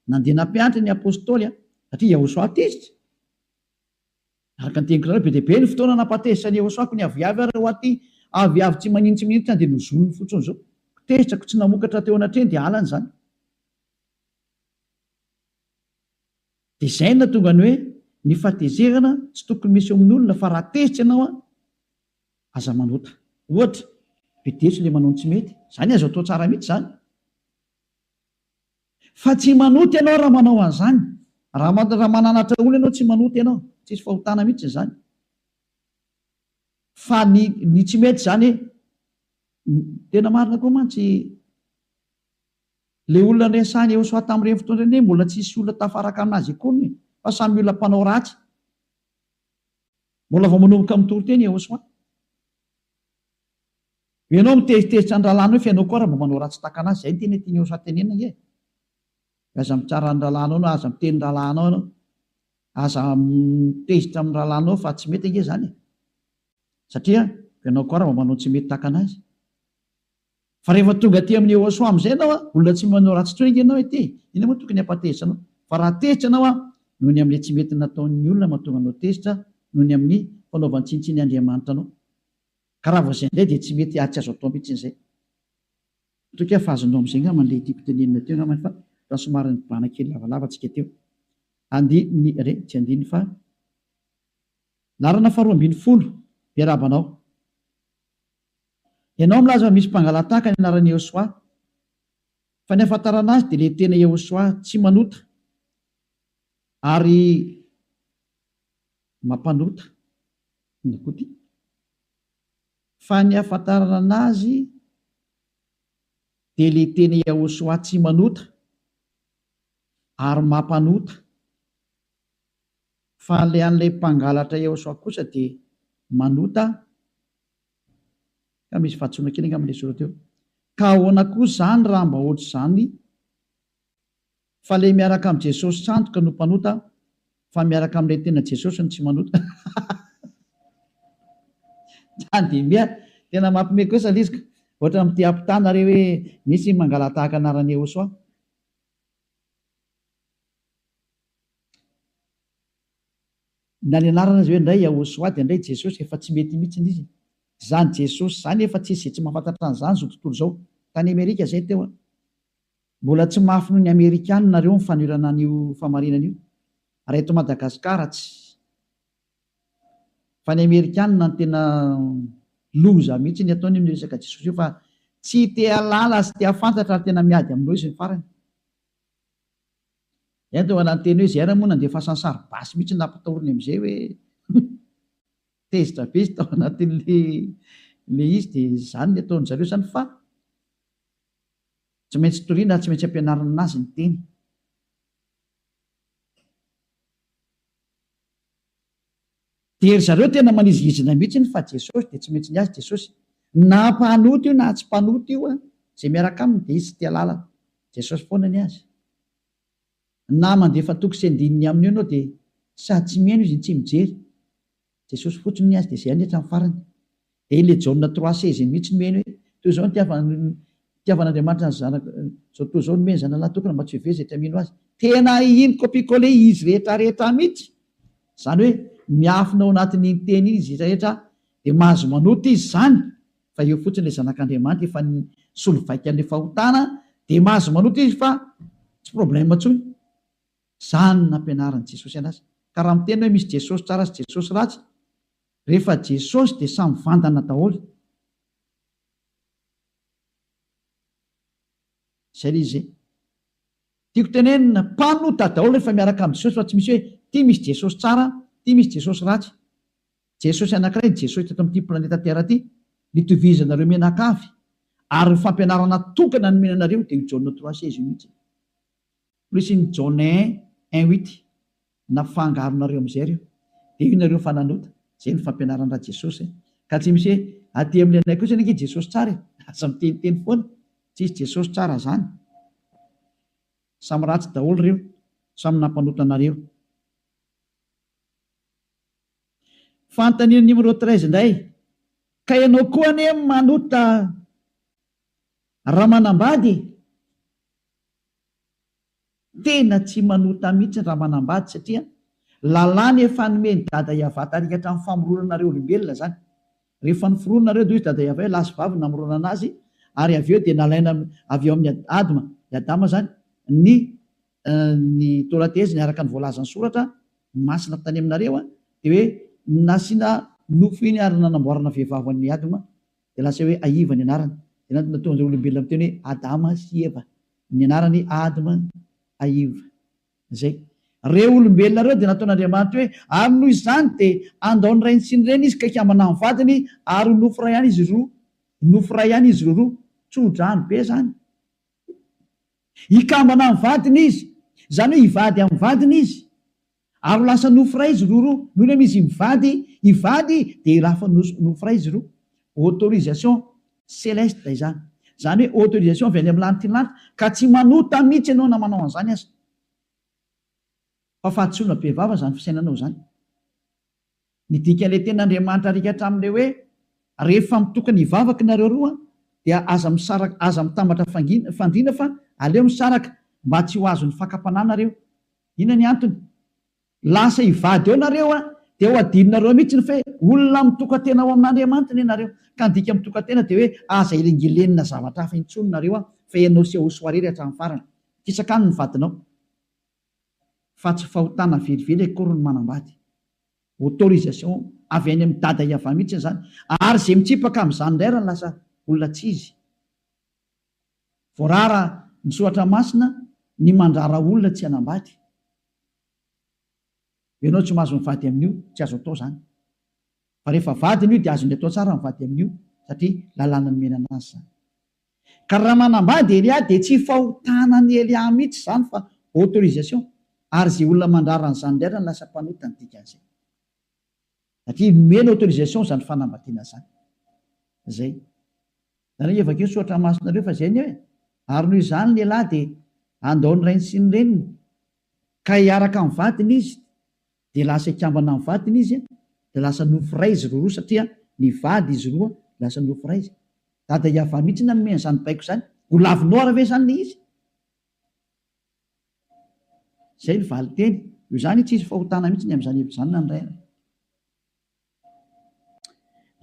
nandeha nampianatra ny Apostoly satria Yahoshuah tezitra. Araka ny teniko nareo, be dia be ny fotoana nampatezitra an'i Yahoshuah ko ny aviavy ary ho aty aviavy tsy maninona tsy maninona dia nozoniny fotsiny izao. Ko tezitra ko tsy namokatra teo anatrehany dia halany izany. Dia izay no nahatonga ny hoe ny fahatezerana tsy tokony misy eo amin'olona fa raha tezitra ianao an, aza manota. Ohatra, bedeso ilay manao ny tsy mety. Izany azo atao tsara mihitsy izany. Fa tsy manota ianao raha manao an'izany. Raha raha mananatra olona ianao tsy manota ianao. Tsisy fahotana mihitsy izany. Fa ny ny tsy mety izany tena marina koa mantsy Ilay olona niresahan'i Yehosua tamin'ireny fotoana ireny hoe mbola tsy hisy olona tafaraka aminazy akoriny fa samy olona mpanao ratsy. Mbola vao manomboka mitory teny Yehosua. Ianao mitezitezitra ny rahalahinao fa ianao koa ary mba manao ratsy tahaka anazy. Izay no tena tian'i Yehosua tenenina ange e. Aza mitsara ny rahalahinao na aza miteny ny rahalahinao ianao. Aza mitezitra amin'ny rahalahinao fa tsy mety ange izany e. Satria ianao koa ary mba manao tsy mety tahaka anazy. Fa rehefa tonga aty amin'i Yehosua amin'izay ianao an, olona tsy manao ratsy intsony ange ianao ety e! Inona moa tokony hampatezitra anao? Fa raha tezitra ianao an, noho ny amin'ilay tsy mety nataon'ny olona mahatonga anao tezitra, noho ny amin'ny fanaovany tsinontsin'ny Andriamanitra anao. Ka raha vao izay indray dia tsy mety ary tsy azo atao mihitsy izay. Matoky aho fa azonao amin'izay angamba ilay tiako tenenina teo angambany fa raha somary nibana kely lavalava tsika teo. Andininy, re, tsy andininy fa laharana faharoa 12, miarahaba anao. Ianao milaza fa misy mpangalatahaka ny anaran'i Yehosua. Fa ny ahafantarana azy dia ilay tena Yehosua tsy manota ary mampanota. Inona koa ity? Fa ny ahafantarana anazy dia ilay tena Yehosua tsy manota ary mampanota. Fa ilay an'ilay mpangalatra Yehosua kosa dia manota Ka misy fahadisoana kely angamba ilay soratra eo. Ka ahoana koa izany raha mba ohatr'izany fa ilay miaraka amin'i Jesosy sandoka no mpanota fa miaraka amin'ilay tena Jesosy no tsy manota? Tandimia, tena mampime kosa ilay izy ka. Ohatra amin'ity ampitana re hoe misy mangala-tahaka anaran'i Yehosua. Na ny anarana aza hoe ndray Yahoshuah dia ndray Jesosy efa tsy mety mihitsy izy. Zany Jesosy zany efa tsisy izay tsy mahafantatra an'izany zao tontolo izao. Tany Amerika zay teo an. Mbola tsy mafy noho ny Amerikana nareo ny fanoherana an'io famarinana io. Raha eto Madagascar tsy. Fa ny Amerikana no tena loza mihitsy ny ataony amin'io resaka Jesosy io fa tsy te hahalala sy te hahafantatra ary tena miady aminao izy ny farany. Zay no tonga niteny hoe zay ary moa nandefasany sary basy mihitsy nampitahoriny amizay hoe tezitra be izy tao anatin'le le izy de zany ny ataon-dry zareo zany fa tsy maintsy toriana ary tsy maintsy ampianarina anazy ny teny. Dia ry zareo tena manizingizina mihitsy fa Jesosy dia tsy maintsy ny azy Jesosy. Na mpanota io na tsy mpanota io an, izay miaraka aminy dia izy tsy tia lalana. Jesosy foana ny azy. Na mandefa toko sy andininy aminy eo ianao dia sady tsy mihaino izy no tsy mijery. Jesosy fotsiny ny azy dia izay ihany hatramin'ny farany. Dia ilay Jaona 3 16 iny mihitsy no heno hoe toy izao ny nitiavan'Andriamanitra ny zanaka izao tontolo izao nomeny zanalahy tokana mba tsy ho very izay tsy hamino azy. Tena iny copie coller izy rehetra rehetra mihitsy. Izany hoe miafina ao anatin'iny teny iny izy rehetra dia mahazo manota izy izany fa eo fotsiny ilay zanak'Andriamanitra efa nisolo vaika an'ilay fahotana dia mahazo manota izy fa tsy problème intsony. Izany no nampianarin'i Jesosy anazy. Ka raha miteny hoe misy Jesosy tsara sy Jesosy ratsy, rehefa Jesosy dia samy vandana daholo. Zay le izy e. Tiako tenenina, mpanota daholo rehefa miaraka amin'i Jesosy fa tsy misy hoe ty misy Jesosy tsara, ty misy Jesosy ratsy. Jesosy anankiray ny Jesosy teto amin'ity planeta Terre ty. nitovizanareo mianakavy ary ny fampianarana tokana nomena anareo dia io Jaona 3,16 io mihitsy. Plus ny Jaona un un huit nafangaronareo amin'izay reo dia io nareo fa nanota. Zay ny fampianaran-dRajesosy e. Ka tsy misy hoe aty amin'ny anay kosa anie Jesosy tsara e. Aza miteniteny foana. Tsisy Jesosy tsara zany. Samy ratsy daholo reo, samy nampanota anareo. Fanontaniana numéro 13 indray, ka ianao koa anie manota raha manambady e! Tena tsy manota mihitsy raha manambady satria lalàna efa nomen'i Dada Yavah tarika hatramin'ny famoronana anareo olombelona zany. Rehefa noforonina nareo dia hoy Dada Yavah hoe lahy sy vavy no namoronana azy ary avy eo dia nalaina avy eo amin'i Adma, i Adama zany, ny ny taolan-teheziny araka ny voalazan'ny soratra masina tany aminareo dia hoe nasiana nofo iny ary nanamboarana vehivavy ho an'i Adma dia lasa hoe Aiva ny anarany dia natonga an'ireo olombelona miteny hoe Adama sy Eva ny anarany Adma Aiva Izay. Reo olombelona reo dia nataon'Andriamanitra hoe, ary noho izany dia handao ny rainy sy ny reniny izy ka hikambana amin'ny vadiny, ary ho nofo iray ihany izy roa. Nofo iray ihany izy roroa. Tso-drano be izany. Hikambana amin'ny vadiny izy. Izany hoe hivady amin'ny vadiny izy. Ary ho lasa nofo iray izy roroa. Nony amy izy mivady, hivady, dia hilafa nofo iray izy roa. Autorisation celeste izany. Izany hoe autorisation avy any amin'ny lanitry ny lanitra, ka tsy manota mihitsy ianao na manao an'izany aza. Fa fahadisoana be vava izany fisainanao izany. Ny dikan'ilay tenin'Andriamanitra arika hatramin'ilay hoe rehefa mitokana hivavaka nareo roa dia aza misaraka, aza mitambatra fandriana fa aleo misaraka mba tsy ho azon'ny fakam-panahy nareo. Inona ny antony? Lasa hivady eo nareo a, dia ho adinonareo mihitsy ny fe olona mitoka-tena ao amin'Andriamanitra anie nareo. Ka ny dika mitoka-tena dia hoe aza elingelenina zavatra hafa intsony nareo a, fa ianao sy Yahoshuah irery hatramin'ny farany. Fisakano ny vadinao. Fa tsy fahotana velively akory ny manambady. Autorisation avy any amin'i Dada Yavah mihitsy izany. Ary izay mitsipaka amin'izany indray ary lasa olona tsy izy. Voarara ny soratra masina ny mandrara olona tsy hanambady. Ianao tsy mahazo mivady amin'io, tsy azo atao izany. Fa rehefa vadiny io dia azony atao tsara mivady amin'io satria lalàna nomena anazy izany. Ka raha manambady Elia dia tsy fahotana an'i Elia mihitsy izany fa autorisation ary izay olona mandrara an'izany indray ary lasa mpanota ny dikan'izay. Satria nomena autorisation izany fanambadiana izany. Izay. Nareo nge vakio ny soratra masinareo fa izay anie e. Ary noho izany ny lehilahy dia handao ny rainy sy ny reniny ka hiaraka amin'ny vadiny izy dia lasa hikambana amin'ny vadiny izy dia lasa nofo iray izy roroa satria nivady izy roa lasa nofo iray izy. Dada Yavah mihitsy nanome an'izany baiko izany. Ho lavinao ary ve izany ilay izy? Izay ny valinteny. Io izany tsisy fahotana mihitsy ny amin'izany hevitra izany na ny iray ary.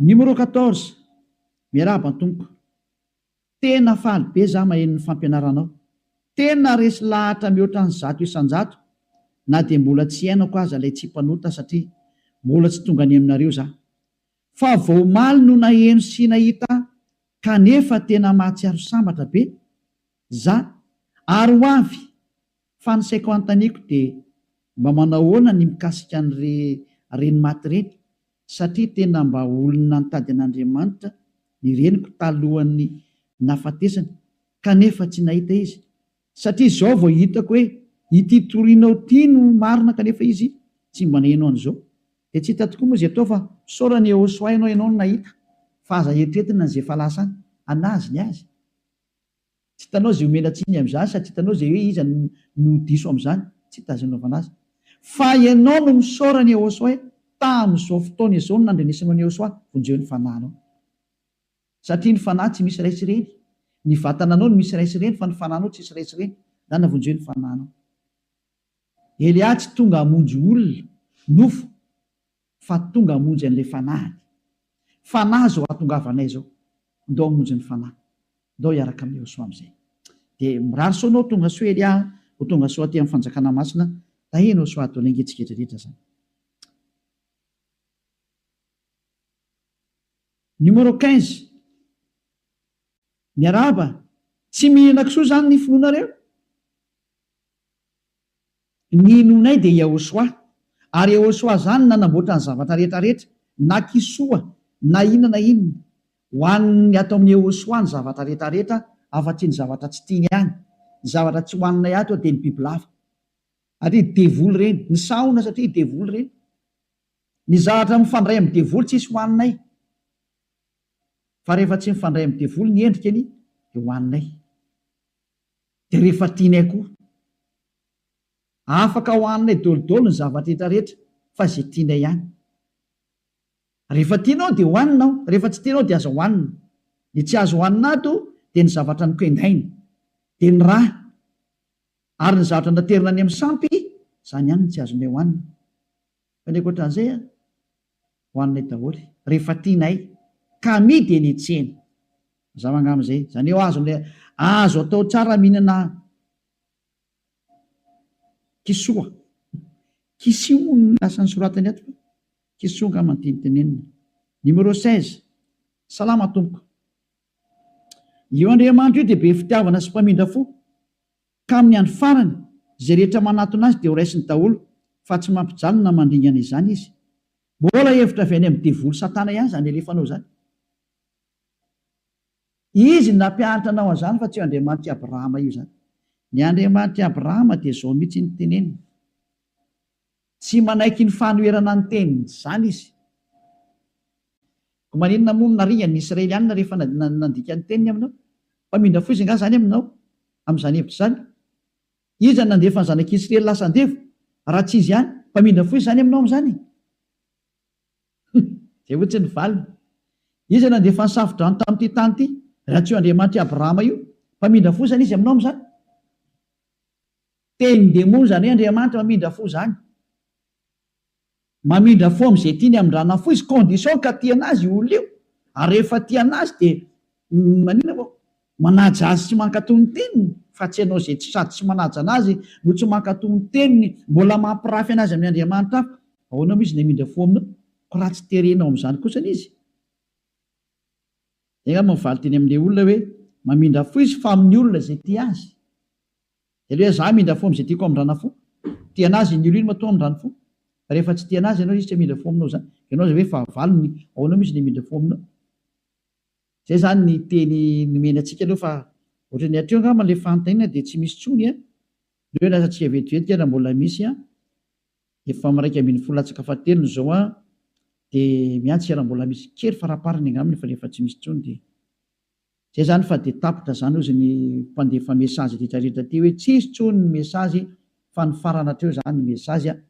Numéro 14, Miarahaba an-tompoko. Tena faly be za maheno ny fampianaranao. Tena resy lahatra mihoatra ny 100% na dia mbola tsy iainako aza ilay tsy mpanota satria mbola tsy tonga any aminareo za. Fa vao omaly no naheno sy nahita kanefa tena mahatsiaro sambatra be za ary ho avy fa ny saiko anontaniako dia mba manahoana ny mikasika an'ire reny maty ireny satria tena mba olona nitady an'Andriamanitra ny reniko talohan'ny nahafatesany kanefa tsy nahita izy satria izao vao hitako hoe ity torinao ity no marina kanefa izy tsy mba naheno an'izao dia tsy hita tokoa moa izay atao fa misaora ny Yehosua ianao ianao no nahita fa aza eritretina ny izay efa lasa any anazy ny azy Tsy hitanao izay omena tsiny amin'izany sady tsy hitanao izay hoe iza no diso amin'izany. Tsy hita izay anaovana azy. Fa ianao no misaora an'i Yehosua hoe tamin'izao fotoana izao no nandrenesanao an'i Yehosua, vonjeo ny fanahinao. Satria ny fanahy tsy misy ray sy reny. Ny vatananao no misy ray sy reny fa ny fanahinao tsisy ray sy reny. Zany vonjeo ny fanahinao. Elia tsy tonga hamonjy olona, nofo, fa tonga hamonjy an'ilay fanahiny. Fanahy izao hahatongavanay izao. Ndao hamonjy ny fanahy. Ndao hiaraka amin'i Yehosua amin'izay. Dia mirary soa anao tonga soa Elia a, ho tonga soa aty amin'ny fanjakana masina. Tahian'i Yehosua Adonai ange tsika rehetra izany. Numéro 15. Miarahaba, tsy mihinana kisoa izany ny finoanareo? Ny inoanay dia Yahoshuah. Ary Yahoshuah izany nanamboatra ny zavatra rehetra rehetra, na kisoa, na inona na inona. Hohanin'ny ato amin'ny Ehosoa ny zavatra rehetra rehetra afa-tsy ny zavatra tsy tiany ihany. Ny zavatra tsy hohaninay ato dia ny bibilava. Ary devoly ireny. Ny sahona satria devoly ireny. Ny zavatra mifandray amin'ny devoly tsisy hohaninay. Fa rehefa tsy mifandray amin'ny devoly ny endrikany dia hohaninay. Dia rehefa tianay koa. Afaka hohaninay dolidoly ny zavatra rehetra rehetra fa izay tianay ihany. Rehefa tianao dia hohanina ao, rehefa tsy tianao dia aza hohanina. Ny tsy azo hohanina ato dia ny zavatra nokendaina, dia ny rà, ary ny zavatra naterina any amin'ny sampy, izany ihany no tsy azonay hohanina. Fa ny ankoatran'izay an, hohaninay daholo, rehefa tianay, ka amidy eny an-tsena. Mazava angamba izay. Izany hoe azonay, azo atao tsara mihinana Kisoa. Kisio moa no lasa nosoratany ato fa kisoa angamba no tiany tenenina. Numéro 16. Salama tompoko. Io Andriamanitra io dia be fitiavana sy mpamindra fo, ka amin'ny andro farany, izay rehetra manatona azy dia ho raisiny daholo, fa tsy mampijaly na mandringana izany izy. Mbola hevitra avy any amin'ny devoly satana ihany izany alefanao izany. Izy no nampianatra anao an'izany fa tsy io Andriamanitr'i Abrahama io izany. Ny Andriamanitr'i Abrahama dia izao mihitsy no teneniny. Tsy manaiky ny fanoherana ny teniny izany izy. Koa maninona moa no naringany ny Israelianina rehefa nandika ny teniny aminao? Mpamindra fo izy angaha izany aminao amin'izany hevitra izany? Iza no nandefa ny zanak'Israely lasa andevo raha tsy izy ihany? Mpamindra fo izy izany aminao amin'izany? Izay hoy tsy ny valiny. Iza no nandefa ny safo-drano tamin'ity tany ity, raha tsy io Andriamanitr'i Abrahama io? Mpamindra fo izany izy aminao amin'izany? Tenin-demony izany hoe Andriamanitra mamindra fo izany. Mamindra fo amin'izay tiany hamindrana fo izy, condition ka tia an'azy io olona io. Ary rehefa tia an'azy dia maninona moa? Manaja azy sy mankatò ny teniny, fa tsy ianao izay tsy sady tsy manaja an'azy no tsy mankatò ny teniny, mbola mampirafy an'azy amin'ny andriamanitra hafa. Ahoana moa izy no hamindra fo aminao? Koa raha tsy terenao amin'izany kosa anie izy. Izay angamba ny valinteny amin'ilay olona hoe mamindra fo izy fa amin'ny olona izay tia azy. Dia ilay hoe za hamindra fo amin'izay tiako hamindrana fo. Tia an'azy iny olona iny matoa hamindrany fo. Fa rehefa tsy tia an'azy ianao izy tsy hamindra fo aminao izany. Ianao izay hoe fahavalony, ahoana moa izy no hamindra fo aminao? Zay zany ny teny nomena antsika aloha fa ohatran'ny hatreo angamba le fanontaniana dia tsy misy tsony an! Aleo lasa tsika vetivety raha mbola misy an! Efa am 11 latsaka fahatelony zao an! Dia miantsika raha mbola misy kely faraparany angambany fa rehefa tsy misy tsony dia zay zany fa dia tapitra zany ozy ny mpandefa message rehetra rehetra aty hoe tsisy tsony ny message fa nifarana hatreo zany ny message an!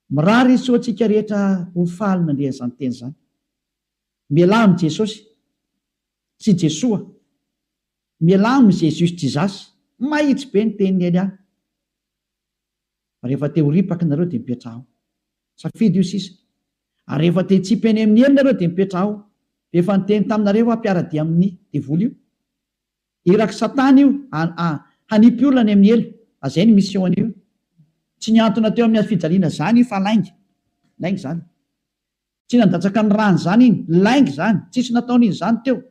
Mirary soa antsika rehetra ho faly nandre an'izany teny zany. Mialà amin'i Jesosy sy Jesoa. Mialà amin'i Jesus Jesus. Mahitsy be ny tenin'i Elia. Rehefa te ho ripaka nareo dia mipetraha ao. Safidy io sisa. Ary rehefa te hitsipy any amin'ny helo nareo dia mipetraha ao. Efa niteny taminareo aho mpiara-dia amin'ny devoly io. Irak'i satana io hanipy olona any amin'ny helo. Azay ny mission an'io. Tsy nihantona teo amin'ny hazofijaliana zany io fa lainga. Lainga izany. Tsy nandatsaka ny rany zany iny, lainga izany, tsisy nataony iny zany teo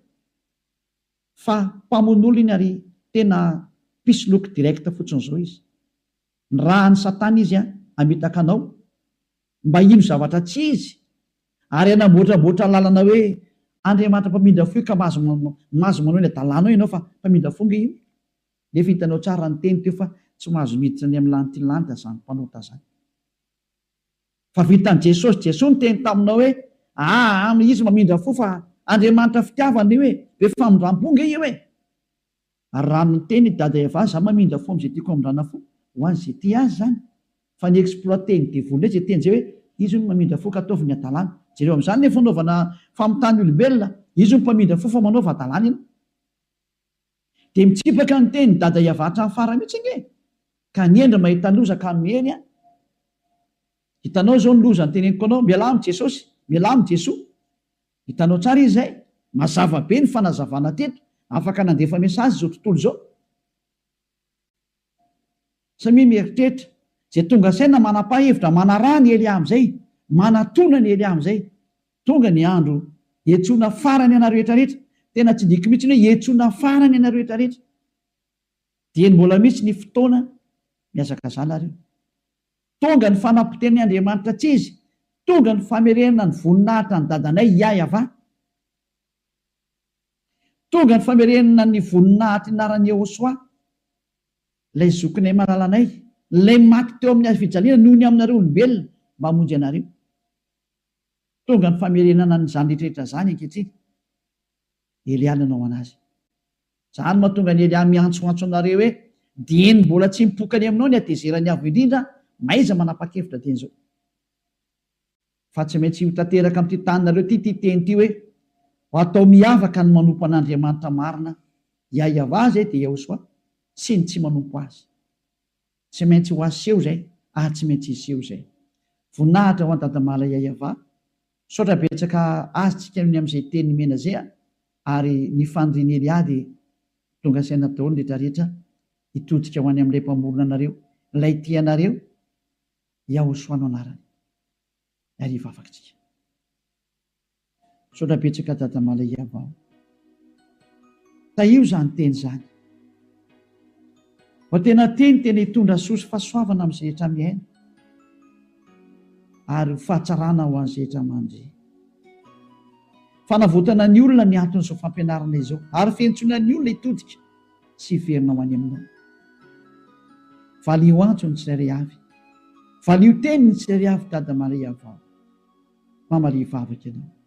fa mpamono olona iny ary tena mpisoloky direct fotsiny zao izy. Nirahan'i satana izy hamitaka anao mba hino zavatra tsy izy ary hanamboatramboatra lalana hoe Andriamanitra mpamindra fo io ka mahazo mahazo manao ny adalanao ianao fa mpamindra fo nge io nefa hitanao tsara ny teny teo fa tsy mahazo miditra any amin'ny lanity lanitra zany mpanota zany. Fa vitan'i Jesosy, Jesoa niteny taminao hoe aa izy mamindra fo fa Andriamanitra fitiavana io e, be famindrampo nge io e. Ary raha miteny i Dada Eva za mamindra fo amin'izay tiako hamindrana fo, ho an'izay tia azy izany. Fa ny exploiter-n'ny devoly indray izay teny izay hoe izy hono mamindra fo ka ataovy ny hadalana. Jereo amin'izany ny fanaovana famitahana olombelona, izy hono mpamindra fo fa manaova hadalana ianao. Dia mitsipaka ny tenin'i Dada Yavah hatramin'ny farany mihitsy ange e! Ka ny hendry mahita loza ka miheny an! Hitanao izao ny loza noteneniko anao, mialà amin'i Jesosy, mialà amin'i Jesoa. Hitanao tsara izy izay? Mazava be ny fanazavana teto, afaka nandefa message izao tontolo izao. Samia mieritreritra. Izay tonga saina manapa-hevitra manaraha ny Elia amin'izay, manatona an'i Elia amin'izay. Tonga ny andro hiantsoana farany anareo rehetra rehetra. Tena tsindriako mihitsy ny hoe hiantsoana farany anareo rehetra rehetra. Dieny mbola misy ny fotoana mihazakazaha nareo. Tonga ny fanapotehan'ny Andriamanitra tsy izy, tonga ny famerenana ny voninahitra ny dadanay Yah Yavah. Tonga ny famerenana ny voninahitry ny anaran'i Yehosua, ilay zokinay malalanay, ilay maty teo amin'ny hazo fijaliana noho ny aminareo olombelona mba hamonjy anareo. Tonga ny famerenana an'izany rehetra rehetra izany ankehitriny. Elia nanao anazy. Izany no mahatonga an'i Elia miantsoantso anareo hoe, Dieny mbola tsy mipoka any aminao ny hatezeran'ny Avo Indrindra, mahaiza manapa-kevitra dieny izao. Fa tsy maintsy ho tanteraka amin'ity taninareo ity ity teny ity hoe, Ho atao miavaka ny manompo an'Andriamanitra marina, Yahyawa izay dia Yahoshuah, sy ny tsy manompo Azy. Tsy maintsy ho aseho izay ary tsy maintsy hiseho izay. Voninahitra ho an'i Dadamala Yahyawa. Misaotra betsaka azy tsika ny amin'izay teny nomena zay a! Ary ny fanirian'i Elia dia tonga saina daholo ny rehetra rehetra hitodika ho any amin'ilay Mpamorona anareo, ilay tia anareo, Yahoshua no anarany. Ary hivavaka tsika. Misaotra betsaka Dada Malaiava o. Tahio izany teny izany. Fa tena teny tena hitondra soa sy fahasoavana amin'izay rehetra mihaino. Ary ho fahatsarana ho an'izay rehetra mandre. Fanavotana ny olona ny anton'izao fampianarana izao. Ary fiantsoana ny olona hitodika sy hiverina ho any aminao. Valio antso ny tsirairay avy. Valio teny ny tsirairay avy Dada Maria vao. Mamalia vavaka ianao.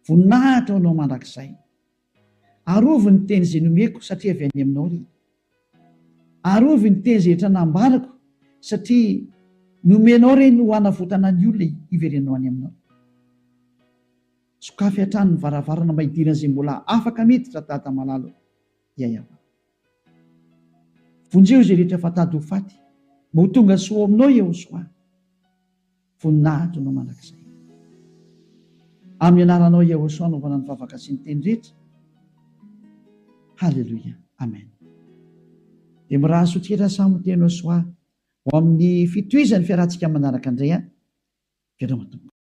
Voninahitra ho anao mandrakizay. Arovy ny teny izay nomeko satria avy any aminao ireny. Arovy ny teny izay rehetra nambarako satria nomenao ireny ho hanavotana ny olona hiverenanao any aminao. Sokafy hatrany ny varavarana mba hidiran'izay mbola afaka miditra Dada malala o. Yayava. Vonjeo izay rehetra efa tady ho faty mba ho tonga soa ao aminao Yehosoa. Voninahitra anao mandrakizay. Amin'ny anaranao Yahoshuah anaovana ny vavaka sy ny teny rehetra. Haleloia. Amen. Dia mirary soa tsika samy ho teny Yahoshuah ho amin'ny fitohizan'ny fiarahantsika manaraka indray an. Veloma tompoko.